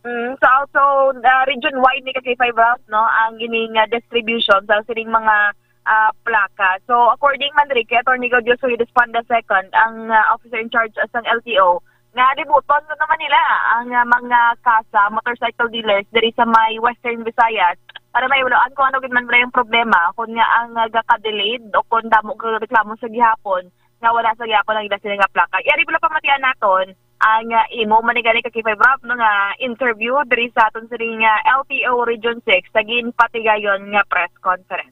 Mm, so, also, uh, region-wide ni ka K five Ralph, no, ang ining, uh, distribution sa sining mga, uh, plaka. So, according man diri kay Attorney Gaudio Suyo Despanda second, ang, uh, officer in charge sang L T O, nga libuton ko naman nila ang, uh, mga kasa, motorcycle dealers diri sa may Western Visayas para maiwaloan kung ano gid man ba yung problema, kung nga ang, uh, gaka-delayed o kung damo ka reklamo sa gihapon nga wala sa gihapon ang ila sila nga plaka. Yari pala pamatian naton, ang, ah, imo man ni gani ka K five Ralph, no, nga interview diri sa aton sining, ah, L T O Region six sa ginpatigayon nga press conference.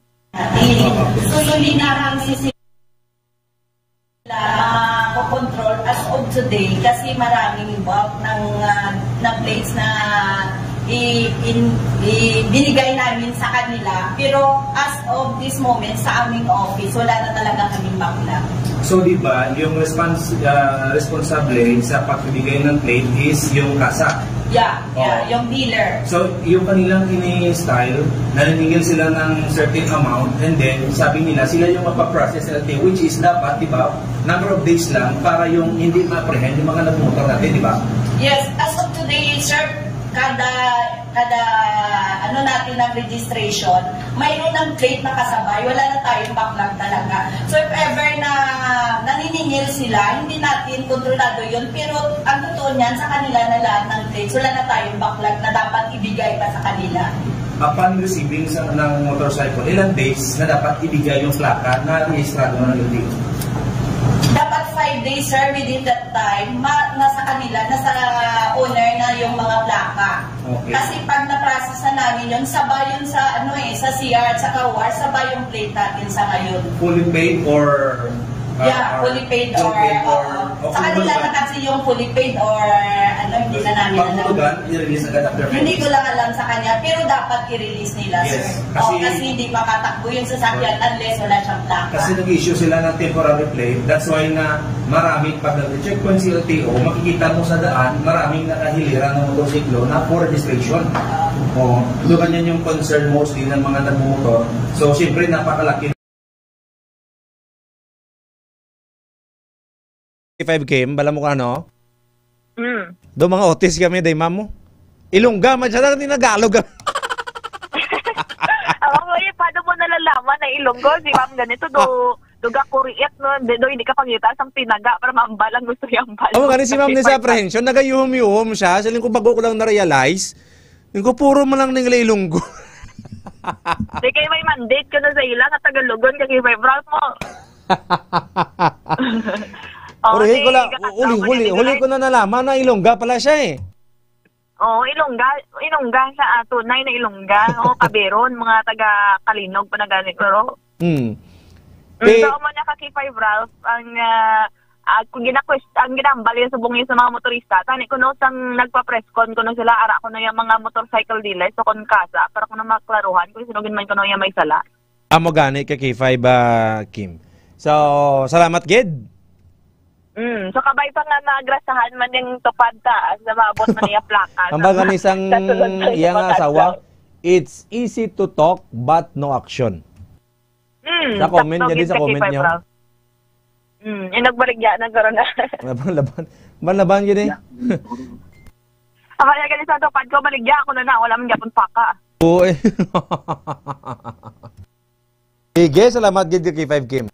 So, yung linarang si sila makokontrol as of today kasi maraming bulk ng, ah, na plates na i-, in-, i-, binigay namin sa kanila. Pero as of this moment, sa aming office, wala na talaga kaming bakla. So, di ba, yung respons-, ah, responsable sa pagbibigay ng plate is yung kasa? Yeah, yeah, Oh. yung dealer. So, yung kanilang ini-style, naniningil sila ng certain amount, and then, sabi nila, sila yung magpa-process ng L T O, which is dapat, di ba, number of days lang para yung hindi ma-apprehend yung mga nagmumotor natin, di ba? Yes, as of today, sir, kada Kada ano natin ng registration, mayroon ng plate na kasabay. Wala na tayong backlog talaga. So if ever na naniningil sila, hindi natin kontrolado yun. Pero ang totoo niyan, sa kanila na lahat ng plates. Wala na tayong backlog na dapat ibigay pa sa kanila. Upon receiving sa, ng motorcycle, ilang days na dapat ibigay yung plaka na rehistrado ng L T O? Dapat five days, sir, within that time, ma nasa kanila, nasa owner na yung mga plaka. Okay. Kasi pag na-process na namin yun, sabay yun sa, ano eh, sa C R at sa car wash, sabay yung plate natin sa ngayon. Fully paid or, uh, Yeah, or fully paid fully or, paid or, oo. Sa okay, kanila fully na paid. Kasi yung fully paid or, ano, hindi na namin alam. Pangulugan, i-release agad after five days. Hindi ko lang alam sa kanya, pero dapat i-release nila, Yes, sir. Oo, kasi kasi hindi makatakbo yung sasakyan Correct. Unless wala siyang plaka. Kasi nag-issue sila ng temporary plate. That's why na maraming pag nag-checkpoint si L T O, makikita mo sa daan, maraming nakahilira ng motorsiklo na for registration. Ah. Oo. So, ganyan yung concern mostly ng mga nagmumotor. So, siyempre, napakalaki five Kim, bala mo ka, no? Mm. Do mga otis kami, day, ma'am mo. Ilongga man siya, di Tagalog. Ako mo, eh, paano mo nalalaman na Ilonggo? Si ma'am ganito, do, do ga kuriit, no? Di, do, hindi ka pangita sang pinaga para maambal ang gusto niya ambal. Amo gani si ma'am ni sa apprehension, nagayuhom-yuhom siya. Siling ko, bago ko lang na-realize. Yung ko, puro man lang nila Ilonggo. Di kay may mandate ka na sa ila, nga Tagalogon, kay may proud mo. Oh, Pero huli ko di, lang, kakatawa huli, ka huli, na huli nila. Ko na nalaman na Ilongga pala siya eh. Oo, Ilongga, Ilongga siya, ah, tunay na Ilongga. Oo, Kaberon, mga taga Kalinog pa na gani, pero Hmm. Mm, Eh, so, amo na ka, K five Ralph, ang, ah, ah, kung gina-quest-, ang ginambal yung subong yung sa mga motorista, tani kuno sang nagpa-press con kuno sila, ara kuno yung mga motorcycle dealers, so kung kasa, para kuno maklaruhan kung sino gid man kuno yung may sala. Amo gani ka, K five, ah, Kim. So, salamat gid. Mm, so kabay pa nga maagrasahan man yung tupad taas na maabot man niya plaka. Ang baga ni sang Sa sulod pa iyang yung asawa, asawa. It's easy to talk but no action. Mm, Sa comment, sakto gani gid sa ka, comment K five niyo. Ralph. Mm, yung nagbaligya na karon na. Laban, laban. Man, laban gid eh. Ang kaya gani sa tupad ko, baligya ako na na, wala man gyapon paka. Oo eh. Sige, salamat gid kay K five Kim.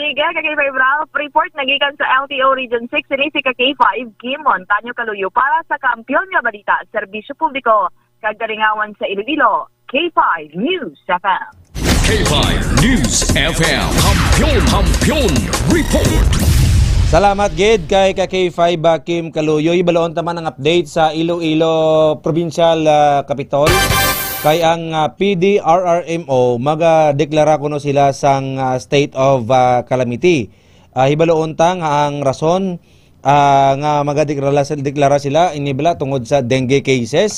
Sige, kay K five Ralph. Report nagikan sa L T O Region six, ini si ka K five Kim Montaño Kaluyo para sa Kampiyon nga Balita, Serbisyo Publiko, kag Kalingawan sa Iloilo, K five News F M. K five News F M. Kampiyon, Kampiyon Report. Salamat gid kay ka K five, ah, Kim Kaluyo. Ibaloon ta man ang update sa Iloilo Provincial, ah, Capitol. Kay ang, ah, P D R R M O magadeklara kuno sila sang, ah, state of, ah, calamity. Ah, hibaloon ta nga ang rason, ah, nga magadeklara, deklara sila ini bala tungod sa dengue cases,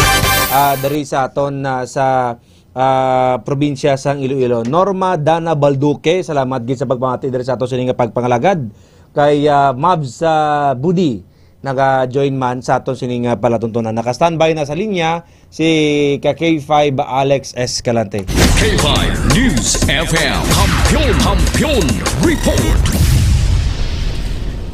ah, diri sa aton, ah, sa, ah, probinsya sang Iloilo. Norma Dana Balduque, salamat gid sa pagpamati diri sa ato sini nga pagpangalagad. Kay, ah, Mavs, ah, Budi, naga-join man sa aton sini nga palatuntunan. Naka-standby na sa linya si ka K five Alex Escalante. K five News F M. Kampiyon, Kampiyon Report.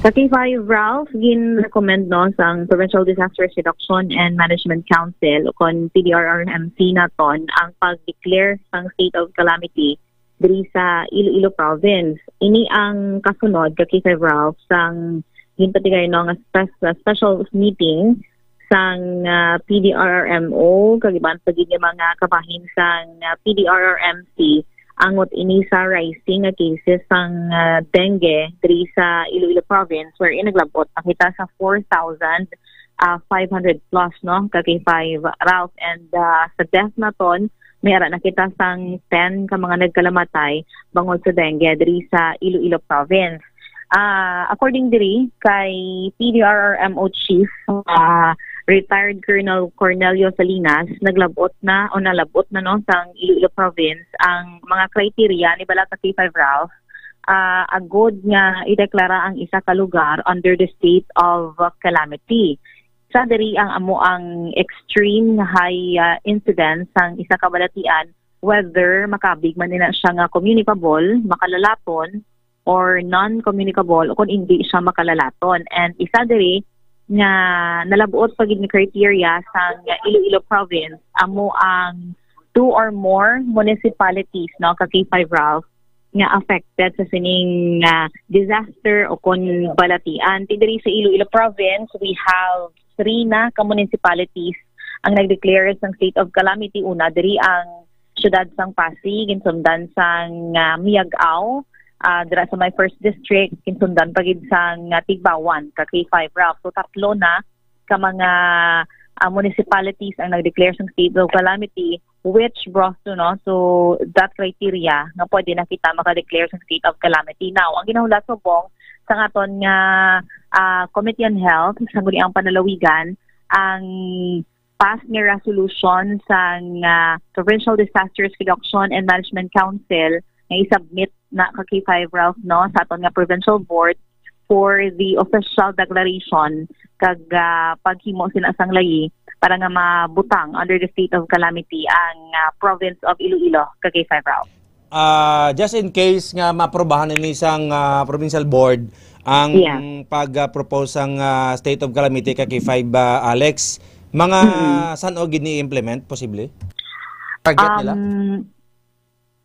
Sa K five, Ralph, gin-recommend, no, sang Provincial Disaster Reduction and Management Council o kon P D R R M C naton ang pag-declare sang state of calamity diri sa Iloilo Province. Ini ang kasunod ka K five Ralph sang ginpatigay, no, nga spe-, special meeting sang, ah, P D R R M O kag iban pa gid nga mga kabahin sang, ah, P D R R M C angot ini sa rising nga cases sang, ah, dengue diri sa Iloilo Province, wherein naglabot na kita sa four thousand, ah, five hundred plus, no, ka K five Ralph, and, ah, sa death naton, may ara na kita sang ten ka mga nagkalamatay bangod sa dengue diri sa Iloilo Province. Ah, according diri kay P D R R M O Chief, ah, retired Colonel Cornelio Salinas, naglabot na o nalabot na, no, sang Iloilo Province ang mga criteria ni bala ka K five Ralph, ah, agod nga ideklara ang isa ka lugar under the state of calamity. Sa diri ang amo ang extreme nga high, ah, incidence sang isa ka balatian, whether makabig man nila siya nga communicable, makalalaton, or non-communicable, o kung hindi siya makalalaton. And isa diri nga nalabuot pa gid nga criteria sang Iloilo province amo ang two or more municipalities, no, ka K five, Ralph, nga affected sa sining, ah, disaster o kon balatian. Ti diri sa Iloilo province, we have three na ka municipalities ang nag-declare sang state of calamity. Una, diri ang siyudad sang Pasig, ginsundan sang, ah, Miag-ao, ah, dira sa may first district, ginsundan pa gid sang, ah, Tigbauan, ka K five, Ralph. So, tatlo na ka mga, ah, municipalities ang nag-declare sang state of calamity, which brought to, no, so that criteria nga pwede na kita maka-declare sang state of calamity. Now, ang ginahulat subong sang aton nga, ah, Committee on Health sa guni ang panalawigan, ang pass nga resolution sang, ah, Provincial Disasters Reduction and Management Council nga i-submit na ka K five, Ralph, no, sa aton nga provincial board for the official declaration kag, ah, paghimo sina sang layi para nga mabutang under the state of calamity ang, ah, province of Iloilo, ka K five, Ralph. Ah, just in case nga maaprobahan ini sang, ah, provincial board ang Yeah. pag-propose sang, ah, state of calamity ka K five, ah, Alex, mga Mm-mm. san-o gid ni implement posible? Target nila? Um,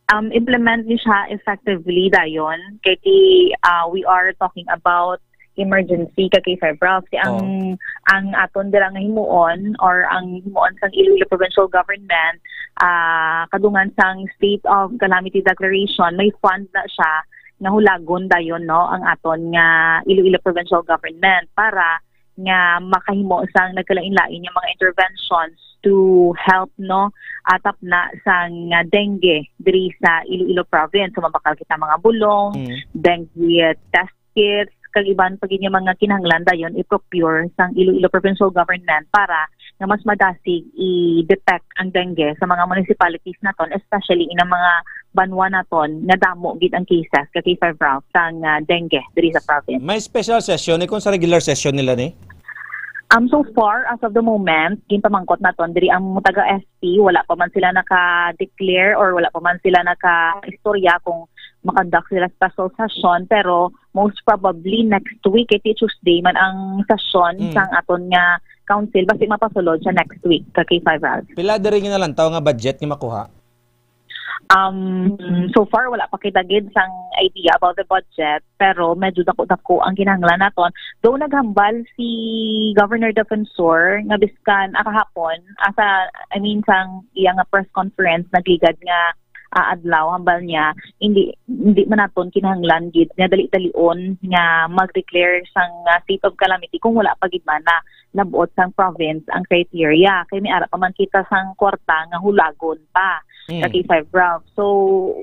um, implement ni siya effectively dayon. Kay ti, ah, we are talking about emergency ka K five, Ralph. Ti ang, Oh. ang aton dira nga himuon or ang himuon sang Iloilo Provincial Government, ah, kadungan sang state of calamity declaration, may fund na siya nga hulagon dayon, no, ang aton nga Iloilo Provincial Government para nga makahimo sang nagkalain-lain nga mga interventions to help, no, atap na sang dengue diri sa Iloilo province. So, mabakal kita mga bulong, Mm. dengue test kits, kag iban pa gid nga mga kinahanglan dayon i-procure sang Iloilo Provincial Government para nga mas madasig i-detect ang dengue sa mga municipalities naton, especially in ang mga banwa naton nga damo gid ang cases ka K five, Ralph, sang, ah, dengue diri sa province. May special session ni kung sa regular session nila ni? Um, so far, as of the moment, ginpamangkot naton diri ang taga S P, wala pa man sila naka-declare or wala pa man sila naka-istorya kung makonduct sila special session, pero most probably next week, kay ti Tuesday man ang session Mm. sang aton nga council, basi mapasulod siya next week ka K five, Ralph. Pila diri nga nalantaw nga budget nga makuha? Um, so far, wala pa kita gid sang idea about the budget, pero medyo dako-dako ang kinahanglan naton. Though naghambal si Governor Defensor nga biskan, ah, kahapon, asa, I mean, sang iya nga press conference, nagligad nga, ah, adlaw, hambal niya, hindi, hindi man naton kinahanglan gid nga dali-dalion nga mag-declare sang, ah, state of calamity kung wala pa gid man na nabuot sang province ang criteria. Kay may ara pa man kita sang kwarta nga hulagon pa Mm. sa K five, Ralph. So,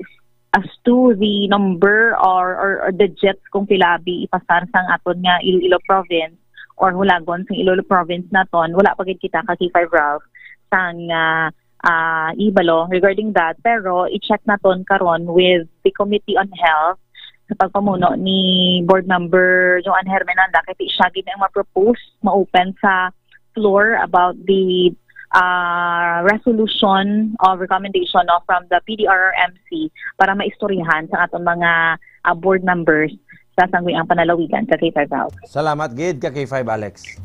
as to the number or, or, or digits kung pila abi ipasar sang aton nga Iloilo province or hulagon sang Iloilo province naton, wala pa gid kita ka K five, Ralph, sang, ah, ah, ibalo regarding that. Pero i-check naton karon with the Committee on Health sa pagpamuno ni Board Member Joan Hermenanda, kay siya gid ang ma-propose, ma-open sa floor about the, ah, resolution of recommendation, no, from the P D R R M C para maistoryahan sa aton mga, ah, board members sa Sangguniang Panalawigan ka K five, Ralph. Salamat gid ka K five, Alex.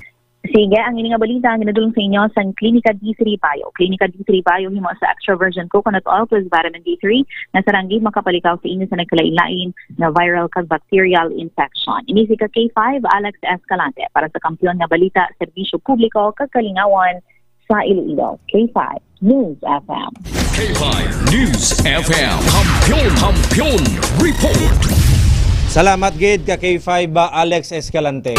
Sige, ang ini nga balita ang ginadulong sa inyo sang Klinika D three Bio. Klinika D three Bio himo sa extra virgin coconut oil plus vitamin D three nga sarang gid makapalikaw sa inyo sa nagkalain-lain nga viral kag bacterial infection. Ini si ka K five, Alex Escalante, para sa Kampiyon nga Balita, Serbisyo Publiko kag Kalingawan sa Iloilo. K five News F M. K five News F M. Kampiyon, Kampiyon Report. Salamat gid ka K five, ah, Alex Escalante.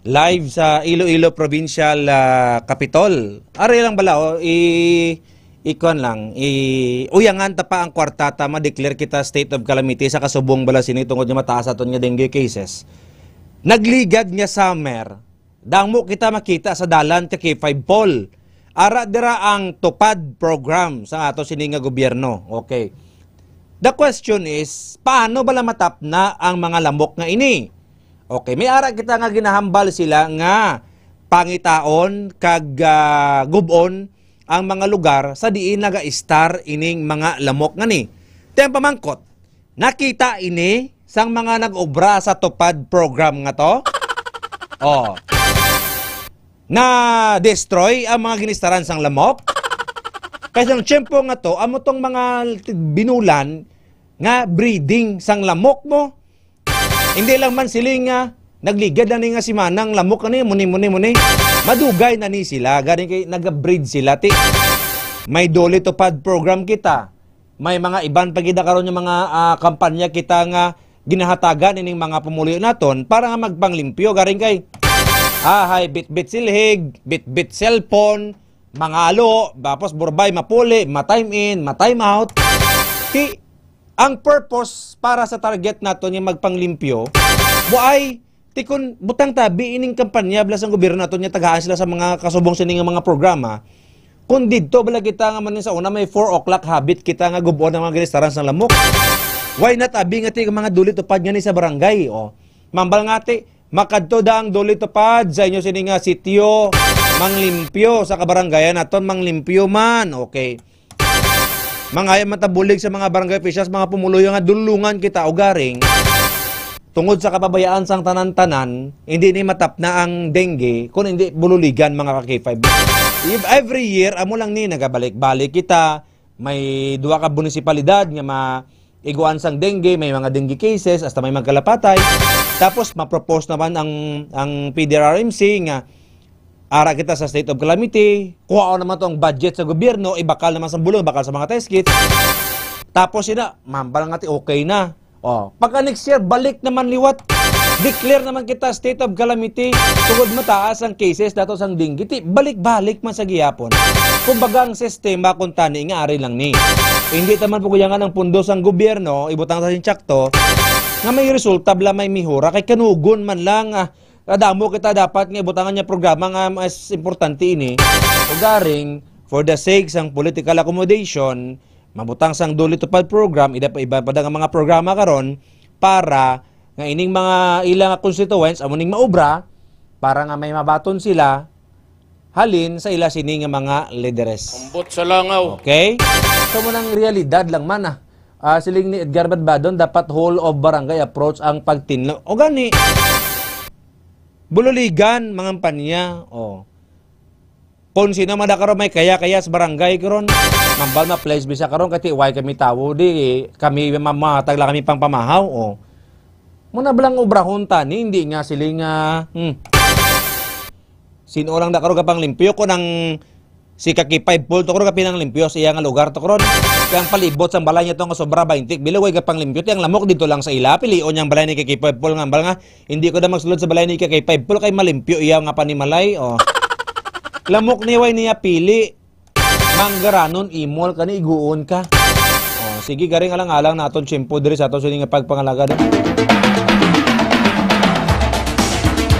Live sa Iloilo Provincial, ah, Capitol. Ari lang bala, oh, i, ikuan lang, i, uyangan ta pa ang kwarta ta, ma-declare kita state of calamity sa kasubong bala sini tungod nga mataas aton nga dengue cases. Nagligad nga summer, damo kita makita sa dalan ka K five Paul. Ara dira ang TUPAD program sa ato sini nga gobyerno. Okay. The question is, paano bala matapna ang mga lamok nga ini? Okay, may ara kita nga ginahambal sila nga pangitaon kag, ah, gub-on ang mga lugar sa diin naga-istar ining mga lamok nga ni. Ti ang pamangkot, nakita ini sang mga nag-obra sa TUPAD program nga to? Oh. na-destroy ang mga ginistaran sang lamok? Kay sang tiyempo nga to, amo tong mga binulan nga breeding sang lamok mo. Hindi lang man sila nga nagligad na ni nga semana ang lamok ani, muni, muni, muni. Madugay na ni sila, gani kay nag-breed sila. Ti, may Duli Tupad program kita. May mga iban pa gid karon nga mga, ah, kampanya kita nga ginahatagan ining mga pumuluyo naton para nga magpanglimpyo, garing kay, ah, hay, bitbit silhig, bitbit cellphone, mangalo, tapos burbay, mapuli, ma-time in, ma-time out. Ti, ang purpose para sa target naton nga magpanglimpyo, buay, ti kun butang tabi ining kampanya bala sang gobyerno naton nga tagaan sila sa mga kasubong sini nga mga programa, kung didto bala kita nga man sa una may four o'clock habit kita nga gub-on ang mga ginistaran sang lamok. Why not abi nga ti mga Duli Tupad nga ni sa barangay, oh? Mambal nga ti, makadto da ang Duli Tupad sa inyo sini nga sitio, manglimpyo sa kabarangayan naton, manglimpyo man, okay. Mangaya man ta bulig sa mga barangay officials, mga pumuluyo nga dulungan kita, ugaring tungod sa kapabayaan sang tanan-tanan, hindi ni matapna ang dengue, kung hindi bululigan, mga ka-K five. Ev-, every year, amo lang ni, nagabalik-balik kita, may duha ka munisipalidad nga maiguan sang dengue, may mga dengue cases, hasta may magkalapatay. Tapos, ma-propose naman ang, ang P D R R M C nga ara kita sa state of calamity, kuhaon naman to ang budget sa gobyerno, ibakal naman sa bulong, ibakal sa mga test kits. Tapos sila, mambal nga ti okay na. Oh, pagka next year, balik naman liwat. Declare naman kita state of calamity. Tungod mataas ang cases dato sang dengue. Ti, balik-balik man sa gihapon. Kumbaga ang sistema kung tani nga ari lang ni. Hindi taman puguyangan ang pundo sang gobyerno, ibutang sa sintsakto, nga may resulta bala may mihura kay kanugon man lang, ah, kadamo kita dapat nga ibutangan niya programa nga mas importante ini. Ugaring, for the sake sang political accommodation, mabutang sang Duli Tupad program, ida pa iba pa nga mga programa karon para nga ining mga ila nga constituents amo ning maubra para nga may mabaton sila halin sa ila sini nga mga lideres. Ambot sa langaw. Okay? So, mo nang realidad lang man, ah. Ah, siling ni Edgar Badbadon, dapat whole of barangay approach ang pagtinlo. O gani, bululigan, mga kampanya. Oh. Kung sino man da karon may kaya-kaya sa barangay karon, mambal ma-place bisa karon, kay ti way kami tawo, di kami ma-, mahatag lang kami pang pamahaw, oh. Muna balang obrahon tani, hindi nga siling nga, hmm. Sino lang da karon kapanglimpyo ko nang si Kaki Five Paul to karon kapinanglimpyo sa iya nga lugar to karon. Kaya ang palibot sang balay niya to nga sobra twenty, bilo way kapanglimpyo, ti ang lamok dito lang sa ila, pilion niyang balay ni Kaki Five Paul nga, ambal nga, hindi ko na magsulod sa balay ni Kaki Five Paul kay malimpyo iya nga panimalay, oh. Lamok ni way niya pili. Manggaranon, imol ka ni, iguon ka. Oh, sige, garing alang-alang naton tiyempo diri sa aton sini nga pagpangalagad.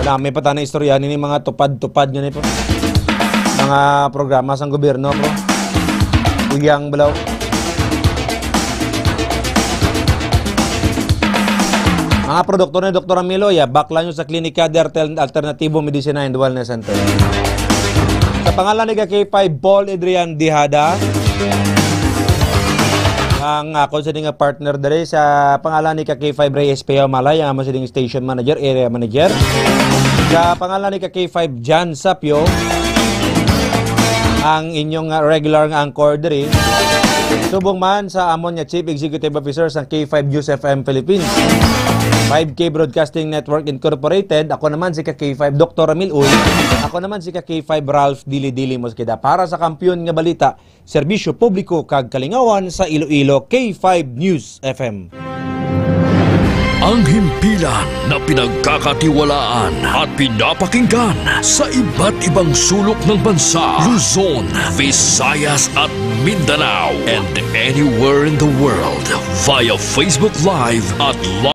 Wala, may pa tani istorya nini mga tupad-tupad nga ni po. Mga programa sang gobyerno, po. Uyang balaw. Mga produkto ni Doktor Amilo, ya, bakla nyo sa Klinika de Artel-, Alternatibo Medicina and Wellness Center. Sa pangalan ni ka K five Paul Adrian Dihada, ang ako sa nga partner dere, sa pangalan ni ka K five Reyes Peo Malay, ang amo sining station manager, area manager. Sa pangalan ni ka K five John Sapio, ang inyong, uh, regular nga anchor diri. Subong man sa amon nga Chief Executive Officer sang K five News F M Philippines, five K Broadcasting Network Incorporated, ako naman si ka K five Doktor Ramil Uy, ako naman si ka K five Ralph Dili Dili Mosqueda para sa Kampiyon nga Balita, Serbisyo Publiko kag Kalingawan sa Iloilo, K five News F M. Ang himpilan na pinagkakatiwalaan at pinapakinggan sa iba't ibang sulok ng bansa, Luzon, Visayas at Mindanao, and anywhere in the world via Facebook Live at